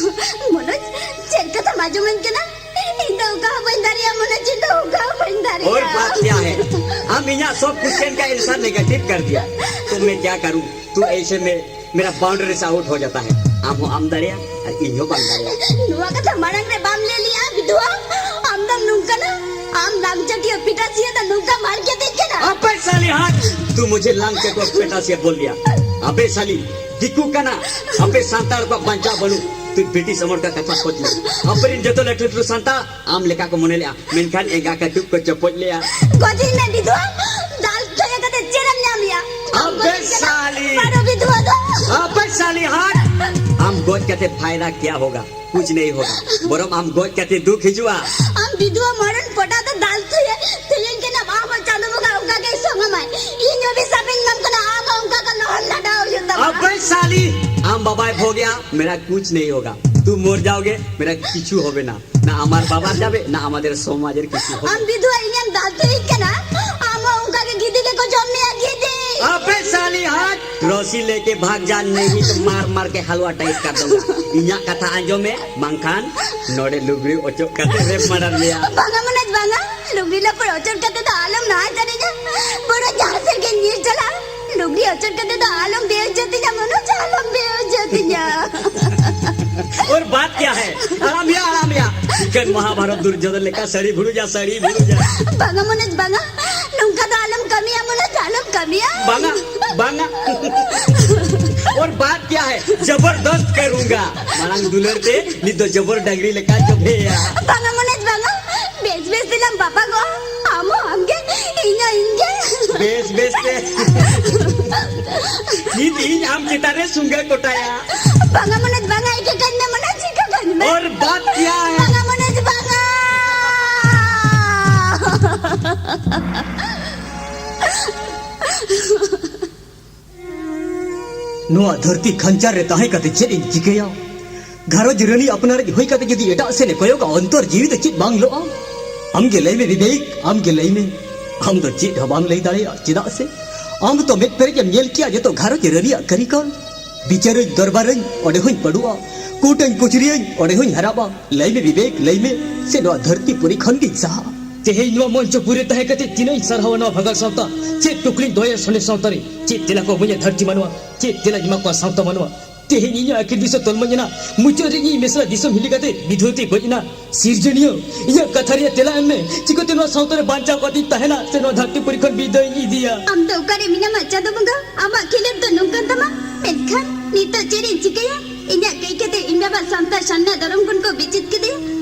ᱢᱚᱱᱳᱡᱽ, ᱪᱮᱫ ᱠᱟᱛᱷᱟᱢ ᱟᱸᱡᱚᱢᱟᱹᱧ ᱠᱟᱱᱟ? ᱤᱧ ᱫᱚ ᱚᱠᱟ ᱦᱚᱸ ᱵᱟᱹᱧ ᱫᱟᱲᱮᱭᱟᱜᱼᱟ ᱢᱚᱱᱳᱡᱽ, ᱤᱧ ᱫᱚ ᱚᱠᱟ ᱦᱚᱸ ᱵᱟᱹᱧ ᱫᱟᱲᱮᱭᱟᱜᱼᱟ᱾ और बात क्या है? हम यहाँ सब क्वेश्चन का आंसर नेगेटिव कर दिया, तो मैं क्या करूँ? तू ऐसे में मेरा बाउंड्री से आउट हो जाता है। ᱟᱢ ᱦᱚᱸ ᱟᱢ ᱫᱟᱲᱮᱭᱟᱜᱼᱟ ᱟᱨ ᱤᱧ ᱦᱚᱸ ᱵᱟᱝ ᱫᱟᱲᱮᱭᱟᱜᱼᱟ᱾ ᱱᱚᱣᱟ ᱠᱟᱛᱷᱟ ᱢᱟᱲᱟᱝ ᱨᱮ ᱵᱟᱢ ᱞᱟᱹᱭ ᱞᱮᱜᱼᱟ ᱵᱤᱫᱷᱩᱣᱟ? ᱟᱢ ᱫᱚᱢ ᱱᱚᱝᱠᱟᱱᱟ? ᱟᱢ ᱞᱟᱝᱪᱟᱹᱴᱤᱭᱟᱹ ᱯᱤᱴᱟᱥᱤᱭᱟᱹ ᱫᱚ ᱱᱚᱝᱠᱟᱢ ᱦᱟᱨᱠᱮᱛᱤᱧ ᱠᱟᱱᱟ? अबे साली हट, तू मुझे ᱞᱟᱝᱪᱟᱹᱴᱤᱭᱟᱹ ᱯᱤᱴᱟᱥᱤᱭᱟᱹ ᱵᱚᱞ ᱞᱤᱭᱟ। अबे साली, ᱫᱤᱠᱩ ᱠᱟᱱᱟ, ᱟᱯᱮ ᱥᱟᱱᱛᱟᱲ ᱠᱚᱣᱟᱜ ᱵᱟᱧᱪᱟᱣ ᱵᱟᱹᱱᱩᱜ, ᱛᱩᱭ ᱵᱨᱤᱴᱤᱥ ᱚᱢᱚᱨ ᱠᱟ ᱠᱟᱛᱷᱟ ᱠᱷᱚᱡᱽ ᱢᱮ। ᱟᱯᱮᱨᱤᱱ ᱡᱚᱛᱚ ᱞᱟᱹᱴᱩ ᱞᱟᱹᱴᱩ ᱥᱟᱱᱛᱟᱲ ᱟᱢ ᱞᱮᱠᱟ ᱠᱚ ᱢᱚᱱᱮ ᱞᱮᱜᱼᱟ, ᱢᱮᱱᱠᱷᱟᱱ ᱮᱸᱜᱟ ᱠᱟᱹᱴᱩᱵ ᱠᱚ ᱪᱚᱯᱚᱡ ᱞᱮᱜᱼᱟ। ᱜᱚᱡᱤᱧ ᱢᱮ ᱵᱤᱫᱷᱩᱣᱟ, ᱫᱟᱞ ᱛᱷᱚᱭᱟ ᱠᱟᱛᱮ ᱪᱮᱫ ᱮᱢ ᱧᱟᱢ ᱞᱮᱜᱼᱟ? ᱟᱢ ᱟᱵᱮ ᱜᱚᱡᱤᱧ ᱠᱟᱱᱟ, ᱥᱟᱞᱤ! ᱵᱟᱨᱚ ᱵᱤᱫᱷᱩᱣᱟ ᱫᱚ। ᱟᱵᱮ ᱥᱟᱞᱤ ᱦᱟᱴ! ᱟᱢ ᱜᱚᱡ ᱠᱟᱛᱮ ᱯᱷᱟᱭᱫᱟ ᱠᱮᱭᱟ ᱦᱳᱜᱟ? ᱠᱩᱪ ᱱᱟᱦᱤ ᱦᱳᱜᱟ, ᱵᱚᱨᱚᱢ ᱟᱢ ᱜᱚᱡ ᱠᱟᱛᱮ ᱫᱩᱠ ᱦᱤᱡᱩᱜᱼᱟ। ᱟᱢ ᱵᱤᱫᱷᱩᱣᱟ ᱢᱚᱨᱚᱱ ᱯᱚᱴᱟ ᱫᱚ ᱫᱟᱞ ᱛᱷᱚᱭᱟ ᱛᱷᱚᱭᱟᱹᱧ ᱠᱟᱱᱟ, ᱟᱢ ᱦᱚᱸ ᱪᱟᱸᱫᱚ ᱵᱚᱸᱜᱟ ᱚᱱᱠᱟ ᱜᱮᱭ ᱥᱚᱝ ᱟᱢᱟᱭ। ᱤᱧ ᱚᱵᱷᱤᱥᱟᱯ ᱤᱧ ᱮᱢᱟᱢ ᱠᱟᱱᱟ, ᱟᱢ ᱦᱚᱸ ᱚᱱᱠᱟ ᱜᱮ ᱞᱚᱦᱚᱱ ᱞᱟᱰᱟᱣ ᱦᱩᱭᱩᱜ ᱛᱟᱢᱟ। ᱟᱵᱮ ᱥᱟᱞᱤ! ᱟᱢ ᱵᱟᱵᱟᱭ ᱵᱷᱳᱜ ᱜᱮᱭᱟ, ᱢᱮᱨᱟ ᱠᱩᱪ ᱱᱟᱦᱤ ᱦᱳᱜᱟ, ᱛᱩᱢ ᱢᱚᱨ ᱡᱟᱣᱜᱮ, ᱢᱮᱨᱟ ᱠᱤᱪᱷᱩ ᱦᱚᱵᱮ ᱱᱟ। না আমার বাবার যাবে, না আমাদের সমাজের কিছু হবে। ᱟᱢ ᱵᱤᱫᱷᱩᱣᱟ ᱤᱧᱮᱢ ᱫᱟᱞ ᱛᱷᱚᱭᱟᱹᱧ ᱠᱟᱱᱟ, ᱟᱢ ᱦᱚᱸ ᱚᱱᱠᱟ ᱜᱮ ᱜᱤᱫᱤ ᱜᱮᱠᱚ ᱡᱚᱢ ᱢᱮᱭᱟ, ᱜᱤᱫᱤ। अबे साली हट, रस्सी लेके भाग जा, नहीं तो मार मार के हलवा टाइट कर दूंगा। ᱤᱧᱟᱜ ᱠᱟᱛᱷᱟ ᱟᱸᱡᱚᱢ ᱢᱮ, ᱵᱟᱝᱠᱷᱟᱱ ᱱᱚᱰᱮ ᱞᱩᱜᱽᱲᱤ ᱚᱪᱚᱜ ᱠᱟᱛᱮ ᱨᱮᱯ ᱢᱟᱰᱟᱨ ᱢᱮᱭᱟ᱾ ᱵᱟᱝᱟ ᱢᱚᱱᱳᱡᱽ, ᱵᱟᱝᱟ, ᱞᱩᱜᱽᱲᱤ ᱞᱟᱯᱚᱲ ᱚᱪᱚᱜ ᱠᱟᱛᱮ ᱫᱚ ᱟᱞᱚᱢ ᱱᱟᱦᱟᱪᱟᱨᱤᱧᱟ᱾ ᱵᱚᱨᱚᱝ ᱡᱟᱦᱟᱸ ᱥᱮᱫ ᱜᱮ ᱧᱤᱨ ᱪᱟᱞᱟᱜ, ᱞᱩᱜᱽᱲᱤ ᱚᱪᱚᱜ ᱠᱟᱛᱮ ᱫᱚ ᱟᱞᱚᱢ ᱵᱮᱼᱤᱡᱽᱡᱚᱛᱤᱧᱟ ᱢᱚᱱᱳᱡᱽ, ᱟᱞᱚᱢ ᱵᱮᱼᱤᱡᱽᱡᱚᱛᱤᱧᱟ᱾ और बात क्या है? ᱟᱲᱟᱢᱤᱭᱟ, ᱟᱲᱟᱢᱤᱭᱟ᱾ ᱪᱤᱠᱟᱹᱱ ᱢᱚᱦᱟᱵᱷᱟᱨᱚᱛ ᱫᱩᱨᱡᱳᱫᱷᱚᱱ ᱞᱮᱠᱟ ᱥᱟᱹᱲᱤ ᱵᱷᱩᱲᱩᱡᱟ, ᱥᱟᱹᱲᱤ ᱵᱷᱩᱲᱩᱡᱟ᱾ ᱵᱟᱝᱟ ᱢᱚᱱᱳᱡᱽ, ᱵᱟᱝᱟ᱾ ᱱᱚᱝᱠᱟ ᱫᱚ ᱟᱞᱚᱢ ᱠᱟᱹᱢᱤᱭᱟ ᱢᱚᱱᱳᱡᱽ, ᱟᱞᱚᱢ ᱠᱟᱹᱢᱤᱭᱟ᱾ ᱵᱟᱝᱟ, ᱵᱟᱝᱟ᱾ और बात क्या है? जबरदस्त करूंगा। ᱢᱟᱲᱟᱝ ᱫᱩᱞᱟᱹᱲ ᱛᱮ, ᱱᱤᱛ ᱫᱚ ᱡᱚᱵᱚᱨ ᱰᱟᱝᱨᱤ ᱞᱮᱠᱟ ᱡᱚᱵᱷᱮᱭᱟ᱾ ᱵᱟᱝᱟ ᱢᱚᱱᱳᱡᱽ, ᱵᱟᱝᱟ᱾ ᱵᱮᱥ ᱵᱮᱥ ᱛᱮᱞᱟᱝ ᱵᱟᱯᱟᱜᱚᱜᱼᱟ᱾ ᱟᱢ ᱦᱚᱸ ᱟᱢᱜᱮ, ᱤᱧ ᱦᱚᱸ ᱤᱧᱜᱮ᱾ ᱵᱮᱥ ᱵᱮᱥ ᱛᱮ᱾ ᱱᱤᱛ ᱤᱧ ᱟᱢ ᱪᱮᱛᱟᱱ ᱨᱮ ᱥᱩᱸᱜᱟᱹ ᱠᱚᱴᱟᱭᱟ᱾ ᱵᱟᱝᱟ ᱢᱚᱱᱳᱡᱽ, ᱵᱟᱝᱟ, ᱤᱠᱟᱹ ᱠᱟᱹᱧ ᱢᱮ ᱢᱚᱱᱳᱡᱽ, ᱤᱠᱟᱹ ᱠᱟᱹᱧ ᱢᱮ᱾ ᱚᱨ ᱵᱟᱫ ᱠᱤᱭᱟ ᱦᱟᱭ᱾ ᱵᱟᱝᱟ ᱢᱚᱱᱳᱡᱽ, ᱵᱟᱝᱟ᱾ ᱱᱚᱣᱟ ᱫᱷᱟᱹᱨᱛᱤ ᱠᱷᱟᱧᱪᱟᱨ ᱨᱮ ᱛᱟᱦᱮᱸ ᱠᱟᱛᱮ ᱪᱮᱫ ᱤᱧ ᱪᱤᱠᱟᱹᱭᱟ? ᱜᱷᱟᱨᱚᱸᱡᱽ ᱨᱟᱹᱱᱤ ᱟᱯᱱᱟᱨᱤᱡ ᱦᱩᱭ ᱠᱟᱛᱮ ᱡᱩᱫᱤ ᱮᱴᱟᱜ ᱥᱮᱱ ᱮ ᱠᱚᱭᱚᱜᱟ, ᱚᱱᱛᱚᱨ ᱡᱤᱣᱤ ᱫᱚ ᱪᱮᱫ ᱵᱟᱝ ᱞᱚᱜᱼᱟ? ᱟᱢ ᱜᱮ ᱞᱟᱹᱭ ᱢᱮ ᱵᱤᱵᱮᱠ, ᱟᱢ ᱜᱮ ᱞᱟᱹᱭ ᱢᱮ᱾ ᱟᱢ ᱫᱚ ᱪᱮᱫ ᱦᱚᱸ ᱵᱟᱢ ᱞᱟᱹᱭ ᱫᱟᱲᱮᱭᱟᱜᱼᱟ, ᱪᱮᱫᱟᱜ ᱥᱮ ᱟᱢ ᱫᱚ ᱢᱮᱫ ᱯᱮᱨᱮᱡ ᱮᱢ ᱧᱮᱞ ᱠᱮᱭᱟ ᱡᱚᱛᱚ ᱜᱷᱟᱨᱚᱸᱡᱽ ᱨᱟᱹᱱᱤᱭᱟᱜ ᱠᱟᱹᱨᱤᱠᱚᱞ᱾ ᱵᱤᱪᱟᱹᱨᱟᱹᱧ, ᱫᱚᱨᱵᱟᱨᱟᱹᱧ, ᱚᱸᱰᱮ ᱦᱚᱸᱧ ᱯᱟᱹᱰᱩᱜᱼᱟ᱾ ᱠᱳᱨᱴᱟᱹᱧ, ᱠᱚᱪᱩᱨᱤᱭᱟᱹᱧ, ᱚᱸᱰᱮ ᱦᱚᱸᱧ ᱦᱟᱨᱟᱵᱟ᱾ ᱞᱟᱹᱭ ᱢᱮ ᱵᱤᱵᱮᱠ, ᱞᱟᱹᱭ ᱢᱮ, ᱥᱮ ᱱᱚᱣᱟ ᱫᱷᱟᱹᱨᱛᱤ ᱯᱩᱨᱤ ᱠᱷᱚᱱ ᱜᱤᱧ ᱥᱟᱦᱟᱜᱼᱟ? ᱛᱮᱦᱮᱧ ᱱᱚᱣᱟ ᱢᱚᱧᱪᱚ ᱯᱩᱨᱤ ᱨᱮ ᱛᱟᱦᱮᱸ ᱠᱟᱛᱮ ᱛᱤᱱᱟᱹᱜ ᱤᱧ ᱥᱟᱨᱦᱟᱣᱟ ᱱᱚᱣᱟ ᱵᱷᱟᱜᱟᱲ ᱥᱟᱶᱛᱟ᱾ ᱪᱮᱫ ᱴᱩᱠᱞᱤᱧ ᱫᱚᱦᱚᱭᱟ ᱥᱚᱱᱮ ᱥᱟᱶᱛᱟ ᱨᱮ? ᱪᱮᱫ ᱛᱮᱞᱟ ᱠᱚ ᱮᱢᱟᱹᱧᱟ ᱫᱷᱟᱹᱨᱛᱤ ᱢᱟᱱᱣᱟ? ᱪᱮᱫ ᱛᱮᱞᱟᱧ ᱮᱢᱟ ᱠᱚᱣᱟ ᱥᱟᱶᱛᱟ ᱢᱟᱱᱣᱟ? ᱛᱮᱦᱮᱧ ᱤᱧᱟᱹᱜ ᱟᱹᱠᱤᱞ ᱫᱤᱥᱟᱹ ᱛᱚᱞᱢᱟᱧ ᱮᱱᱟ, ᱢᱩᱪᱟᱹᱫ ᱨᱮ ᱤᱧᱤᱡ ᱢᱮᱥᱨᱟ ᱫᱤᱥᱚᱢ ᱦᱤᱞᱤ ᱠᱟᱛᱮ ᱵᱤᱫᱷᱩᱣᱟᱹᱛᱤ ᱜᱚᱡ ᱮᱱᱟ᱾ ᱥᱤᱨᱡᱚᱱᱤᱭᱟᱹ, ᱤᱧᱟᱹᱜ ᱠᱟᱛᱷᱟ ᱨᱮᱭᱟᱜ ᱛᱮᱞᱟ ᱮᱢ ᱢᱮ, ᱪᱤᱠᱟᱹᱛᱮ ᱱᱚᱣᱟ ᱥᱟᱶᱛᱟ ᱨᱮ ᱵᱟᱧᱪᱟᱣ ᱠᱟᱛᱮᱧ ᱛᱟᱦᱮᱱᱟ ᱥᱮ ᱱᱚᱣᱟ ᱫᱷᱟᱹᱨᱛᱤ ᱯᱩᱨᱤ ᱠᱷᱚᱱ ᱵᱤᱫᱟᱹᱭ ᱤᱧ ᱤᱫᱤᱭᱟ? ᱟᱢ ᱫᱚ ᱚᱠᱟᱨᱮ ᱢᱮᱱᱟᱢᱟ ᱪᱟᱸᱫᱚ ᱵᱚᱸᱜᱟ? ᱟᱢᱟᱜ ᱠᱷᱮᱞᱳᱰ ᱫᱚ ᱱᱚᱝᱠᱟᱱ ᱛᱟᱢᱟ, ᱢᱮᱱᱠᱷᱟᱱ ᱱᱤᱛᱚᱜ ᱪᱮᱫ ᱤᱧ ᱪᱤᱠᱟᱹᱭᱟ? ᱤᱧᱟᱹᱜ ᱠᱟᱹᱭ ᱠᱟᱛᱮ ᱤᱧ ᱵᱟᱵᱟ ᱥᱟᱱᱛᱟᱲ ᱥᱟᱨᱱᱟ ᱫᱷᱚᱨᱚᱢ ᱠᱷᱚᱱ ᱠᱚ ᱵᱤᱪᱮᱫ ᱠᱮᱫᱮᱭᱟ,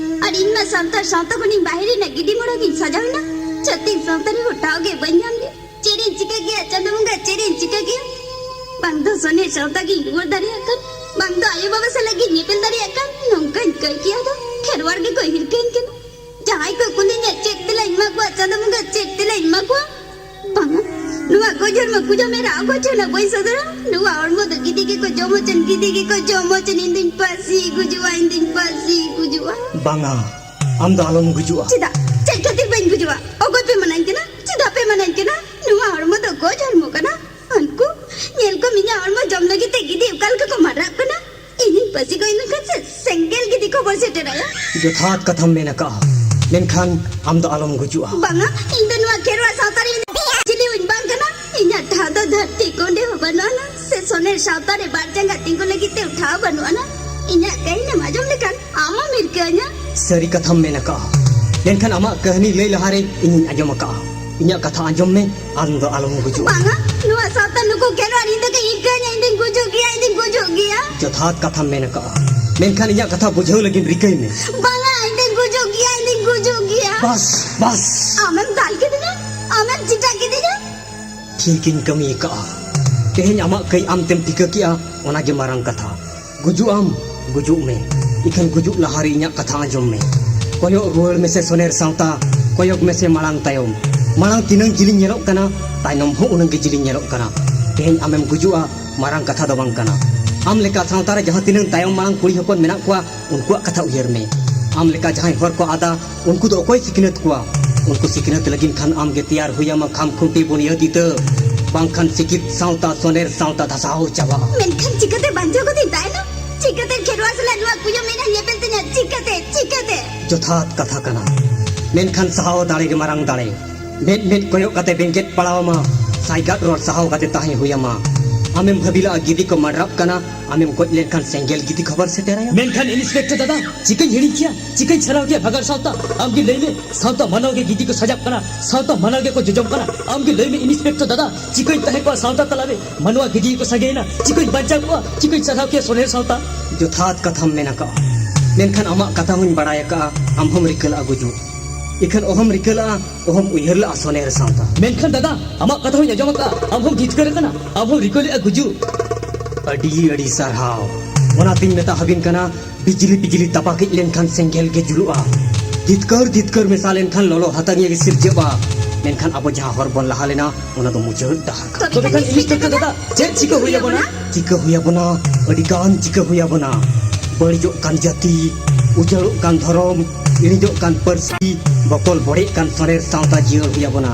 ᱟᱨ ᱤᱧ ᱢᱟ ᱥᱟᱱᱛᱟᱲ ᱥᱟᱶᱛᱟ ᱠᱷᱚᱱᱤᱧ ᱵᱟᱦᱨᱮ ᱨᱮᱱᱟᱜ ᱜᱤᱰᱤ ᱢᱚᱲᱟ ᱜᱤᱧ ᱥᱟᱡᱟᱣ ᱮᱱᱟ᱾ ᱪᱷᱟᱹᱛᱤᱠ ᱥᱟᱶᱛᱟ ᱨᱮᱦᱚᱸ ᱴᱷᱟᱶ ᱜᱮ ᱵᱟᱹᱧ ᱧᱟᱢ ᱞᱮᱫ᱾ ᱪᱮᱫ ᱤᱧ ᱪᱤᱠᱟᱹ ᱠᱮᱭᱟ ᱪᱟᱸᱫᱚ ᱵᱚᱸᱜᱟ, ᱪᱮᱫ ᱤᱧ ᱪᱤᱠᱟᱹ ᱠᱮᱭᱟ? ᱵᱟᱝ ᱫᱚ ᱥᱚᱱᱮ ᱥᱟᱶᱛᱟ ᱜᱤᱧ ᱨᱩᱣᱟᱹᱲ ᱫᱟᱲᱮᱭᱟᱜ ᱠᱟᱱ, ᱵᱟᱝ ᱫᱚ ᱟᱭᱳ ᱵᱟᱵᱟ ᱥᱟᱞᱟᱜ ᱜᱤᱧ ᱧᱮᱯᱮᱞ ᱫᱟᱲᱮᱭᱟᱜ ᱠᱟᱱ, ᱱᱚᱝᱠᱟᱧ ᱠᱟᱹᱭ ᱠᱮᱭᱟ ᱫᱚ ᱠᱷᱮᱨᱣᱟᱲ ᱜᱮᱠᱚ ᱦᱤᱨᱠᱟᱹᱧ ᱠᱟᱱᱟ᱾ ᱡᱟᱦᱟᱸᱭ ᱠᱚ ᱠᱩᱞᱤᱧᱟ ᱪᱮᱫ ᱛᱮᱞᱟᱧ ᱮᱢᱟ ᱠᱚᱣᱟ ᱪᱟᱸᱫᱚ ᱵᱚᱸᱜᱟ, ᱪᱮᱫ ᱛᱮᱞᱟᱧ ᱮᱢᱟ ᱠᱚᱣᱟ? ᱵᱟᱝᱟ, ᱱᱚᱣᱟ ᱜᱚᱡ ᱦᱚᱲᱢᱚ ᱠᱩᱡᱟᱹᱢ ᱮᱨᱟ ᱚᱠᱚᱭ ᱴᱷᱮᱱ ᱦᱚᱸ ᱵᱟᱹᱧ ᱥᱚᱫᱚᱨᱟ᱾ ᱱᱚᱣᱟ ᱦᱚᱲᱢᱚ ᱫᱚ ᱜᱤᱫᱤ ᱜᱮᱠᱚ ᱡᱚᱢ ᱦᱚᱪᱚᱱ, ᱜᱤᱫᱤ ᱜᱮᱠᱚ ᱡᱚᱢ ᱦᱚᱪᱚᱱ, ᱤᱧ ᱫᱩᱧ ᱯᱟᱹᱥᱤ ᱜᱩᱡᱩᱜᱼᱟ, ᱤᱧ ᱫᱩᱧ ᱯᱟᱹᱥᱤ ᱜᱩᱡᱩᱜᱼᱟ᱾ ᱵᱟᱝᱟ, ᱟᱢ ᱫᱚ ᱟᱞᱚᱢ ᱜᱩᱡᱩᱜᱼᱟ᱾ ᱪᱮᱫᱟᱜ? ᱪᱮᱫ ᱠᱷᱟᱹᱛᱤᱨ ᱵᱟᱹᱧ ᱜᱩᱡᱩᱜᱼᱟ? ᱚᱠᱚᱭ ᱯᱮ ᱢᱟᱱᱟᱧ ᱠᱟᱱᱟ? ᱪᱮᱫᱟᱜ ᱯᱮ ᱢᱟᱱᱟᱧ ᱠᱟᱱᱟ? ᱱᱚᱣᱟ ᱦᱚᱲᱢᱚ ᱫᱚ ᱜᱚᱡ ᱦᱚᱲᱢᱚ ᱠᱟᱱᱟ᱾ ᱩᱱᱠᱩ ᱧᱮᱞ ᱠᱚᱢ, ᱤᱧᱟᱹᱜ ᱦᱚᱲᱢᱚ ᱡᱚᱢ ᱞᱟᱹᱜᱤᱫ ᱛᱮ ᱜᱤᱫᱤ ᱚᱠᱟ ᱞᱮᱠᱟ ᱠᱚ ᱢᱟᱰᱨᱟᱜ ᱠᱟᱱᱟ᱾ ᱤᱧᱤᱧ ᱯᱟᱹᱥᱤ ᱜᱚᱡ ᱞᱮᱱᱠᱷᱟᱱ ᱥᱮ ᱥᱮᱸᱜᱮᱞ ᱜᱤᱫᱤ ᱠᱷᱚᱵᱚᱨ ᱥᱮᱴᱮᱨᱟᱭᱟ᱾ ᱡᱚᱛᱷᱟᱛ ᱠᱟᱛᱷᱟᱢ ᱢᱮᱱ ᱟᱠᱟᱜᱼᱟ, ᱢᱮᱱᱠᱷᱟᱱ ᱟᱢ ᱫᱚ ᱟᱞᱚᱢ ᱜᱩᱡᱩᱜᱼᱟ᱾ ᱵᱟᱝᱟ, ᱤᱧ ᱫᱚ ᱱᱚᱣᱟ ᱠᱷᱮᱨᱣᱟᱲ ᱥᱟᱶᱛᱟ ᱨᱮ ᱪᱤᱞᱤ ᱦᱚᱸᱧ ᱵᱟᱝ ᱠᱟᱱᱟ᱾ ᱤᱧᱟᱹᱜ ᱴᱷᱟᱶ ᱫᱚ ᱫᱷᱟᱹᱨᱛᱤ ᱠᱚᱸᱰᱮ ᱦᱚᱸ ᱵᱟᱹᱱᱩᱜ ᱟᱱᱟ, ᱥᱮ ᱥᱚᱱᱮᱨ ᱥᱟᱶᱛᱟ ᱨᱮ ᱵᱟᱨ ᱡᱟᱸᱜᱟ ᱛᱤᱸᱜᱩ ᱞᱟᱹᱜᱤᱫ ᱛᱮ ᱴᱷᱟᱶ ᱵᱟᱹᱱᱩᱜ ᱟᱱᱟ᱾ ᱤᱧᱟᱹᱜ ᱠᱟᱹᱦᱱᱤᱢ ᱟᱸᱡᱚᱢ ᱞᱮᱠᱷᱟᱱ ᱟᱢ ᱦᱚᱸᱢ ᱦᱤᱨᱠᱟᱹ ᱟᱹᱧᱟ᱾ ᱥᱟᱹᱨᱤ ᱠᱟᱛᱷᱟᱢ ᱢᱮᱱ ᱟᱠᱟᱜᱼᱟ, ᱢᱮᱱᱠᱷᱟᱱ ᱟᱢᱟᱜ ᱠᱟᱹᱦᱱᱤ ᱞᱟᱹᱭ ᱞᱟᱦᱟᱨᱮ ᱤᱧᱤᱧ ᱟᱸᱡᱚᱢ ᱟᱠᱟᱜᱼᱟ᱾ ᱤᱧᱟᱹᱜ ᱠᱟᱛᱷᱟ ᱟᱸᱡᱚᱢ ᱢᱮ, ᱟᱢ ᱫᱚ ᱟᱞᱚᱢ ᱜᱩᱡᱩᱜᱼᱟ᱾ ᱵᱟᱝᱟ, ᱱᱚᱣᱟ ᱥᱟᱶᱛᱟ ᱱᱩᱠᱩ ᱠᱷᱮᱨᱣᱟᱲ ᱤᱧ ᱫᱚᱠᱚ ᱦᱤᱨᱠᱟᱹ ᱟᱹᱧᱟ, ᱤᱧ ᱫᱚᱧ ᱜᱩᱡᱩᱜ ᱜᱮᱭᱟ, ᱤᱧ ᱫᱚᱧ ᱜᱩᱡᱩᱜ ᱜᱮᱭᱟ᱾ ᱡᱚᱛᱷᱟᱛ ᱠᱟᱛᱷᱟᱢ ᱢᱮᱱ ᱟᱠᱟᱜᱼᱟ, ᱢᱮᱱᱠᱷᱟᱱ ᱤᱧᱟᱹᱜ ᱠᱟᱛᱷᱟ ᱵᱩᱡᱷᱟᱹᱣ ᱞᱟᱹᱜᱤᱫ ᱨᱤᱠᱟᱹᱭ ᱢᱮ᱾ ᱵᱟᱝᱟ, ᱤᱧ ᱫᱚᱧ ᱜᱩᱡᱩᱜ ᱜᱮᱭᱟ, ᱤᱧ ᱫᱚᱧ ᱜᱩᱡᱩᱜ ᱜᱮᱭᱟ᱾ ᱵᱟᱥ, ᱵᱟᱥ᱾ ᱟᱢᱮᱢ ᱫᱟᱞ ᱠᱤᱫᱤᱧᱟ, ᱟᱢᱮᱢ ᱪᱤᱴᱟ ᱠᱤᱫᱤᱧᱟ᱾ ᱴᱷᱤᱠᱤᱧ ᱠᱟᱹᱢᱤ ᱟᱠᱟᱜᱼᱟ᱾ ᱛᱮᱦᱮᱧ ᱟᱢᱟᱜ ᱠᱟᱹᱭ ᱟᱢ ᱛᱮᱢ ᱴᱷᱤᱠᱟᱹ ᱠᱮᱜᱼᱟ, ᱚᱱᱟ ᱜᱮ ᱢᱟᱨᱟᱝ ᱠᱟᱛᱷᱟ᱾ ᱜᱩᱡᱩᱜ ᱟᱢ, ᱜᱩᱡᱩᱜ ᱢᱮ, ᱤᱠᱷᱟᱹᱱ ᱜᱩᱡᱩᱜ ᱞᱟᱦᱟ ᱨᱮ ᱤᱧᱟᱹᱜ ᱠᱟᱛᱷᱟ ᱟᱸᱡᱚᱢ ᱢᱮ᱾ ᱠᱚᱭᱚᱜ ᱨᱩᱣᱟᱹᱲ ᱢᱮᱥᱮ ᱥᱚᱱᱮᱨ ᱥᱟᱶᱛᱟ, ᱠᱚᱭᱚᱜ ᱢᱮᱥᱮ ᱢᱟᱲᱟᱝ ᱛᱟᱭᱚᱢ᱾ ᱢᱟᱲᱟᱝ ᱛᱤᱱᱟᱹᱝ ᱡᱤᱞᱤᱧ ᱧᱮᱞᱚᱜ ᱠᱟᱱᱟ, ᱛᱟᱭᱱᱚᱢ ᱦᱚᱸ ᱩᱱᱟᱹᱝ ᱜᱮ ᱡᱤᱞᱤᱧ ᱧᱮᱞᱚᱜ ᱠᱟᱱᱟ᱾ ᱛᱮᱦᱮᱧ ᱟᱢᱮᱢ ᱜᱩᱡᱩᱜᱼᱟ, ᱢᱟᱨᱟᱝ ᱠᱟᱛᱷᱟ ᱫᱚ ᱵᱟᱝ ᱠᱟᱱᱟ᱾ ᱟᱢ ᱞᱮᱠᱟ ᱥᱟᱶᱛᱟ ᱨᱮ ᱡᱟᱦᱟᱸ ᱛᱤᱱᱟᱹᱝ ᱛᱟᱭᱚᱢ ᱢᱟᱲᱟᱝ ᱠᱩᱲᱤ ᱦᱚᱯᱚᱱ ᱢᱮᱱᱟᱜ ᱠᱚᱣᱟ, ᱩᱱᱠᱩᱣᱟᱜ ᱠᱟᱛᱷᱟ ᱩᱭᱦᱟᱹᱨ ᱢᱮ᱾ ᱟᱢ ᱞᱮᱠᱟ ᱡᱟᱦᱟᱸᱭ ᱦᱚᱨ ᱠᱚ ᱟᱫᱟ, ᱩᱱᱠᱩ ᱫᱚ ᱚᱠᱚᱭ ᱥᱤᱠᱷᱱᱟᱹᱛ ᱠᱚᱣᱟ? ᱩᱱᱠᱩ ᱥᱤᱠᱷᱱᱟᱹᱛ ᱞᱟᱹᱜᱤᱫ ᱠᱷᱟᱱ ᱟᱢ ᱜᱮ ᱛᱮᱭᱟᱨ ᱦᱩᱭ ᱟᱢᱟ ᱠᱷᱟᱢ ᱠᱷᱩᱱᱴᱤ ᱵᱩᱱᱤᱭᱟᱹᱫ ᱤᱛᱟᱹ, ᱵᱟᱝᱠᱷᱟᱱ ᱥᱤᱠᱷᱤᱛ ᱥᱟᱶᱛᱟ, ᱥᱚᱱᱮᱨ ᱥᱟᱶᱛᱟ ᱫᱷᱟᱥᱟᱣ ᱪᱟᱵᱟᱜᱼᱟ᱾ ᱢᱮᱱᱠᱷᱟᱱ ᱪᱤᱠᱟᱹᱛᱮ ᱵᱟᱧᱪᱟᱣ ᱠᱟᱛᱮᱧ ᱛᱟᱦᱮᱱᱟ? ᱪᱤᱠᱟᱹᱛᱮ ᱠᱷᱮᱨᱣᱟᱲ ᱥᱟᱞᱟᱜ ᱱᱚᱣᱟ ᱠᱩᱭᱟᱹ ᱢᱮᱫᱦᱟ ᱧᱮᱯᱮᱞ ᱛᱤᱧᱟ? ᱪᱤᱠᱟᱹᱛᱮ? ᱪᱤᱠᱟᱹᱛᱮ? ᱡᱚᱛᱷᱟᱛ ᱠᱟᱛᱷᱟ ᱠᱟᱱᱟ, ᱢᱮᱱᱠᱷᱟᱱ ᱥᱟᱦᱟᱣ ᱫᱟᱲᱮ ᱜᱮ ᱢᱟᱨᱟᱝ ᱫᱟᱲᱮ᱾ ᱢᱮᱫ ᱢᱮᱫ ᱠᱚᱭᱚᱜ ᱠᱟᱛᱮ ᱵᱮᱸᱜᱮᱫ ᱯᱟᱲᱟᱣ ᱟᱢᱟ, ᱥᱟᱭᱜᱟᱫ ᱨᱚᱲ ᱥᱟᱦᱟᱣ ᱠᱟᱛᱮ ᱛᱟᱦᱮᱸ ᱦᱩᱭ ᱟᱢᱟ᱾ ᱟᱢᱮᱢ ᱵᱷᱟᱹᱵᱤ ᱞᱟᱜᱼᱟ ᱜᱤᱫᱤ ᱠᱚ ᱢᱟᱰᱨᱟᱜ ᱠᱟᱱᱟ, ᱟᱢᱮᱢ ᱜᱚᱡ ᱞᱮᱱᱠᱷᱟᱱ ᱥᱮᱸᱜᱮᱞ ᱜᱤᱫᱤ ᱠᱷᱚᱵᱚᱨ ᱥᱮᱴᱮᱨᱟᱭᱟ᱾ ᱢᱮᱱᱠᱷᱟᱱ ᱤᱱᱥᱯᱮᱠᱴᱚᱨ ᱫᱟᱫᱟ, ᱪᱤᱠᱟᱹᱧ ᱦᱤᱲᱤᱧ ᱠᱮᱭᱟ, ᱪᱤᱠᱟᱹᱧ ᱥᱟᱨᱟᱣ ᱠᱮᱭᱟ ᱵᱷᱟᱜᱟᱲ ᱥᱟᱶᱛᱟ? ᱟᱢ ᱜᱮ ᱞᱟᱹᱭ ᱢᱮ, ᱥᱟᱶᱛᱟ ᱢᱟᱱᱟᱣ ᱜᱮ ᱜᱤᱫᱤ ᱠᱚ ᱥᱟᱡᱟᱜ ᱠᱟᱱᱟ, ᱥᱟᱶᱛᱟ ᱢᱟᱱᱟᱣ ᱜᱮᱠᱚ ᱡᱚᱡᱚᱢ ᱠᱟᱱᱟ᱾ ᱟᱢ ᱜᱮ ᱞᱟᱹᱭ ᱢᱮ ᱤᱱᱥᱯᱮᱠᱴᱚᱨ ᱫᱟᱫᱟ, ᱪᱤᱠᱟᱹᱧ ᱛᱟᱦᱮᱸ ᱠᱚᱜᱼᱟ ᱥᱟᱶᱛᱟ ᱛᱟᱞᱟᱨᱮ? ᱢᱟᱱᱣᱟ ᱜᱤᱫᱤ ᱠᱚ ᱥᱟᱸᱜᱮᱭᱮᱱᱟ, ᱪᱤᱠᱟᱹᱧ ᱵᱟᱧᱪᱟᱣ ᱠᱚᱜᱼᱟ, ᱪᱤᱠᱟᱹᱧ ᱥᱟᱨᱦᱟᱣ ᱠᱮᱭᱟ ᱥᱚᱱᱮᱨ ᱥᱟᱶᱛᱟ? ᱡᱚᱛᱷᱟᱛ ᱠᱟᱛᱷᱟᱢ ᱢᱮᱱ ᱟᱠᱟᱫᱼᱟ, ᱢᱮᱱᱠᱷᱟᱱ ᱟᱢᱟᱜ ᱠᱟᱛᱷᱟ ᱦᱚᱸᱧ ᱵᱟᱲᱟᱭ ᱟᱠᱟᱫᱼᱟ, ᱟᱢ ᱦᱚᱸᱢ ᱨᱤᱠᱟᱹ ᱞᱟᱜᱼᱟ ᱜᱩᱡᱩᱜ᱾ ᱤᱠᱷᱟᱹᱱ ᱚᱦᱚᱢ ᱨᱤᱠᱟᱹ ᱞᱟᱜᱼᱟ, ᱚᱦᱚᱢ ᱩᱭᱦᱟᱹᱨ ᱞᱟᱜᱼᱟ ᱥᱚᱱᱮᱨ ᱥᱟᱶᱛᱟ᱾ ᱢᱮᱱᱠᱷᱟᱱ ᱫᱟᱫᱟ, ᱟᱢᱟᱜ ᱠᱟᱛᱷᱟ ᱦᱚᱸᱧ ᱟᱸᱡᱚᱢ ᱟᱠᱟᱫᱼᱟ, ᱟᱢ ᱦᱚᱸᱢ ᱡᱤᱛᱠᱟᱹᱨ ᱟᱠᱟᱱᱟ, ᱟᱢ ᱦᱚᱸᱢ ᱨᱤᱠᱟᱹ ᱞᱮᱫᱼᱟ ᱜᱩᱡᱩᱜ᱾ ᱟᱹᱰᱤ ᱟᱹᱰᱤ ᱥᱟᱨᱦᱟᱣ᱾ ᱚᱱᱟᱛᱤᱧ ᱢᱮᱛᱟ ᱦᱟᱹᱵᱤᱱ ᱠᱟᱱᱟ, ᱵᱤᱡᱽᱞᱤ ᱵᱤᱡᱽᱞᱤ ᱛᱟᱯᱟᱠᱤᱡ ᱞᱮᱱᱠᱷᱟᱱ ᱥᱮᱸᱜᱮᱞ ᱜᱮ ᱡᱩᱞᱩᱜᱼᱟ᱾ ᱡᱤᱛᱠᱟᱹᱨ ᱡᱤᱛᱠᱟᱹᱨ ᱢᱮᱥᱟ ᱞᱮᱱᱠᱷᱟᱱ ᱞᱚᱞᱚ ᱦᱟᱛᱟᱝ ᱜᱮ ᱥᱤᱨᱡᱟᱹᱜᱼᱟ᱾ ᱢᱮᱱᱠᱷᱟᱱ ᱟᱵᱚ ᱡᱟᱦᱟᱸ ᱦᱚᱨ ᱵᱚᱱ ᱞᱟᱦᱟ ᱞᱮᱱᱟ, ᱚᱱᱟ ᱫᱚ ᱢᱩᱪᱟᱹᱫ ᱰᱟᱦᱟᱨ ᱠᱟᱱᱟ᱾ ᱛᱚᱵᱮ ᱠᱷᱟᱱ ᱤᱱᱥᱯᱮᱠᱴᱚᱨ ᱤᱱᱥᱯᱮᱠᱴᱚᱨ ᱫᱟᱫᱟ, ᱪᱮᱫ ᱪᱤᱠᱟᱹ ᱦᱩᱭ ᱟᱵᱚᱱᱟ? ᱪᱤᱠᱟᱹ ᱦᱩᱭ ᱟᱵᱚᱱᱟ? ᱟᱹᱰᱤ ᱜᱟᱱ ᱪᱤᱠᱟᱹ ᱦᱩᱭ ᱟᱵᱚᱱᱟ᱾ ᱵᱟᱹᱲᱤᱡᱚᱜ ᱠᱟᱱ ᱡᱟᱹᱛᱤ, ᱩᱡᱟᱹᱲᱚᱜ ᱠᱟᱱ ᱫᱷᱚᱨᱚᱢ, ᱤᱬᱤᱡᱚᱜ ᱠᱟᱱ ᱯᱟᱹᱨᱥᱤ, ᱵᱚᱠᱚᱞ ᱵᱚᱲᱮᱜ ᱠᱟᱱ ᱥᱚᱨᱮᱨ ᱥᱟᱶᱛᱟ ᱡᱤᱭᱟᱹᱲ ᱦᱩᱭ ᱟᱵᱚᱱᱟ᱾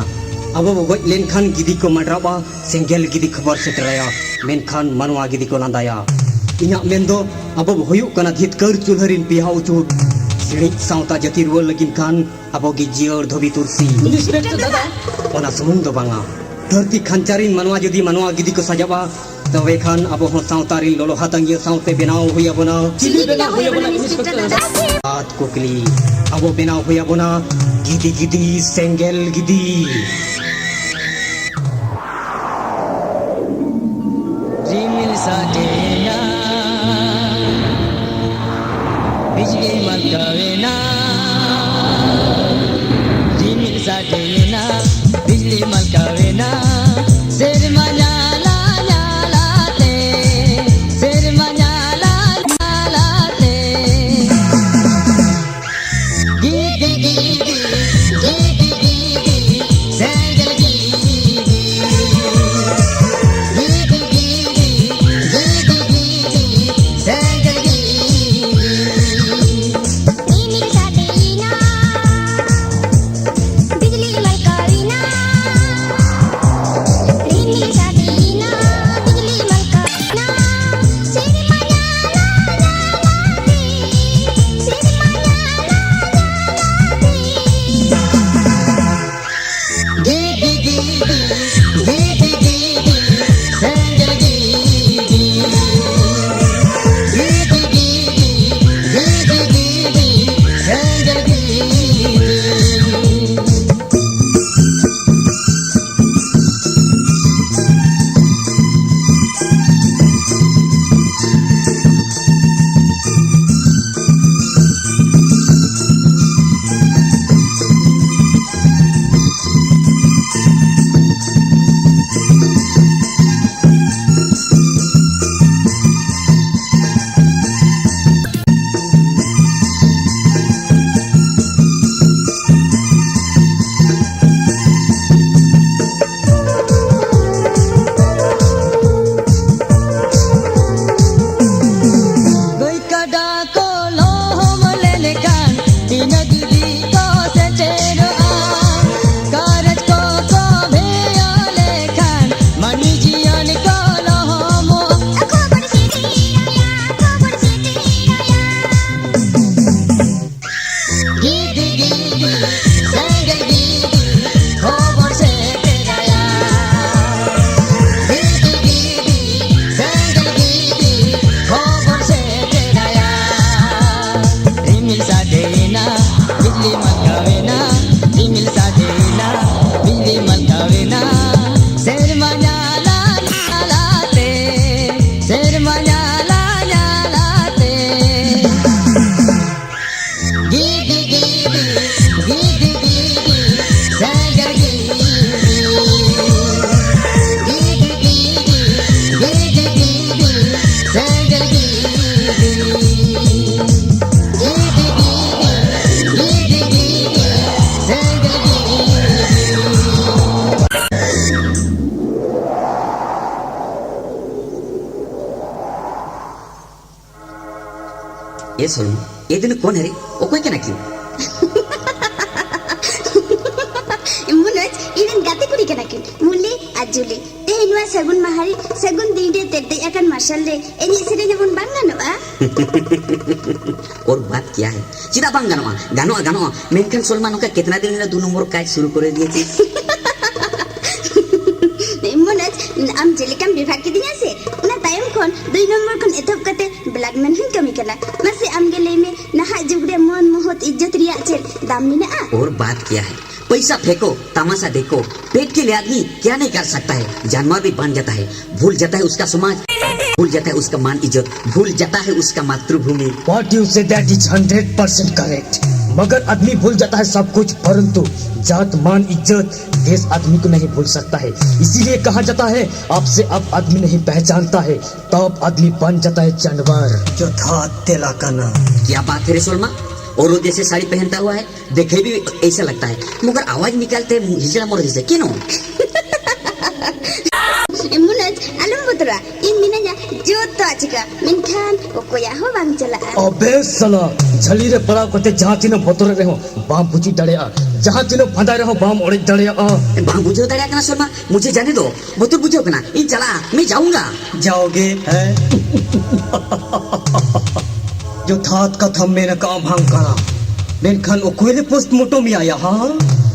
ᱟᱵᱚ ᱵᱚ ᱜᱚᱡ ᱞᱮᱱᱠᱷᱟᱱ ᱜᱤᱫᱤ ᱠᱚ ᱢᱟᱰᱨᱟᱵᱟ, ᱥᱮᱸᱜᱮᱞ ᱜᱤᱫᱤ ᱠᱷᱚᱵᱚᱨ ᱥᱮᱴᱮᱨᱟᱭᱟ, ᱢᱮᱱᱠᱷᱟᱱ ᱢᱟᱱᱣᱟ ᱜᱤᱫᱤ ᱠᱚ ᱞᱟᱸᱫᱟᱭᱟ᱾ ᱤᱧᱟᱹᱜ ᱢᱮᱱ ᱫᱚ, ᱟᱵᱚ ᱵᱚ ᱦᱩᱭᱩᱜ ᱠᱟᱱᱟ ᱫᱷᱤᱛᱠᱟᱹᱨ ᱪᱩᱞᱦᱟᱹ ᱨᱤᱱ ᱯᱮᱭᱟ ᱩᱪᱩᱴ᱾ ᱥᱤᱬᱤᱡ ᱥᱟᱶᱛᱟ ᱡᱟᱹᱛᱤ ᱨᱩᱣᱟᱹᱲ ᱞᱟᱹᱜᱤᱫ ᱠᱷᱟᱱ ᱟᱵᱚ ᱜᱮ ᱡᱤᱭᱟᱹᱲ ᱫᱷᱚᱵᱤ ᱛᱩᱨᱥᱤ᱾ ᱤᱱᱥᱯᱮᱠᱴᱚᱨ ᱫᱟᱫᱟ᱾ ᱚᱱᱟ ᱥᱩᱢᱩᱝ ᱫᱚ ᱵᱟᱝᱟ, ᱫᱷᱟᱹᱨᱛᱤ ᱠᱷᱟᱧᱪᱟ ᱨᱤᱱ ᱢᱟᱱᱣᱟ ᱡᱩᱫᱤ ᱢᱟᱱᱣᱟ ᱜᱤᱫᱤ ᱠᱚ ᱥᱟᱡᱟᱵᱟ, ᱛᱚᱵᱮ ᱠᱷᱟᱱ ᱟᱵᱚ ᱦᱚᱸ ᱥᱟᱶᱛᱟ ᱨᱤᱱ ᱞᱚᱞᱚ ᱦᱟᱛᱟᱝᱜᱤᱭᱟᱹ ᱥᱟᱶᱛᱮ ᱵᱮᱱᱟᱣ ᱦᱩᱭ ᱟᱵᱚᱱᱟ᱾ ᱪᱤᱞᱤ ᱵᱮᱱᱟᱣ ᱦᱩᱭ ᱟᱵᱚᱱᱟ, ᱤᱱᱥᱯᱮᱠᱴᱚᱨ ᱫᱟᱫᱟ? ᱟᱫ ᱠᱩᱠᱞᱤ, ᱟᱵᱚ ᱵᱮᱱᱟᱣ ᱦᱩᱭ ᱟᱵᱚᱱᱟ ᱜᱤᱫᱤ ᱜᱤᱫᱤ ᱥᱮᱸᱜᱮᱞ ᱜᱤᱫᱤ᱾ ᱨᱤᱢᱤᱞ ᱥᱟᱰᱮᱭᱮᱱᱟ, ᱵᱤᱡᱽᱞᱤ ᱢᱟᱞᱠᱟᱣᱮᱱᱟ᱾ ᱨᱤᱢᱤᱞ ᱥᱟᱰᱮᱭᱮᱱᱟ, ᱵᱤᱡᱽᱞᱤ ᱢᱟᱞᱠᱟᱣᱮᱱᱟ᱾ ᱥᱮᱨᱢᱟ ᱧᱟᱞᱟ ᱥᱚᱞᱢᱟ, ᱮ ᱫᱤᱱ ᱠᱚᱱ ᱦᱮᱨᱮ, ᱚᱠᱚᱭ ᱠᱟᱱᱟ ᱠᱤᱱ? ᱢᱚᱱᱳᱡᱽ, ᱤᱧ ᱨᱮᱱ ᱜᱟᱛᱮ ᱠᱩᱲᱤ ᱠᱟᱱᱟ ᱠᱤᱱ, ᱢᱩᱞᱤ ᱟᱨ ᱡᱩᱞᱤ᱾ ᱛᱮᱦᱮᱧ ᱱᱚᱣᱟ ᱥᱟᱹᱜᱩᱱ ᱢᱟᱦᱟ ᱨᱮ, ᱥᱟᱹᱜᱩᱱ ᱫᱤᱱ ᱨᱮ, ᱛᱮᱨᱫᱮᱡ ᱟᱠᱟᱱ ᱢᱟᱨᱥᱟᱞ ᱨᱮ ᱮᱱᱮᱡ ᱥᱮᱨᱮᱧ ᱟᱵᱚᱱ ᱵᱟᱝ ᱜᱟᱱᱚᱜᱼᱟ? ᱚᱨ ᱵᱟᱛ ᱠᱤᱭᱟ ᱦᱮ? ᱪᱮᱫᱟᱜ ᱵᱟᱝ ᱜᱟᱱᱚᱜᱼᱟ? ᱜᱟᱱᱚᱜᱼᱟ, ᱜᱟᱱᱚᱜᱼᱟ᱾ ᱢᱮᱱᱠᱷᱟᱱ ᱥᱚᱞᱢᱟ, ᱱᱚᱝᱠᱟ ᱠᱤᱛᱱᱟ ᱫᱤᱱ ᱦᱩᱭᱱᱟ ᱫᱩ ᱱᱚᱢᱵᱚᱨ ᱠᱟᱡᱽ ᱥᱩᱨᱩ ᱠᱚᱨᱮ ᱫᱤᱭᱮ ᱪᱮ? ᱢᱚᱱᱳᱡᱽ, ᱟᱢ ᱡᱮᱞᱮᱠᱟᱢ ᱵᱮᱵᱷᱟᱨ ᱠᱤᱫᱤᱧᱟ ᱥᱮ, ᱚᱱᱟ ᱛᱟᱭᱚᱢ ᱠᱷᱚᱱ ᱫᱩᱭ ᱱᱚᱢᱵᱚᱨ ᱠᱷᱚᱱ ᱮᱛᱚᱦᱚᱵ ᱠᱟᱛᱮ ᱵᱞᱟᱠᱢᱮᱞ ᱦᱚᱸᱧ ᱠᱟᱹᱢᱤ ᱠᱟᱱᱟ᱾ ᱢᱟᱥᱮ ᱟᱢ ᱜᱮ ᱞᱟᱹᱭ ᱢᱮ, ᱱᱟᱦᱟᱜ ᱡᱩᱜᱽ ᱨᱮ ᱢᱟᱹᱱ ᱢᱚᱦᱚᱛ ᱤᱡᱽᱡᱚᱛ ᱨᱮᱭᱟᱜ ᱪᱮᱫ ᱫᱟᱢ ᱢᱮᱱᱟᱜᱼᱟ? ᱚᱨ ᱵᱟᱛ ᱠᱤᱭᱟ ᱦᱮ? ᱯᱚᱭᱥᱟ ᱯᱷᱮᱸᱠᱳ, ᱛᱟᱢᱟᱥᱟ ᱫᱮᱠᱷᱳ, ᱯᱮᱴ ᱠᱮ ᱞᱤᱭᱮ ᱟᱫᱢᱤ ᱠᱭᱟ ᱱᱟᱦᱤᱸ ᱠᱟᱨ ᱥᱟᱠᱛᱟ ᱦᱮ? ᱡᱟᱱᱣᱟᱨ ᱵᱷᱤ ᱵᱟᱱ ᱡᱟᱛᱟ ᱦᱮ, ᱵᱷᱩᱞ ᱡᱟᱛᱟ ᱦᱮ ᱩᱥᱠᱟ ᱥᱚᱢᱟᱡᱽ, ᱵᱷᱩᱞ ᱡᱟᱛᱟ ᱦᱮ ᱩᱥᱠᱟ ᱢᱟᱱ ᱤᱡᱽᱡᱚᱛ, ᱵᱷᱩᱞ ᱡᱟᱛᱟ ᱦᱮ ᱩᱥᱠᱟ ᱢᱟᱛᱨᱩᱵᱷᱩᱢᱤ. What you say, that is hundred percent correct. मगर आदमी भूल जाता है सब कुछ, परंतु जात, मान, इज्जत, देश आदमी को नहीं भूल सकता है। इसीलिए कहा जाता है, आपसे आप आदमी नहीं पहचानता है, तब आदमी बन जाता है जानवर। ᱡᱚᱛᱷᱟᱛ ᱛᱮᱞᱟ ᱠᱟᱱᱟ᱾ क्या बात है रे सोलमा? औरों जैसे साड़ी पहनता हुआ है, देखे भी ऐसा लगता है, मगर आवाज निकालते हिजड़ा मोर जैसे, क्यों? ᱢᱚᱱᱳᱡᱽ, ᱟᱞᱚᱢ ᱵᱚᱛᱚᱨᱟ, ᱤᱧ ᱢᱤᱱᱟᱹᱧᱟ, ᱡᱚᱛᱚᱣᱟᱜ ᱪᱤᱠᱟ, ᱢᱮᱱᱠᱷᱟᱱ ᱚᱠᱚᱭᱟᱜ ᱦᱚᱸ ᱵᱟᱝ ᱪᱟᱞᱟᱜᱼᱟ᱾ ᱟᱵᱮ ᱥᱟᱞᱟ, ᱡᱷᱟᱹᱞᱤ ᱨᱮ ᱯᱟᱲᱟᱣ ᱠᱟᱛᱮ ᱡᱟᱦᱟᱸ ᱛᱤᱱᱟᱹᱜ ᱵᱚᱛᱚᱨ ᱨᱮᱦᱚᱸ ᱵᱟᱢ ᱯᱩᱪᱩᱡ ᱫᱟᱲᱮᱭᱟᱜᱼᱟ, ᱡᱟᱦᱟᱸ ᱛᱤᱱᱟᱹᱜ ᱯᱷᱟᱸᱫᱟᱭ ᱨᱮᱦᱚᱸ ᱵᱟᱢ ᱚᱲᱮᱡ ᱫᱟᱲᱮᱭᱟᱜᱼᱟ᱾ ᱵᱟᱝ ᱵᱩᱡᱷᱟᱹᱣ ᱫᱟᱲᱮᱭᱟᱜ ᱠᱟᱱᱟ ᱥᱚᱞᱢᱟ, मुझे जाने दो, ᱵᱚᱛᱚᱨ ᱵᱩᱡᱷᱟᱹᱣ ᱠᱟᱱᱟ, ᱤᱧ ᱪᱟᱞᱟᱜᱼᱟ, मैं जाऊंगा. जाओगे, हैं? ᱡᱚᱛᱷᱟᱛ ᱠᱟᱛᱷᱟᱢ ᱢᱮᱱ ᱟᱠᱟᱫᱼᱟ ᱵᱷᱟᱝᱠᱟᱲᱟ, ᱢᱮᱱᱠᱷᱟᱱ ᱚᱠᱚᱭ ᱞᱮ ᱯᱳᱥᱴᱢᱚᱨᱴᱚᱢ ᱮᱭᱟ ᱭᱟ, ᱦᱟ?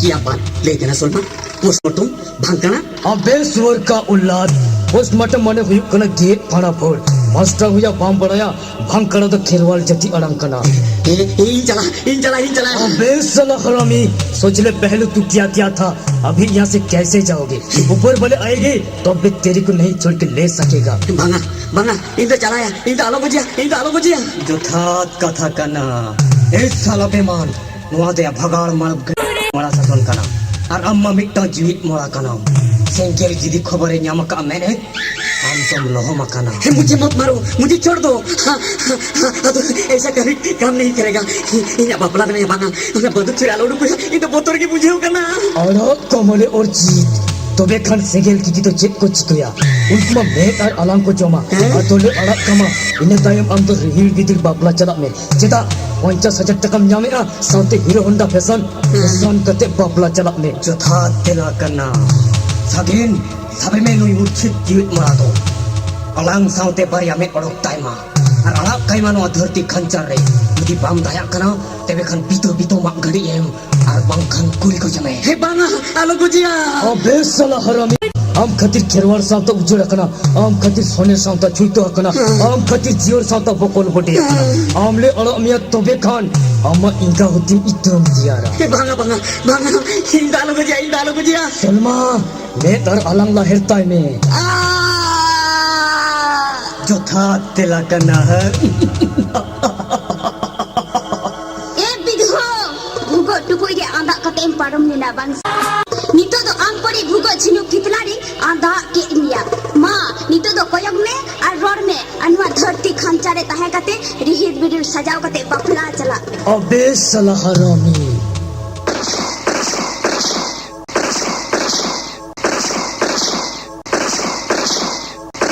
क्या बात ᱞᱟᱹᱭ ᱠᱟᱱᱟ ᱥᱚᱞᱢᱟ, ᱯᱳᱥᱴᱢᱚᱨᱴᱚᱢ ᱵᱷᱟᱝᱠᱟᱲᱟ? ᱟᱵᱮ ᱥᱩᱣᱟᱨ ᱠᱟ ᱩᱞᱟᱫ, ᱯᱳᱥᱴᱢᱚᱨᱴᱚᱢ ᱢᱟᱱᱮ ᱦᱩᱭᱩᱜ ᱠᱟᱱᱟ ᱜᱮᱫ ᱯᱷᱟᱲᱟ ᱯᱷᱳᱲ᱾ ᱢᱟᱥᱴᱟᱨ ᱦᱩᱭᱟ ᱵᱟᱢ ᱵᱟᱲᱟᱭᱟ, ᱵᱷᱟᱝᱠᱟᱲᱟ ᱫᱚ ᱠᱷᱮᱨᱣᱟᱞ ᱡᱟᱹᱛᱤ ᱟᱲᱟᱝ ᱠᱟᱱᱟ᱾ ᱤᱧ ᱪᱟᱞᱟᱜ, ᱤᱧ ᱪᱟᱞᱟᱜ, ᱤᱧ ᱪᱟᱞᱟᱜ. ᱟᱵᱮ ᱥᱟᱞᱟ ᱦᱟᱨᱟᱢᱤ, ᱥᱳᱪ ᱞᱮ ᱯᱮᱦᱞᱮ ᱛᱩ ᱠᱭᱟ ᱠᱭᱟ ᱛᱷᱟ, ᱟᱵᱷᱤ ᱭᱟᱦᱟᱸ ᱥᱮ ᱠᱮᱥᱮ ᱡᱟᱣᱜᱮ? ᱩᱯᱚᱨ ᱣᱟᱞᱮ ᱟᱭᱮᱜᱮ ᱛᱚᱵᱮ ᱛᱮᱨᱮ ᱠᱚ ᱱᱟᱦᱤᱸ ᱪᱷᱳᱲ ᱠᱮ ᱞᱮ ᱥᱟᱠᱮᱜᱟ. ᱵᱟᱝᱟ, ᱵᱟᱝᱟ, ᱤᱧ ᱫᱚ ᱪᱟᱞᱟᱜ ᱭᱟ, ᱤᱧ ᱫᱚ ᱟᱞᱚ ᱵᱩᱡᱷᱟᱹ, ᱤᱧ ᱫᱚ ᱟᱞᱚ ᱵᱩᱡᱷᱟᱹ. ᱡᱚᱛᱷᱟᱛ ᱠᱟᱛᱷᱟ ᱠᱟᱱᱟ᱾ ᱮ ᱥᱟᱞᱟ ᱵᱮᱢᱟᱱ, ᱱᱚᱣᱟ ᱫᱚᱭᱟ ᱵᱷᱟᱜᱟᱲ ᱢᱟᱲ ᱢᱚᱲᱟ ᱥᱟᱥᱚᱱ ᱠᱟᱱᱟ᱾ ᱟᱨ ᱟᱢ ᱢᱟ ᱢᱤᱫᱴᱟᱝ ᱡᱤᱣᱤᱫ ᱢᱚᱲᱟ ᱠᱟᱱᱟᱢ᱾ ᱥᱮᱸᱜᱮᱞ ᱡᱩᱫᱤ ᱠᱷᱚᱵᱚᱨᱮ ᱧᱟᱢ ᱟᱠᱟᱫ ᱢᱮᱱᱮᱫ, ᱟᱢ ᱫᱚᱢ ᱞᱚᱦᱚᱢ ᱟᱠᱟᱱᱟ᱾ ᱦᱮᱸ, ᱢᱩᱡᱷᱮ ᱢᱚᱛ ᱢᱟᱨᱳ, ᱢᱩᱡᱷᱮ ᱪᱷᱳᱲ ᱫᱳ. ᱦᱟ, ᱦᱟ, ᱦᱟ, ᱟᱫᱚ ᱮᱭᱥᱟ ᱠᱟᱵᱷᱤ ᱠᱟᱢ ᱱᱟᱦᱤᱸ ᱠᱟᱨᱮᱜᱟ. ᱤᱧᱟᱜ ᱵᱟᱯᱞᱟ ᱨᱮ ᱵᱟᱝᱟ, ᱚᱱᱟ ᱵᱟᱹᱫᱩ ᱪᱷᱩᱨᱤ ᱟᱞᱚ ᱩᱰᱩᱠᱚᱜᱼᱟ, ᱤᱧ ᱫᱚ ᱵᱚᱛᱚᱨ ᱜᱮ ᱵᱩᱡᱷᱟᱹᱣ ᱠᱟᱱᱟ. ᱟᱲᱟᱜ ᱠᱟᱢᱟᱞᱮ ᱚᱨᱡᱤᱛ, ᱛᱚᱵᱮ ᱠᱷᱟᱱ ᱥᱮᱸᱜᱮᱞ ᱜᱤᱜᱤ ᱫᱚ ᱪᱮᱫ ᱠᱚ ᱪᱤᱠᱟᱹᱭᱟ? ᱩᱱᱠᱩ ᱢᱟ ᱢᱮᱫ ᱟᱨ ᱟᱞᱟᱝ ᱠᱚ ᱡᱚᱢᱟ᱾ ᱟᱫᱚᱞᱮ ᱟᱲᱟᱜ ᱠᱟᱢᱟ᱾ ᱤᱱᱟᱹ ᱛᱟᱭᱚᱢ ᱟᱢ ᱫᱚ ᱨᱤᱦᱤᱲ ᱵᱤᱫᱤᱲ ᱵᱟᱯᱞᱟ ᱪᱟᱞᱟᱜ ᱢᱮ᱾ ᱪᱮᱫᱟᱜ? ᱯᱚᱧᱪᱟᱥ ᱦᱟᱡᱟᱨ ᱴᱟᱠᱟᱢ ᱧᱟᱢᱮᱜᱼᱟ, ᱥᱟᱶᱛᱮ ᱦᱤᱨᱳ ᱦᱚᱱᱰᱟ ᱯᱷᱮᱥᱚᱱ᱾ ᱯᱷᱮᱥᱚᱱ ᱠᱟᱛᱮ ᱵᱟᱯᱞᱟ ᱪᱟᱞᱟᱜ ᱢᱮ᱾ ᱡᱚᱛᱷᱟᱛ ᱛᱮᱞᱟ ᱠᱟᱱᱟ᱾ ᱥᱟᱜᱮᱱ, ᱥᱟᱵᱮ ᱢᱮ ᱱᱩᱭ ᱢᱩᱨᱪᱷᱤᱛ ᱡᱤᱣᱤᱫ ᱢᱟᱨᱟ ᱫᱚ᱾ ᱟᱞᱟᱝ ᱥᱟᱶᱛᱮ ᱵᱟᱨᱭᱟ ᱢᱮᱫ ᱚᱰᱚᱠ ᱛᱟᱭ ᱢᱟ᱾ ᱟᱨ ᱟᱲᱟᱜ ᱠᱟᱭ ᱢᱟ ᱱᱚᱣᱟ ᱫᱷᱟᱹᱨᱛᱤ ᱠᱷᱟᱧᱪᱟᱨ ᱨᱮ᱾ ᱡᱩᱫᱤ ᱵᱟᱢ ᱫᱟᱭᱟᱜ ᱠᱟᱱᱟ, ᱛᱚᱵᱮ ᱠᱷᱟᱱ ᱵᱤᱛᱟᱹ ᱵᱤᱛᱟᱹ ᱢᱟᱜ ᱜᱟᱹᱰᱤ ᱮᱢ, ᱟᱨ ᱵᱟᱝᱠᱷᱟᱱ ᱠᱩᱞᱤ ᱠᱚ ᱡᱚᱢᱮ᱾ ᱦᱮ ᱵᱟᱝᱟ, ᱟᱞᱚ ᱜᱚᱡᱮᱭᱟ᱾ ᱟᱵᱮ ᱥᱟᱞᱟ ᱦᱟᱨᱟᱢᱤ, ᱟᱢ ᱠᱷᱟᱹᱛᱤᱨ ᱠᱷᱮᱨᱣᱟᱲ ᱥᱟᱶᱛᱟ ᱩᱡᱟᱹᱲ ᱟᱠᱟᱱᱟ, ᱟᱢ ᱠᱷᱟᱹᱛᱤᱨ ᱥᱚᱱᱮ ᱥᱟᱶᱛᱟ ᱪᱷᱩᱭᱛᱚ ᱟᱠᱟᱱᱟ, ᱟᱢ ᱠᱷᱟᱹᱛᱤᱨ ᱡᱤᱭᱚᱱ ᱥᱟᱶᱛᱟ ᱵᱚᱠᱚᱞ ᱵᱚᱰᱮ ᱟᱠᱟᱱᱟ᱾ ᱟᱢ ᱞᱮ ᱟᱲᱟᱜ ᱢᱮᱭᱟ ᱛᱚᱵᱮ ᱠᱷᱟᱱ ᱟᱢᱟᱜ ᱮᱸᱜᱟ ᱦᱩᱛᱤᱢ ᱤᱛᱟᱹᱢ ᱛᱮᱭᱟᱨᱟ᱾ ᱦᱮ ᱵᱟᱝᱟ, ᱵᱟᱝᱟ, ᱵᱟᱝᱟ, ᱤᱧ ᱫᱚ ᱟᱞᱚ ᱜᱚᱡᱮᱭᱟ, ᱤᱧ ᱫᱚ ᱟᱞᱚ ᱜᱚᱡᱮᱭᱟ᱾ ᱥᱚᱞᱢᱟ, ᱢᱮᱫ ᱟᱨ ᱟᱞᱟᱝ ᱞᱟᱦᱮᱨ ᱛᱟᱭ ᱢᱮ᱾ ᱟ! ᱡᱚᱛᱷᱟᱛ ᱛᱮᱞᱟ ᱠᱟᱱᱟ᱾ ᱮ ᱵᱤᱫᱷᱩ, ᱵᱷᱩᱜᱚᱜ ᱴᱩᱠᱩᱡ ᱨᱮ ᱟᱸᱫᱟᱜ ᱠᱟᱛᱮ ᱮᱢ ᱯᱟᱨᱚᱢ ᱞᱮᱱᱟ ᱵᱟᱝ? ᱱᱤᱛᱚᱜ ᱫᱚ ᱟᱢ ᱯᱚᱨᱤ ᱵᱷᱩᱜᱚᱜ ᱡᱷᱤᱱᱩᱠ ᱠᱤᱛᱞᱟ ᱨᱮ ᱟᱸᱫᱟᱜ ᱠᱮᱫ ᱢᱮᱭᱟ᱾ ᱢᱟ, ᱱᱤᱛᱚᱜ ᱫᱚ ᱠᱚᱭᱚᱜ ᱢᱮ ᱟᱨ ᱨᱚᱲ ᱢᱮ, ᱟᱨ ᱱᱚᱣᱟ ᱫᱷᱟᱹᱨᱛᱤ ᱠᱷᱟᱧᱪᱟ ᱨᱮ ᱛᱟᱦᱮᱸ ᱠᱟᱛᱮ ᱨᱤᱦᱤᱲ ᱵᱤᱰᱤᱲ ᱥᱟᱡᱟᱣ ᱠᱟᱛᱮ ᱵᱟᱯᱞᱟ ᱪᱟᱞᱟᱜ ᱢᱮ᱾ ᱟᱵᱮ ᱥᱟᱞᱟ ᱦᱟᱨᱟᱢᱤ᱾